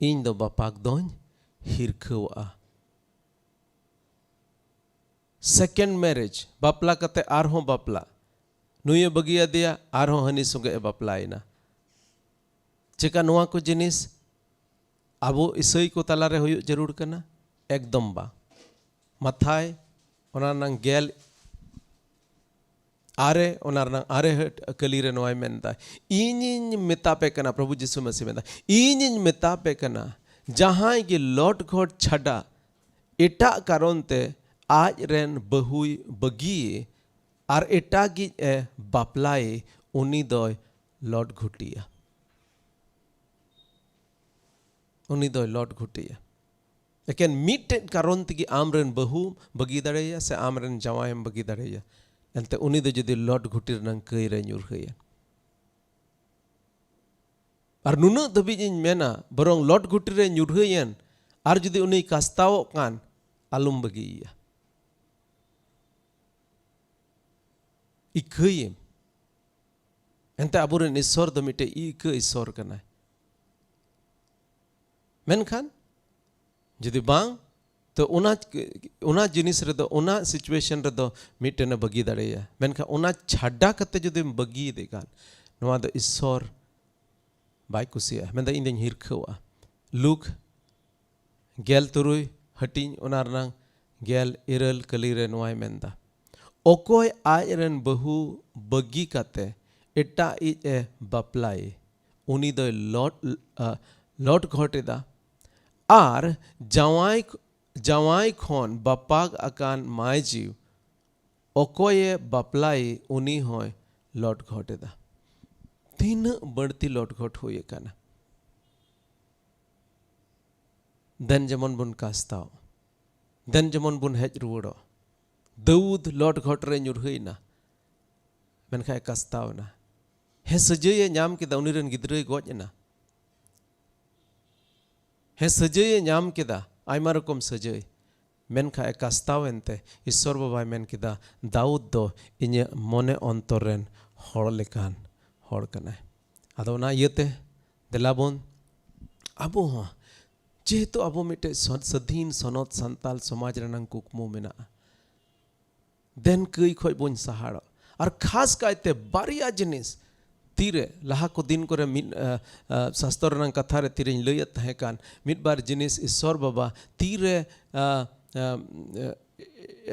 ᱤᱧ ᱫᱚ ᱵᱟᱯᱟᱠ ᱫᱚᱧ ᱦᱤᱨᱠᱷᱟᱹᱣᱟᱜᱼᱟ᱾ Second marriage, ᱵᱟᱯᱞᱟ ᱠᱟᱛᱮ ᱟᱨᱦᱚᱸ ᱵᱟᱯᱞᱟ᱾ ᱱᱩᱭᱮ ᱵᱟᱹᱜᱤᱭᱟᱫᱮᱭᱟ, ᱟᱨᱦᱚᱸ ᱦᱟᱹᱱᱤ ᱥᱚᱸᱜᱮ ᱮ ᱵᱟᱯᱞᱟᱭᱮᱱᱟ᱾ ᱪᱮᱠᱟ ᱱᱚᱣᱟ ᱠᱚ ᱡᱤᱱᱤᱥ ᱟᱵᱚ ᱤᱥᱟᱹᱭ ᱠᱚ ᱛᱟᱞᱟᱨᱮ ᱦᱩᱭᱩᱜ ᱡᱟᱹᱨᱩᱲ ᱠᱟᱱᱟ? ᱮᱠᱫᱚᱢ ᱵᱟᱝ᱾ ᱢᱟᱛᱷᱟᱭ ᱚᱱᱟ ᱨᱮᱱᱟᱝ ᱜᱮᱞ ᱟᱨᱮ, ᱚᱱᱟ ᱨᱮᱱᱟᱜ ᱟᱨᱮ ᱦᱟᱹᱴ ᱠᱟᱹᱞᱤ ᱨᱮ ᱱᱚᱣᱟᱭ ᱢᱮᱱᱫᱟ, "ᱤᱧᱤᱧ ᱢᱮᱛᱟ ᱯᱮ ᱠᱟᱱᱟ", ᱯᱨᱚᱵᱷᱩ ᱡᱤᱥᱩ ᱢᱟᱹᱥᱤ ᱢᱮᱱᱫᱟ, "ᱤᱧᱤᱧ ᱢᱮᱛᱟ ᱯᱮ ᱠᱟᱱᱟ, ᱡᱟᱦᱟᱸᱭ ᱜᱮ ᱞᱚᱴ ᱜᱷᱚᱴ ᱪᱷᱟᱰᱟ ᱮᱴᱟᱜ ᱠᱟᱨᱚᱱ ᱛᱮ ᱟᱡ ᱨᱮᱱ ᱵᱟᱹᱦᱩᱭ ᱵᱟᱹᱜᱤᱭᱮ ᱟᱨ ᱮᱴᱟᱜᱤᱡ ᱮ ᱵᱟᱯᱞᱟᱭᱮ, ᱩᱱᱤ ᱫᱚᱭ ᱞᱚᱴ ᱜᱷᱩᱴᱤᱭᱟ, ᱩᱱᱤ ᱫᱚᱭ ᱞᱚᱴ ᱜᱷᱩᱴᱤᱭᱟ᱾ ᱮᱠᱮᱱ ᱢᱤᱫᱴᱮᱡ ᱠᱟᱨᱚᱱ ᱛᱮᱜᱮ ᱟᱢ ᱨᱮᱱ ᱵᱟᱹᱦᱩᱢ ᱵᱟᱹᱜᱤ ᱫᱟᱲᱮᱭᱟᱭᱟ ᱥᱮ ᱟᱢ ᱨᱮᱱ ᱡᱟᱶᱟᱭᱮᱢ ᱵᱟᱹᱜᱤ ᱫᱟᱲᱮᱭᱟᱭᱟ, ᱮᱱᱛᱮ ᱩᱱᱤ ᱫᱚ ᱡᱩᱫᱤ ᱞᱚᱴ ᱜᱷᱩᱴᱤ ᱨᱮᱱᱟᱝ ᱠᱟᱹᱭ ᱨᱮ ᱧᱩᱨᱦᱟᱹᱭᱮᱱ, ᱟᱨ ᱱᱩᱱᱟᱹᱜ ᱫᱷᱟᱹᱵᱤᱡ ᱤᱧ ᱢᱮᱱᱟ, ᱵᱚᱨᱚᱝ ᱞᱚᱴ ᱜᱷᱩᱴᱤ ᱨᱮ ᱧᱩᱨᱦᱟᱹᱭᱮᱱ, ᱟᱨ ᱡᱩᱫᱤ ᱩᱱᱤ ᱠᱟᱥᱛᱟᱣᱚᱜ ᱠᱟᱱ, ᱟᱞᱚᱢ ᱵᱟᱹᱜᱤᱭᱮᱭᱟ, ᱤᱠᱟᱹᱭᱮᱢ᱾ ᱮᱱᱛᱮ ᱟᱵᱚᱨᱮᱱ ᱤᱥᱥᱚᱨ ᱫᱚ ᱢᱤᱫᱴᱮᱡ ᱤᱠᱟᱹ ᱤᱥᱥᱚᱨ ᱠᱟᱱᱟᱭ᱾ ᱢᱮᱱᱠᱷᱟᱱ ᱡᱩᱫᱤ ᱵᱟᱝ, ᱛᱚ ᱚᱱᱟ, ᱚᱱᱟ ᱡᱤᱱᱤᱥ ᱨᱮᱫᱚ, ᱚᱱᱟ situation ᱨᱮᱫᱚ ᱢᱤᱫᱴᱮᱱᱮ ᱵᱟᱹᱜᱤ ᱫᱟᱲᱮᱭᱟᱜᱼᱟ᱾ ᱢᱮᱱᱠᱷᱟᱱ ᱚᱱᱟ ᱪᱷᱟᱰᱟ ᱠᱟᱛᱮ ᱡᱩᱫᱤᱢ ᱵᱟᱹᱜᱤᱭᱮᱫᱮ ᱠᱷᱟᱱ, ᱱᱚᱣᱟ ᱫᱚ ᱤᱥᱥᱚᱨ ᱵᱟᱭ ᱠᱩᱥᱤᱭᱟᱜᱼᱟ᱾ ᱢᱮᱱᱫᱟ, "ᱤᱧ ᱫᱚᱧ ᱦᱤᱨᱠᱷᱟᱹᱣᱟᱜᱼᱟ᱾" ᱞᱩᱠ ᱜᱮᱞ ᱛᱩᱨᱩᱭ ᱦᱟᱹᱴᱤᱧ, ᱚᱱᱟ ᱨᱮᱱᱟᱝ ᱜᱮᱞ ᱤᱨᱟᱹᱞ ᱠᱟᱹᱞᱤ ᱨᱮ ᱱᱚᱣᱟᱭ ᱢᱮᱱᱫᱟ, "ᱚᱠᱚᱭ ᱟᱡ ᱨᱮᱱ ᱵᱟᱹᱦᱩ ᱵᱟᱹᱜᱤ ᱠᱟᱛᱮ ᱮᱴᱟᱜ ᱤᱡ ᱮ ᱵᱟᱯᱞᱟᱭᱮ, ᱩᱱᱤ ᱫᱚᱭ ᱞᱚᱴ, ᱟ, ᱞᱚᱴ ᱜᱷᱚᱴ ᱮᱫᱟ, ᱟᱨ ᱡᱟᱶᱟᱭ, ᱡᱟᱶᱟᱭ ᱠᱷᱚᱱ ᱵᱟᱯᱟᱜ ᱟᱠᱟᱱ ᱢᱟᱹᱭ ᱡᱤᱣ ᱚᱠᱚᱭᱮ ᱵᱟᱯᱞᱟᱭᱮ, ᱩᱱᱤ ᱦᱚᱸᱭ ᱞᱚᱴ ᱜᱷᱚᱴ ᱮᱫᱟ᱾" ᱛᱤᱱᱟᱹᱜ ᱵᱟᱹᱲᱛᱤ ᱞᱚᱴ ᱜᱷᱚᱴ ᱦᱩᱭ ᱟᱠᱟᱱᱟ᱾ ᱫᱮᱱ ᱡᱮᱢᱚᱱ ᱵᱚᱱ ᱠᱟᱥᱛᱟᱣ, ᱫᱮᱱ ᱡᱮᱢᱚᱱ ᱵᱚᱱ ᱦᱮᱡ ᱨᱩᱣᱟᱹᱲᱚᱜ᱾ ᱫᱟᱹᱣᱩᱫ ᱞᱚᱴ ᱜᱷᱚᱴ ᱨᱮ ᱧᱩᱨᱦᱟᱹᱭᱮᱱᱟ, ᱢᱮᱱᱠᱷᱟᱱ ᱮ ᱠᱟᱥᱛᱟᱣ ᱮᱱᱟ᱾ ᱦᱮᱸ, ᱥᱟᱹᱡᱟᱹᱭᱮ ᱧᱟᱢ ᱠᱮᱫᱟ, ᱩᱱᱤ ᱨᱮᱱ ᱜᱤᱫᱽᱨᱟᱹᱭ ᱜᱚᱡ ᱮᱱᱟ᱾ ᱦᱮᱸ, ᱥᱟᱹᱡᱟᱹᱭᱮ ᱧᱟᱢ ᱠᱮᱫᱟ, ᱟᱭᱢᱟ ᱨᱚᱠᱚᱢ ᱥᱟᱹᱡᱟᱹᱭ, ᱢᱮᱱᱠᱷᱟᱱ ᱮ ᱠᱟᱥᱛᱟᱣ ᱮᱱᱛᱮ ᱤᱥᱥᱚᱨ ᱵᱟᱵᱟᱭ ᱢᱮᱱ ᱠᱮᱫᱟ, "ᱫᱟᱣᱩᱫ ᱫᱚ ᱤᱧᱟᱹᱜ ᱢᱚᱱᱮ ᱚᱱᱛᱚᱨ ᱨᱮᱱ ᱦᱚᱲ ᱞᱮᱠᱟᱱ ᱦᱚᱲ ᱠᱟᱱᱟᱭ᱾" ᱟᱫᱚ ᱚᱱᱟ ᱤᱭᱟᱹᱛᱮ ᱫᱮᱞᱟ ᱵᱚᱱ, ᱟᱵᱚ ᱦᱚᱸ, ᱡᱮᱦᱮᱛᱩ ᱟᱵᱚ ᱢᱤᱫᱴᱮᱡ ᱥᱚ-, ᱥᱟᱹᱫᱷᱤᱱ ᱥᱚᱱᱚᱛ ᱥᱟᱱᱛᱟᱞ ᱥᱚᱢᱟᱡᱽ ᱨᱮᱱᱟᱝ ᱠᱩᱠᱢᱩ ᱢᱮᱱᱟᱜᱼᱟ, ᱫᱮᱱ ᱠᱟᱹᱭ ᱠᱷᱚᱡ ᱵᱚᱱ ᱥᱟᱦᱟᱲᱚᱜ᱾ ᱟᱨ ᱠᱷᱟᱥ ᱠᱟᱭᱛᱮ ᱵᱟᱨᱭᱟ ᱡᱤᱱᱤᱥ ᱛᱤᱨᱮ, ᱞᱟᱦᱟ ᱠᱚ ᱫᱤᱱ ᱠᱚᱨᱮ ᱢᱤᱫ, ᱟ, ᱟ, ᱥᱟᱥᱛᱚᱨ ᱨᱮᱱᱟᱝ ᱠᱟᱛᱷᱟ ᱨᱮ ᱛᱤᱨᱮᱧ ᱞᱟᱹᱭᱮᱫ ᱛᱟᱦᱮᱸ ᱠᱟᱱ, ᱢᱤᱫ ᱵᱟᱨ ᱡᱤᱱᱤᱥ ᱤᱥᱥᱚᱨ ᱵᱟᱵᱟ ᱛᱤᱨᱮ, ᱟ, ᱟ, ᱟ,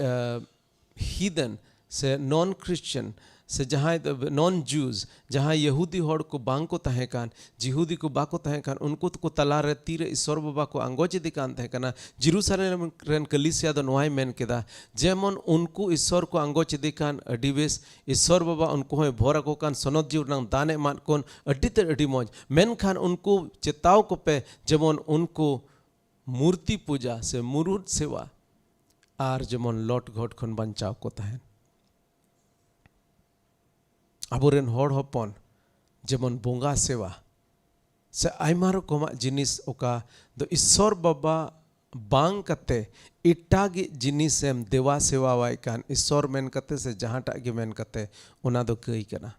ᱟ, heathen ᱥᱮ non Christian ᱥᱮ ᱡᱟᱦᱟᱸᱭ ᱫᱚ non Jews, ᱡᱟᱦᱟᱸᱭ ᱭᱟᱹᱦᱩᱫᱤ ᱦᱚᱲ ᱠᱚ ᱵᱟᱝ ᱠᱚ ᱛᱟᱦᱮᱸ ᱠᱟᱱ, ᱡᱤᱦᱩᱫᱤ ᱠᱚ ᱵᱟᱠᱚ ᱛᱟᱦᱮᱸ ᱠᱟᱱ, ᱩᱱᱠᱩ ᱠᱚ ᱛᱟᱞᱟᱨᱮ ᱛᱤᱨᱮ ᱤᱥᱚᱨ ᱵᱟᱵᱟ ᱠᱚ ᱟᱸᱜᱚᱪ ᱤᱫᱤ ᱠᱟᱱ ᱛᱟᱦᱮᱸ ᱠᱟᱱᱟ᱾ ᱡᱮᱨᱩᱥᱟᱞᱮᱢ ᱨᱮᱱ ᱠᱟᱹᱞᱤᱥᱤᱭᱟ ᱫᱚ ᱱᱚᱣᱟᱭ ᱢᱮᱱ ᱠᱮᱫᱟ, ᱡᱮᱢᱚᱱ ᱩᱱᱠᱩ ᱤᱥᱚᱨ ᱠᱚ ᱟᱸᱜᱚᱪ ᱤᱫᱤ ᱠᱟᱱ, ᱟᱹᱰᱤ ᱵᱮᱥ, ᱤᱥᱚᱨ ᱵᱟᱵᱟ ᱩᱱᱠᱩ ᱦᱚᱸᱭ ᱵᱷᱚᱨ ᱟᱠᱚ ᱠᱟᱱ, ᱥᱚᱱᱚᱛ ᱡᱤᱣᱤ ᱨᱮᱱᱟᱜ ᱫᱟᱱ ᱮ ᱮᱢᱟᱫ ᱠᱚᱱ, ᱟᱹᱰᱤ ᱛᱮᱫ ᱟᱹᱰᱤ ᱢᱚᱡᱽ᱾ ᱢᱮᱱᱠᱷᱟᱱ ᱩᱱᱠᱩ ᱪᱮᱛᱟᱣ ᱠᱚᱯᱮ, ᱡᱮᱢᱚᱱ ᱩᱱᱠᱩ ᱢᱩᱨᱛᱤ ᱯᱩᱡᱟ ᱥᱮ ᱢᱩᱨᱩᱫ ᱥᱮᱣᱟ ᱟᱨ ᱡᱮᱢᱚᱱ ᱞᱚᱴ ᱜᱷᱚᱴ ᱠᱷᱚᱱ ᱵᱟᱧᱪᱟᱣ ᱠᱚ ᱛᱟᱦᱮᱱ᱾ ᱟᱵᱚᱨᱮᱱ ᱦᱚᱲ ᱦᱚᱯᱚᱱ ᱡᱮᱢᱚᱱ ᱵᱚᱸᱜᱟ ᱥᱮᱣᱟ ᱥᱮ ᱟᱭᱢᱟ ᱨᱚᱠᱚᱢᱟᱜ ᱡᱤᱱᱤᱥ, ᱚᱠᱟ ᱫᱚ ᱤᱥᱚᱨ ᱵᱟᱵᱟ ᱵᱟᱝ ᱠᱟᱛᱮ ᱮᱴᱟᱜᱤᱡ ᱡᱤᱱᱤᱥᱮᱢ ᱫᱮᱣᱟ ᱥᱮᱣᱟᱣᱟᱭ ᱠᱟᱱ, ᱤᱥᱚᱨ ᱢᱮᱱ ᱠᱟᱛᱮ ᱥᱮ ᱡᱟᱦᱟᱸᱴᱟᱜ ᱜᱮ ᱢᱮᱱ ᱠᱟᱛᱮ, ᱚᱱᱟ ᱫᱚ ᱠᱟᱹᱭ ᱠᱟᱱᱟ᱾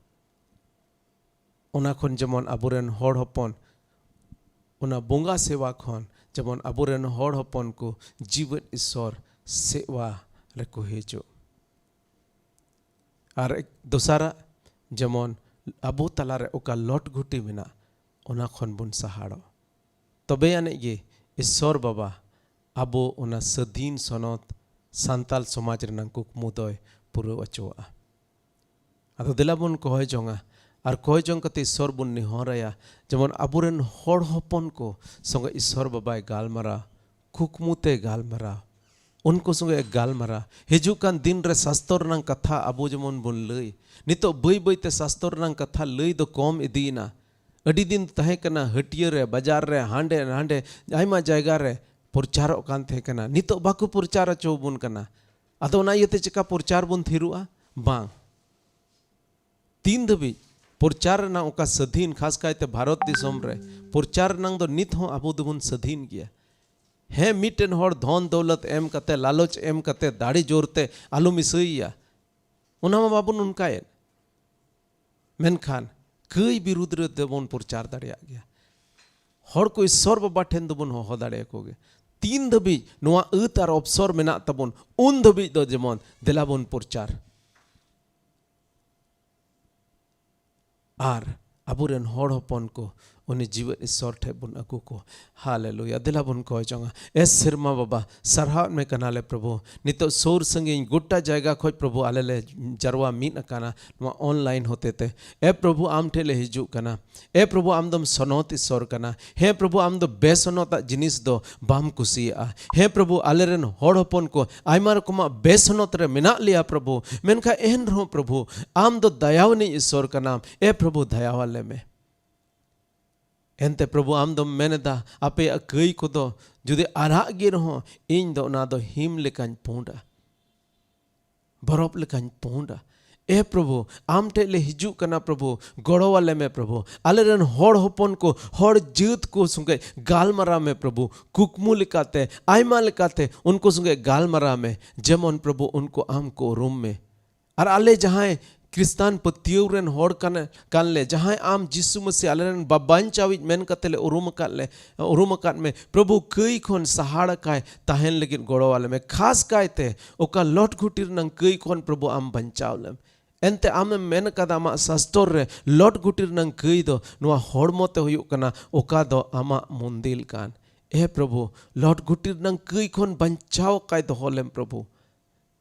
ᱚᱱᱟ ᱠᱷᱚᱱ ᱡᱮᱢᱚᱱ ᱟᱵᱚᱨᱮᱱ ᱦᱚᱲ ᱦᱚᱯᱚᱱ, ᱚᱱᱟ ᱵᱚᱸᱜᱟ ᱥᱮᱣᱟ ᱠᱷᱚᱱ ᱡᱮᱢᱚᱱ ᱟᱵᱚᱨᱮᱱ ᱦᱚᱲ ᱦᱚᱯᱚᱱ ᱠᱚ ᱡᱤᱣᱮᱫ ᱤᱥᱚᱨ ᱥᱮᱣᱟ ᱨᱮᱠᱚ ᱦᱤᱡᱩᱜ᱾ ᱟᱨ ᱮᱠ-, ᱫᱚᱥᱟᱨᱟᱜ, ᱡᱮᱢᱚᱱ ᱟᱵᱚ ᱛᱟᱞᱟᱨᱮ ᱚᱠᱟ ᱞᱚᱴ ᱜᱷᱩᱴᱤ ᱢᱮᱱᱟᱜ, ᱚᱱᱟ ᱠᱷᱚᱱ ᱵᱚᱱ ᱥᱟᱦᱟᱲᱚᱜ᱾ ᱛᱚᱵᱮ ᱟᱹᱱᱤᱡ ᱜᱮ ᱤᱥᱚᱨ ᱵᱟᱵᱟ ᱟᱵᱚ ᱚᱱᱟ ᱥᱟᱹᱫᱷᱤᱱ ᱥᱚᱱᱚᱛ ᱥᱟᱱᱛᱟᱞ ᱥᱚᱢᱟᱡᱽ ᱨᱮᱱᱟᱜ ᱠᱩᱠᱢᱩ ᱫᱚᱭ ᱯᱩᱨᱟᱹᱣ ᱚᱪᱚᱣᱟᱜᱼᱟ᱾ ᱟᱫᱚ ᱫᱮᱞᱟ ᱵᱚᱱ ᱠᱚᱭ ᱡᱚᱝᱟ, ᱟᱨ ᱠᱚᱭ ᱡᱚᱝ ᱠᱟᱛᱮ ᱤᱥᱚᱨ ᱵᱚᱱ ᱱᱮᱦᱚᱨ ᱟᱭᱟ, ᱡᱮᱢᱚᱱ ᱟᱵᱚᱨᱮᱱ ᱦᱚᱲ ᱦᱚᱯᱚᱱ ᱠᱚ ᱥᱚᱸᱜᱮ ᱤᱥᱚᱨ ᱵᱟᱵᱟᱭ ᱜᱟᱞᱢᱟᱨᱟᱣ, ᱠᱩᱠᱢᱩ ᱛᱮ ᱜᱟᱞᱢᱟᱨᱟᱣ, ᱩᱱᱠᱩ ᱥᱚᱸᱜᱮ ᱜᱟᱞᱢᱟᱨᱟᱣ᱾ ᱦᱤᱡᱩᱜ ᱠᱟᱱ ᱫᱤᱱ ᱨᱮ ᱥᱟᱥᱛᱚᱨ ᱨᱮᱱᱟᱜ ᱠᱟᱛᱷᱟ ᱟᱵᱚ ᱡᱮᱢᱚᱱ ᱵᱚᱱ ᱞᱟᱹᱭ, ᱱᱤᱛᱚᱜ ᱵᱟᱹᱭ ᱵᱟᱹᱭ ᱛᱮ ᱥᱟᱥᱛᱚᱨ ᱨᱮᱱᱟᱜ ᱠᱟᱛᱷᱟ ᱞᱟᱹᱭ ᱫᱚ ᱠᱚᱢ ᱤᱫᱤᱭᱮᱱᱟ᱾ ᱟᱹᱰᱤ ᱫᱤᱱ ᱛᱟᱦᱮᱸ ᱠᱟᱱᱟ, ᱦᱟᱹᱴᱭᱟᱹ ᱨᱮ, ᱵᱟᱡᱟᱨ ᱨᱮ, ᱦᱟᱸᱰᱮ ᱱᱟᱸᱰᱮ ᱟᱭᱢᱟ ᱡᱟᱭᱜᱟ ᱨᱮ ᱯᱨᱚᱪᱟᱨᱚᱜ ᱠᱟᱱ ᱛᱟᱦᱮᱸ ᱠᱟᱱᱟ᱾ ᱱᱤᱛᱚᱜ ᱵᱟᱠᱚ ᱯᱨᱚᱪᱟᱨ ᱦᱚᱪᱚ ᱟᱵᱚᱱ ᱠᱟᱱᱟ᱾ ᱟᱫᱚ ᱚᱱᱟ ᱤᱭᱟᱹᱛᱮ ᱪᱮᱠᱟ ᱯᱨᱚᱪᱟᱨ ᱵᱚᱱ ᱛᱷᱤᱨᱚᱜᱼᱟ? ᱵᱟᱝ᱾ ᱛᱤᱱ ᱫᱷᱟᱹᱵᱤᱡ ᱯᱨᱚᱪᱟᱨ ᱨᱮᱱᱟᱜ ᱚᱠᱟ ᱥᱟᱹᱫᱷᱤᱱ, ᱠᱷᱟᱥ ᱠᱟᱭᱛᱮ ᱵᱷᱟᱨᱚᱛ ᱫᱤᱥᱚᱢ ᱨᱮ ᱯᱨᱚᱪᱟᱨ ᱨᱮᱱᱟᱜ ᱫᱚ ᱱᱤᱛ ᱦᱚᱸ ᱟᱵᱚ ᱫᱚᱵᱚᱱ ᱥᱟᱹᱫᱷᱤᱱ ᱜᱮᱭᱟ᱾ ᱦᱮᱸ, ᱢᱤᱫᱴᱮᱱ ᱦᱚᱲ ᱫᱷᱚᱱ ᱫᱚᱣᱞᱚᱛ ᱮᱢ ᱠᱟᱛᱮ, ᱞᱟᱞᱚᱪ ᱮᱢ ᱠᱟᱛᱮ, ᱫᱟᱲᱮ ᱡᱳᱨ ᱛᱮ ᱟᱞᱚᱢ ᱤᱥᱟᱹᱭᱮᱭᱟ, ᱚᱱᱟ ᱢᱟ ᱵᱟᱵᱚᱱ ᱚᱱᱠᱟᱭᱮᱫ᱾ ᱢᱮᱱᱠᱷᱟᱱ ᱠᱟᱹᱭ ᱵᱤᱨᱩᱫᱽ ᱨᱮ ᱫᱚᱵᱚᱱ ᱯᱨᱚᱪᱟᱨ ᱫᱟᱲᱮᱭᱟᱜ ᱜᱮᱭᱟ᱾ ᱦᱚᱲ ᱠᱚ ᱤᱥᱚᱨ ᱵᱟᱵᱟ ᱴᱷᱮᱱ ᱫᱚᱵᱚᱱ ᱦᱚᱦᱚ ᱫᱟᱲᱮᱭᱟᱠᱚ ᱜᱮᱭᱟ᱾ ᱛᱤᱱ ᱫᱷᱟᱹᱵᱤᱡ ᱱᱚᱣᱟ ᱟᱹᱛ ᱟᱨ ᱚᱯᱥᱚᱨ ᱢᱮᱱᱟᱜ ᱛᱟᱵᱚᱱ, ᱩᱱ ᱫᱷᱟᱹᱵᱤᱡ ᱫᱚ ᱡᱮᱢᱚᱱ ᱫᱮᱞᱟ ᱵᱚᱱ ᱯᱨᱚᱪᱟᱨ᱾ ᱟᱨ ᱟᱵᱚᱨᱮᱱ ᱦᱚᱲ ᱦᱚᱯᱚᱱ ᱠᱚ ᱩᱱᱤ ᱡᱤᱣᱮᱫ ᱤᱥᱚᱨ ᱴᱷᱮᱱ ᱵᱚᱱ ᱟᱹᱜᱩ ᱠᱚᱣᱟ᱾ ᱦᱟᱞᱮᱞᱩᱭᱟ᱾ ᱫᱮᱞᱟ ᱵᱚᱱ ᱠᱚᱭ ᱡᱚᱝᱟ᱾ ᱮ ᱥᱮᱨᱢᱟ ᱵᱟᱵᱟ, ᱥᱟᱨᱦᱟᱣ ᱢᱮ ᱠᱟᱱᱟᱞᱮ ᱯᱨᱚᱵᱷᱩ᱾ ᱱᱤᱛᱚᱜ ᱥᱩᱨ ᱥᱟᱺᱜᱤᱧ ᱜᱚᱴᱟ ᱡᱟᱭᱜᱟ ᱠᱷᱚᱡ ᱯᱨᱚᱵᱷᱩ ᱟᱞᱮ ᱞᱮ ᱡᱟᱨᱣᱟ ᱢᱤᱫ ᱟᱠᱟᱱᱟ ᱱᱚᱣᱟ online ᱦᱚᱛᱮ ᱛᱮ᱾ ᱮ ᱯᱨᱚᱵᱷᱩ, ᱟᱢ ᱴᱷᱮᱱ ᱞᱮ ᱦᱤᱡᱩᱜ ᱠᱟᱱᱟ᱾ ᱮ ᱯᱨᱚᱵᱷᱩ, ᱟᱢ ᱫᱚᱢ ᱥᱚᱱᱚᱛ ᱤᱥᱚᱨ ᱠᱟᱱᱟ᱾ ᱦᱮᱸ ᱯᱨᱚᱵᱷᱩ, ᱟᱢ ᱫᱚ ᱵᱮᱥᱚᱱᱚᱛᱟᱜ ᱡᱤᱱᱤᱥ ᱫᱚ ᱵᱟᱢ ᱠᱩᱥᱤᱭᱟᱜᱼᱟ᱾ ᱦᱮᱸ ᱯᱨᱚᱵᱷᱩ, ᱟᱞᱮ ᱨᱮᱱ ᱦᱚᱲ ᱦᱚᱯᱚᱱ ᱠᱚ ᱟᱭᱢᱟ ᱨᱚᱠᱚᱢᱟᱜ ᱵᱮᱥᱚᱱᱚᱛ ᱨᱮ ᱢᱮᱱᱟᱜ ᱞᱮᱭᱟ ᱯᱨᱚᱵᱷᱩ, ᱢᱮᱱᱠᱷᱟᱱ ᱮᱱ ᱨᱮᱦᱚᱸ ᱯᱨᱚᱵᱷᱩ, ᱟᱢ ᱫᱚ ᱫᱟᱭᱟᱣᱟᱱᱤᱡ ᱤᱥᱚᱨ ᱠᱟᱱᱟᱢ᱾ ᱮ ᱯᱨᱚᱵᱷᱩ, ᱫᱟᱭᱟᱣᱟᱞᱮ ᱢᱮ᱾ ᱮᱱᱛᱮ ᱯᱨᱚᱵᱷᱩ, ᱟᱢ ᱫᱚᱢ ᱢᱮᱱ ᱮᱫᱟ, ᱟᱯᱮᱭᱟᱜ ᱠᱟᱹᱭ ᱠᱚᱫᱚ ᱡᱩᱫᱤ ᱟᱨᱟᱜ ᱜᱮ ᱨᱮᱦᱚᱸ, ᱤᱧ ᱫᱚ ᱚᱱᱟ ᱫᱚ ᱦᱤᱢ ᱞᱮᱠᱟᱧ ᱯᱩᱸᱰᱟ, ᱵᱚᱨᱚᱯᱷ ᱞᱮᱠᱟᱧ ᱯᱩᱸᱰᱟ᱾ ᱮ ᱯᱨᱚᱵᱷᱩ, ᱟᱢ ᱴᱷᱮᱡ ᱞᱮ ᱦᱤᱡᱩᱜ ᱠᱟᱱᱟ ᱯᱨᱚᱵᱷᱩ, ᱜᱚᱲᱚ ᱟᱞᱮ ᱢᱮ ᱯᱨᱚᱵᱷᱩ᱾ ᱟᱞᱮ ᱨᱮᱱ ᱦᱚᱲ ᱦᱚᱯᱚᱱ ᱠᱚ, ᱦᱚᱲ ᱡᱟᱹᱛ ᱠᱚ ᱥᱚᱸᱜᱮ ᱜᱟᱞᱢᱟᱨᱟᱣ ᱢᱮ ᱯᱨᱚᱵᱷᱩ, ᱠᱩᱠᱢᱩ ᱞᱮᱠᱟᱛᱮ, ᱟᱭᱢᱟ ᱞᱮᱠᱟᱛᱮ ᱩᱱᱠᱩ ᱥᱚᱸᱜᱮ ᱜᱟᱞᱢᱟᱨᱟᱣ ᱢᱮ, ᱡᱮᱢᱚᱱ ᱯᱨᱚᱵᱷᱩ ᱩᱱᱠᱩ ᱟᱢ ᱠᱚ ᱩᱨᱩᱢ ᱢᱮ᱾ ᱟᱨ ᱟᱞᱮ ᱡᱟᱦᱟᱸᱭ ᱠᱷᱨᱤᱥᱴᱟᱱ ᱯᱟᱹᱛᱭᱟᱹᱣ ᱨᱮᱱ ᱦᱚᱲ ᱠᱟᱱ, ᱠᱟᱱ ᱞᱮ, ᱡᱟᱦᱟᱸᱭ ᱟᱢ ᱡᱤᱥᱩ ᱢᱟᱹᱥᱤ ᱟᱞᱮ ᱨᱮᱱ ᱵᱟ-, ᱵᱟᱧᱪᱟᱣᱤᱡ ᱢᱮᱱ ᱠᱟᱛᱮ ᱞᱮ ᱩᱨᱩᱢ ᱟᱠᱟᱫ ᱞᱮ, ᱩᱨᱩᱢ ᱟᱠᱟᱫ ᱢᱮ ᱯᱨᱚᱵᱷᱩ, ᱠᱟᱹᱭ ᱠᱷᱚᱱ ᱥᱟᱦᱟᱲ ᱟᱠᱟᱭ ᱛᱟᱦᱮᱱ ᱞᱟᱹᱜᱤᱫ ᱜᱚᱲᱚ ᱟᱞᱮ ᱢᱮ᱾ ᱠᱷᱟᱥ ᱠᱟᱭᱛᱮ ᱚᱠᱟ ᱞᱚᱴ ᱜᱷᱩᱴᱤ ᱨᱮᱱᱟᱝ ᱠᱟᱹᱭ ᱠᱷᱚᱱ ᱯᱨᱚᱵᱷᱩ ᱟᱢ ᱵᱟᱧᱪᱟᱣ ᱞᱮᱢ᱾ ᱮᱱᱛᱮ ᱟᱢᱮᱢ ᱢᱮᱱ ᱟᱠᱟᱫᱟ ᱟᱢᱟᱜ ᱥᱟᱥᱛᱚᱨ ᱨᱮ, ᱞᱚᱴ ᱜᱷᱩᱴᱤ ᱨᱮᱱᱟᱝ ᱠᱟᱹᱭ ᱫᱚ ᱱᱚᱣᱟ ᱦᱚᱲᱢᱚ ᱛᱮ ᱦᱩᱭᱩᱜ ᱠᱟᱱᱟ, ᱚᱠᱟ ᱫᱚ ᱟᱢᱟᱜ ᱢᱚᱱᱫᱤᱞ ᱠᱟᱱ᱾ ᱮ ᱯᱨᱚᱵᱷᱩ, ᱞᱚᱴ ᱜᱷᱩᱴᱤ ᱨᱮᱱᱟᱝ ᱠᱟᱹᱭ ᱠᱷᱚᱱ ᱵᱟᱧᱪᱟᱣ ᱠᱟᱭ ᱫᱚᱦᱚ ᱞᱮᱢ ᱯᱨᱚᱵᱷᱩ᱾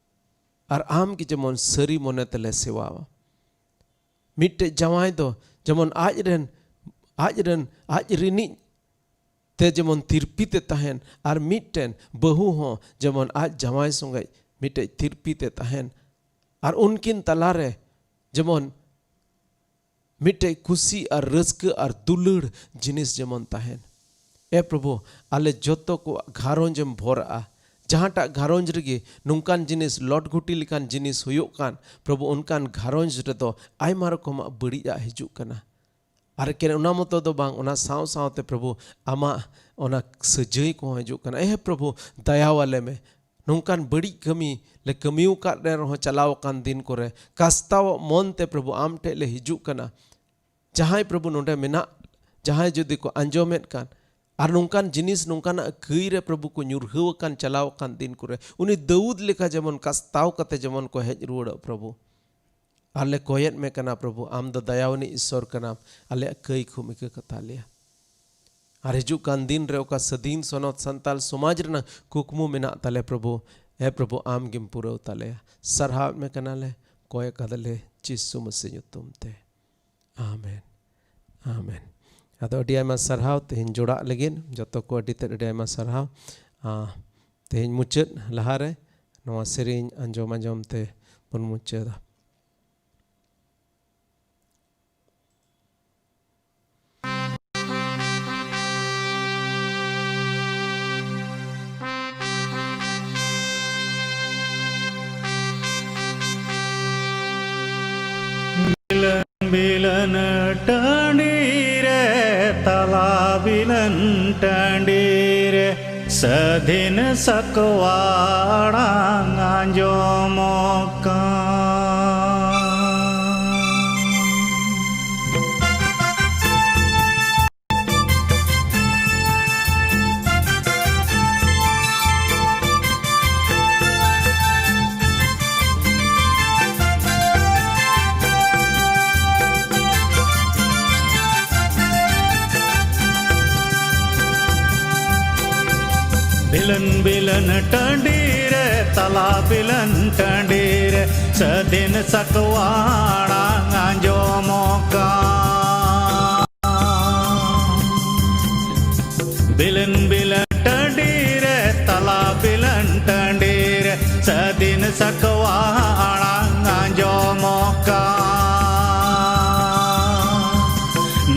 ᱟᱨ ᱟᱢ ᱜᱮ ᱡᱮᱢᱚᱱ ᱥᱟᱹᱨᱤ ᱢᱚᱱᱮ ᱛᱮᱞᱮ ᱥᱮᱣᱟᱣᱟ᱾ ᱢᱤᱫᱴᱮᱡ ᱡᱟᱶᱟᱭ ᱫᱚ ᱡᱮᱢᱚᱱ ᱟᱡ ᱨᱮᱱ, ᱟᱡ ᱨᱮᱱ, ᱟᱡ ᱨᱤᱱᱤᱡ ᱛᱮ ᱡᱮᱢᱚᱱ ᱛᱤᱨᱯᱤᱛ ᱮ ᱛᱟᱦᱮᱱ, ᱟᱨ ᱢᱤᱫᱴᱮᱱ ᱵᱟᱹᱦᱩ ᱦᱚᱸ ᱡᱮᱢᱚᱱ ᱟᱡ ᱡᱟᱶᱟᱭ ᱥᱚᱸᱜᱮ ᱢᱤᱫᱴᱮᱡ ᱛᱤᱨᱯᱤᱛ ᱮ ᱛᱟᱦᱮᱱ, ᱟᱨ ᱩᱱᱠᱤᱱ ᱛᱟᱞᱟᱨᱮ ᱡᱮᱢᱚᱱ ᱢᱤᱫᱴᱮᱡ ᱠᱩᱥᱤ ᱟᱨ ᱨᱟᱹᱥᱠᱟᱹ ᱟᱨ ᱫᱩᱞᱟᱹᱲ ᱡᱤᱱᱤᱥ ᱡᱮᱢᱚᱱ ᱛᱟᱦᱮᱱ᱾ ᱮ ᱯᱨᱚᱵᱷᱩ, ᱟᱞᱮ ᱡᱚᱛᱚ ᱠᱚᱣᱟᱜ ᱜᱷᱟᱨᱚᱸᱡᱽ ᱮᱢ ᱵᱷᱚᱨᱟᱜᱼᱟ᱾ ᱡᱟᱦᱟᱸᱴᱟᱜ ᱜᱷᱟᱨᱚᱸᱡᱽ ᱨᱮᱜᱮ ᱱᱚᱝᱠᱟᱱ ᱡᱤᱱᱤᱥ, ᱞᱚᱴᱜᱷᱩᱴᱤ ᱞᱮᱠᱟᱱ ᱡᱤᱱᱤᱥ ᱦᱩᱭᱩᱜ ᱠᱟᱱ, ᱯᱨᱚᱵᱷᱩ, ᱚᱱᱠᱟᱱ ᱜᱷᱟᱨᱚᱸᱡᱽ ᱨᱮᱫᱚ ᱟᱭᱢᱟ ᱨᱚᱠᱚᱢᱟᱜ ᱵᱟᱹᱲᱤᱡᱟᱜ ᱦᱤᱡᱩᱜ ᱠᱟᱱᱟ᱾ ᱟᱨ ᱮᱠᱮᱱ ᱚᱱᱟ ᱢᱚᱛᱚ ᱫᱚ ᱵᱟᱝ, ᱚᱱᱟ ᱥᱟᱶ ᱥᱟᱶᱛᱮ ᱯᱨᱚᱵᱷᱩ, ᱟᱢᱟᱜ ᱚᱱᱟ ᱥᱟᱹᱡᱟᱹᱭ ᱠᱚᱦᱚᱸ ᱦᱤᱡᱩᱜ ᱠᱟᱱᱟ᱾ ᱮ ᱯᱨᱚᱵᱷᱩ, ᱫᱟᱭᱟᱣᱟᱞᱮ ᱢᱮ᱾ ᱱᱚᱝᱠᱟᱱ ᱵᱟᱹᱲᱤᱡ ᱠᱟᱹᱢᱤ ᱞᱮ ᱠᱟᱹᱢᱤ ᱟᱠᱟᱫ ᱨᱮ ᱨᱮᱦᱚᱸ, ᱪᱟᱞᱟᱣ ᱟᱠᱟᱱ ᱫᱤᱱ ᱠᱚᱨᱮ ᱠᱟᱥᱛᱟᱣᱚᱜ ᱢᱚᱱ ᱛᱮ ᱯᱨᱚᱵᱷᱩ ᱟᱢ ᱴᱷᱮᱡ ᱞᱮ ᱦᱤᱡᱩᱜ ᱠᱟᱱᱟ᱾ ᱡᱟᱦᱟᱸᱭ ᱯᱨᱚᱵᱷᱩ ᱱᱚᱰᱮ ᱢᱮᱱᱟᱜ, ᱡᱟᱦᱟᱸᱭ ᱡᱩᱫᱤ ᱠᱚ ᱟᱸᱡᱚᱢᱮᱫ ᱠᱟᱱ, ᱟᱨ ᱱᱚᱝᱠᱟᱱ ᱡᱤᱱᱤᱥ, ᱱᱚᱝᱠᱟᱱᱟᱜ ᱠᱟᱹᱭ ᱨᱮ ᱯᱨᱚᱵᱷᱩ ᱠᱚ ᱧᱩᱨᱦᱟᱹᱣ ᱟᱠᱟᱱ ᱪᱟᱞᱟᱣ ᱟᱠᱟᱱ ᱫᱤᱱ ᱠᱚᱨᱮ, ᱩᱱᱤ ᱫᱟᱹᱣᱩᱫ ᱞᱮᱠᱟ ᱡᱮᱢᱚᱱ ᱠᱟᱥᱛᱟᱣ ᱠᱟᱛᱮ ᱡᱮᱢᱚᱱ ᱠᱚ ᱦᱮᱡ ᱨᱩᱣᱟᱹᱲᱚᱜ ᱯᱨᱚᱵᱷᱩ᱾ ᱟᱨ ᱞᱮ ᱠᱚᱭᱮᱫ ᱢᱮ ᱠᱟᱱᱟ ᱯᱨᱚᱵᱷᱩ, ᱟᱢ ᱫᱚ ᱫᱟᱭᱟᱣᱟᱱᱤᱡ ᱤᱥᱥᱚᱨ ᱠᱟᱱᱟᱢ, ᱟᱞᱮᱭᱟᱜ ᱠᱟᱹᱭ ᱠᱷᱩᱢ ᱤᱠᱟᱹ ᱠᱟᱛᱟ ᱞᱮᱭᱟ᱾ ᱟᱨ ᱦᱤᱡᱩᱜ ᱠᱟᱱ ᱫᱤᱱ ᱨᱮ ᱚᱠᱟ ᱥᱟᱹᱫᱷᱤᱱ ᱥᱚᱱᱚᱛ ᱥᱟᱱᱛᱟᱞ ᱥᱚᱢᱟᱡᱽ ᱨᱮᱱᱟᱜ ᱠᱩᱠᱢᱩ ᱢᱮᱱᱟᱜ ᱛᱟᱞᱮ ᱯᱨᱚᱵᱷᱩ, ᱮ ᱯᱨᱚᱵᱷᱩ ᱟᱢ ᱜᱮᱢ ᱯᱩᱨᱟᱹᱣ ᱛᱟᱞᱮᱭᱟ᱾ ᱥᱟᱨᱦᱟᱣᱮᱫ ᱢᱮ ᱠᱟᱱᱟᱞᱮ, ᱠᱚᱭ ᱠᱟᱫᱟᱞᱮ ᱡᱤᱥᱩ ᱢᱟᱹᱥᱤ ᱧᱩᱛᱩᱢ ᱛᱮ᱾ ᱟᱢᱮᱱ, ᱟᱢᱮᱱ᱾ ᱟᱫᱚ ᱟᱹᱰᱤ ᱟᱭᱢᱟ ᱥᱟᱨᱦᱟᱣ ᱛᱮᱦᱮᱧ ᱡᱚᱲᱟᱜ ᱞᱟᱹᱜᱤᱫ, ᱡᱚᱛᱚ ᱠᱚ ᱟᱹᱰᱤ ᱛᱮᱫ ᱟᱹᱰᱤ ᱟᱭᱢᱟ ᱥᱟᱨᱦᱟᱣ᱾ ᱟ, ᱛᱮᱦᱮᱧ ᱢᱩᱪᱟᱹᱫ ᱞᱟᱦᱟᱨᱮ ᱱᱚᱣᱟ ᱥᱮᱨᱮᱧ ᱟᱸᱡᱚᱢ ᱟᱸᱡᱚᱢ ᱛᱮ ᱵᱚᱱ ᱢᱩᱪᱟᱹᱫᱟ᱾ ᱵᱤᱞᱟᱹᱱ ᱵᱤᱞᱟᱹᱱ ᱴᱟᱺᱰᱤ ᱨᱮ, ᱛᱟᱞᱟ ᱵᱤᱞᱟᱹᱱ ᱴᱟᱺᱰᱤ ᱨᱮ, ᱥᱟᱹᱫᱷᱤᱱ ᱥᱟᱠᱣᱟ ᱟᱲᱟᱝ ᱟᱸᱡᱚᱢᱚᱜ ᱠᱟᱱ᱾ ᱵᱤᱞᱟᱹᱱ ᱵᱤᱞᱟᱹᱱ ᱴᱟᱺᱰᱤ ᱨᱮ, ᱛᱟᱞᱟ ᱵᱤᱞᱟᱹᱱ ᱴᱟᱺᱰᱤ ᱨᱮ, ᱥᱟᱹᱫᱷᱤᱱ ᱥᱟᱠᱣᱟ ᱟᱲᱟᱝ ᱟᱸᱡᱚᱢᱚᱜ ᱠᱟᱱ᱾ ᱵᱤᱞᱟᱹᱱ ᱵᱤᱞᱟᱹᱱ ᱴᱟᱺᱰᱤ ᱨᱮ, ᱛᱟᱞᱟ ᱵᱤᱞᱟᱹᱱ ᱴᱟᱺᱰᱤ ᱨᱮ, ᱥᱟᱹᱫᱷᱤᱱ ᱥᱟᱠᱣᱟ ᱟᱲᱟᱝ ᱟᱸᱡᱚᱢᱚᱜ ᱠᱟᱱ᱾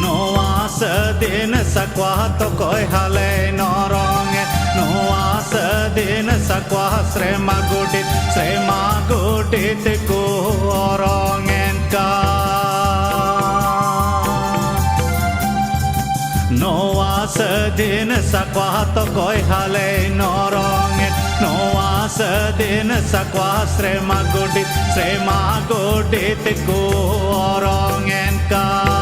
ᱱᱚᱣᱟ ᱥᱟᱹᱫᱷᱤᱱ ᱥᱟᱠᱣᱟ ᱛᱚᱠᱚᱭ ᱦᱟᱞᱮ ᱱᱚᱨᱚᱝ ᱮ, ᱱᱚᱣᱟ ᱥᱟᱹᱫᱷᱤᱱ ᱥᱟᱠᱣᱟ ᱥᱨᱮᱢᱟ ᱜᱩᱰᱤᱛ, ᱥᱨᱮᱢᱟ ᱜᱩᱰᱤᱛ ᱠᱚ ᱚᱨᱚᱝ ᱮᱱ ᱠᱟᱱ᱾ ᱱᱚᱣᱟ ᱥᱟᱹᱫᱷᱤᱱ ᱥᱟᱠᱣᱟ ᱛᱚᱠᱚᱭ ᱦᱟᱞᱮ ᱱᱚᱨᱚᱝ ᱮ, ᱱᱚᱣᱟ ᱥᱟᱹᱫᱷᱤᱱ ᱥᱟᱠᱣᱟ ᱥᱨᱮᱢᱟ ᱜᱩᱰᱤᱛ, ᱥᱨᱮᱢᱟ ᱜᱩᱰᱤᱛ ᱠᱚ ᱚᱨᱚᱝ ᱮᱱ ᱠᱟᱱ᱾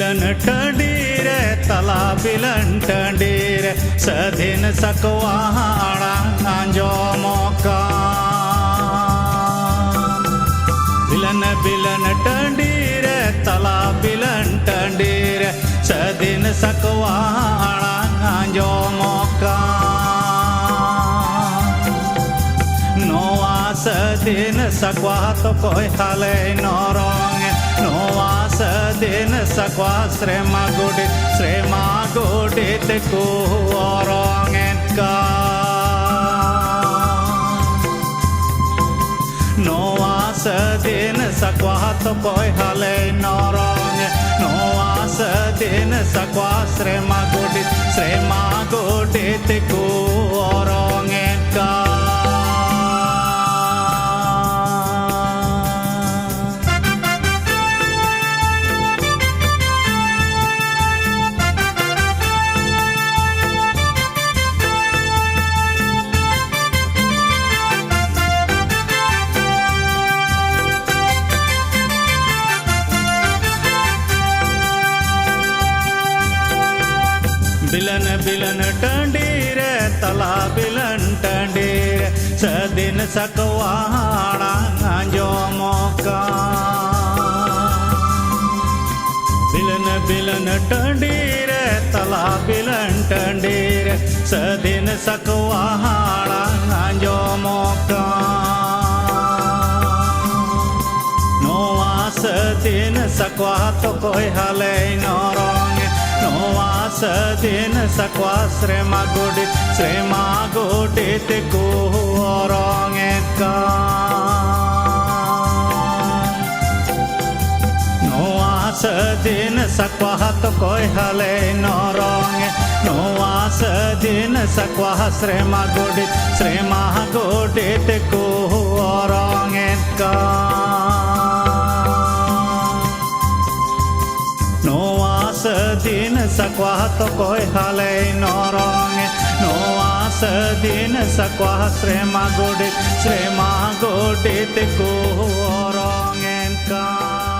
ᱵᱤᱞᱟᱹᱱ ᱴᱟᱺᱰᱤ ᱨᱮ, ᱛᱟᱞᱟ ᱵᱤᱞᱟᱹᱱ ᱴᱟᱺᱰᱤ ᱨᱮ, ᱥᱟᱹᱫᱷᱤᱱ ᱥᱟᱠᱣᱟ ᱟᱲᱟᱝ ᱟᱸᱡᱚᱢᱚᱜ ᱠᱟᱱ᱾ ᱵᱤᱞᱟᱹᱱ ᱵᱤᱞᱟᱹᱱ ᱴᱟᱺᱰᱤ ᱨᱮ, ᱛᱟᱞᱟ ᱵᱤᱞᱟᱹᱱ ᱴᱟᱺᱰᱤ ᱨᱮ, ᱥᱟᱹᱫᱷᱤᱱ ᱥᱟᱠᱣᱟ ᱟᱲᱟᱝ ᱟᱸᱡᱚᱢᱚᱜ ᱠᱟᱱ᱾ ᱱᱚᱣᱟ ᱥᱟᱹᱫᱷᱤᱱ ᱥᱟᱠᱣᱟ ᱛᱚᱠᱚᱭ ᱦᱟᱞᱮ ᱱᱚᱨᱚᱝ, ᱱᱚᱣᱟ ᱥᱟᱹᱫᱷᱤᱱ ᱥᱟᱠᱣᱟ ᱥᱨᱮᱢᱟ ᱜᱚᱰᱮᱛ, ᱥᱨᱮᱢᱟ ᱜᱚᱰᱮᱛ ᱠᱚ ᱚᱨᱚᱝ ᱮᱱ ᱠᱟᱱ᱾ ᱱᱚᱣᱟ ᱥᱟᱹᱫᱷᱤᱱ ᱥᱟᱠᱣᱟ ᱛᱚᱠᱚᱭ ᱦᱟᱞᱮ ᱱᱚᱨᱚᱝ, ᱱᱚᱣᱟ ᱥᱟᱹᱫᱷᱤᱱ ᱥᱟᱠᱣᱟ ᱥᱨᱮᱢᱟ ᱜᱚᱰᱮᱛ, ᱥᱨᱮᱢᱟ ᱜᱚᱰᱮᱛ ᱠᱚ ᱚᱨᱚᱝ ᱮᱱ ᱠᱟᱱ᱾ ᱵᱤᱞᱟᱹᱱ ᱵᱤᱞᱟᱹᱱ ᱴᱟᱺᱰᱤ ᱨᱮ, ᱛᱟᱞᱟ ᱵᱤᱞᱟᱹᱱ ᱴᱟᱺᱰᱤ ᱨᱮ, ᱥᱟᱹᱫᱷᱤᱱ ᱥᱟᱠᱣᱟ ᱟᱲᱟᱝ ᱟᱸᱡᱚᱢᱚᱜ ᱠᱟᱱ᱾ ᱵᱤᱞᱟᱹᱱ ᱵᱤᱞᱟᱹᱱ ᱴᱟᱺᱰᱤ ᱨᱮ, ᱛᱟᱞᱟ ᱵᱤᱞᱟᱹᱱ ᱴᱟᱺᱰᱤ ᱨᱮ, ᱥᱟᱹᱫᱷᱤᱱ ᱥᱟᱠᱣᱟ ᱟᱲᱟᱝ ᱟᱸᱡᱚᱢᱚᱜ ᱠᱟᱱ᱾ ᱱᱚᱣᱟ ᱥᱟᱹᱫᱷᱤᱱ ᱥᱟᱠᱣᱟ ᱛᱚᱠᱚᱭ ᱦᱟᱞᱮ ᱱᱚᱨᱚᱝ, ᱱᱚᱣᱟ ᱥᱟᱹᱫᱷᱤᱱ ᱥᱟᱠᱣᱟ ᱥᱨᱮᱢᱟ ᱜᱚᱰᱮᱛ, ᱥᱨᱮᱢᱟ ᱜᱚᱰᱮᱛ ᱠᱚ ᱚᱨᱚᱝ ᱮᱫ ᱠᱟᱱ᱾ ᱱᱚᱣᱟ ᱥᱟᱹᱫᱷᱤᱱ ᱥᱟᱠᱣᱟ ᱛᱚᱠᱚᱭ ᱦᱟᱞᱮ ᱱᱚᱨᱚᱝ, ᱱᱚᱣᱟ ᱥᱟᱹᱫᱷᱤᱱ ᱥᱟᱠᱣᱟ ᱥᱨᱮᱢᱟ ᱜᱚᱰᱮᱛ, ᱥᱨᱮᱢᱟ ᱜᱚᱰᱮᱛ ᱠᱚ ᱚᱨᱚᱝ ᱮᱫ ᱠᱟᱱ᱾ ᱱᱚᱣᱟ ᱥᱟᱹᱫᱷᱤᱱ ᱥᱟᱠᱣᱟ ᱛᱚᱠᱚᱭ ᱦᱟᱞᱮ ᱱᱚᱨᱚᱝ, ᱱᱚᱣᱟ ᱥᱟᱹᱫᱷᱤᱱ ᱥᱟᱠᱣᱟ ᱥᱨᱮᱢᱟ ᱜᱚᱰᱮᱛ, ᱥᱨᱮᱢᱟ ᱜᱚᱰᱮᱛ ᱠᱚ ᱚᱨᱚᱝ ᱮᱱ ᱠᱟᱱ᱾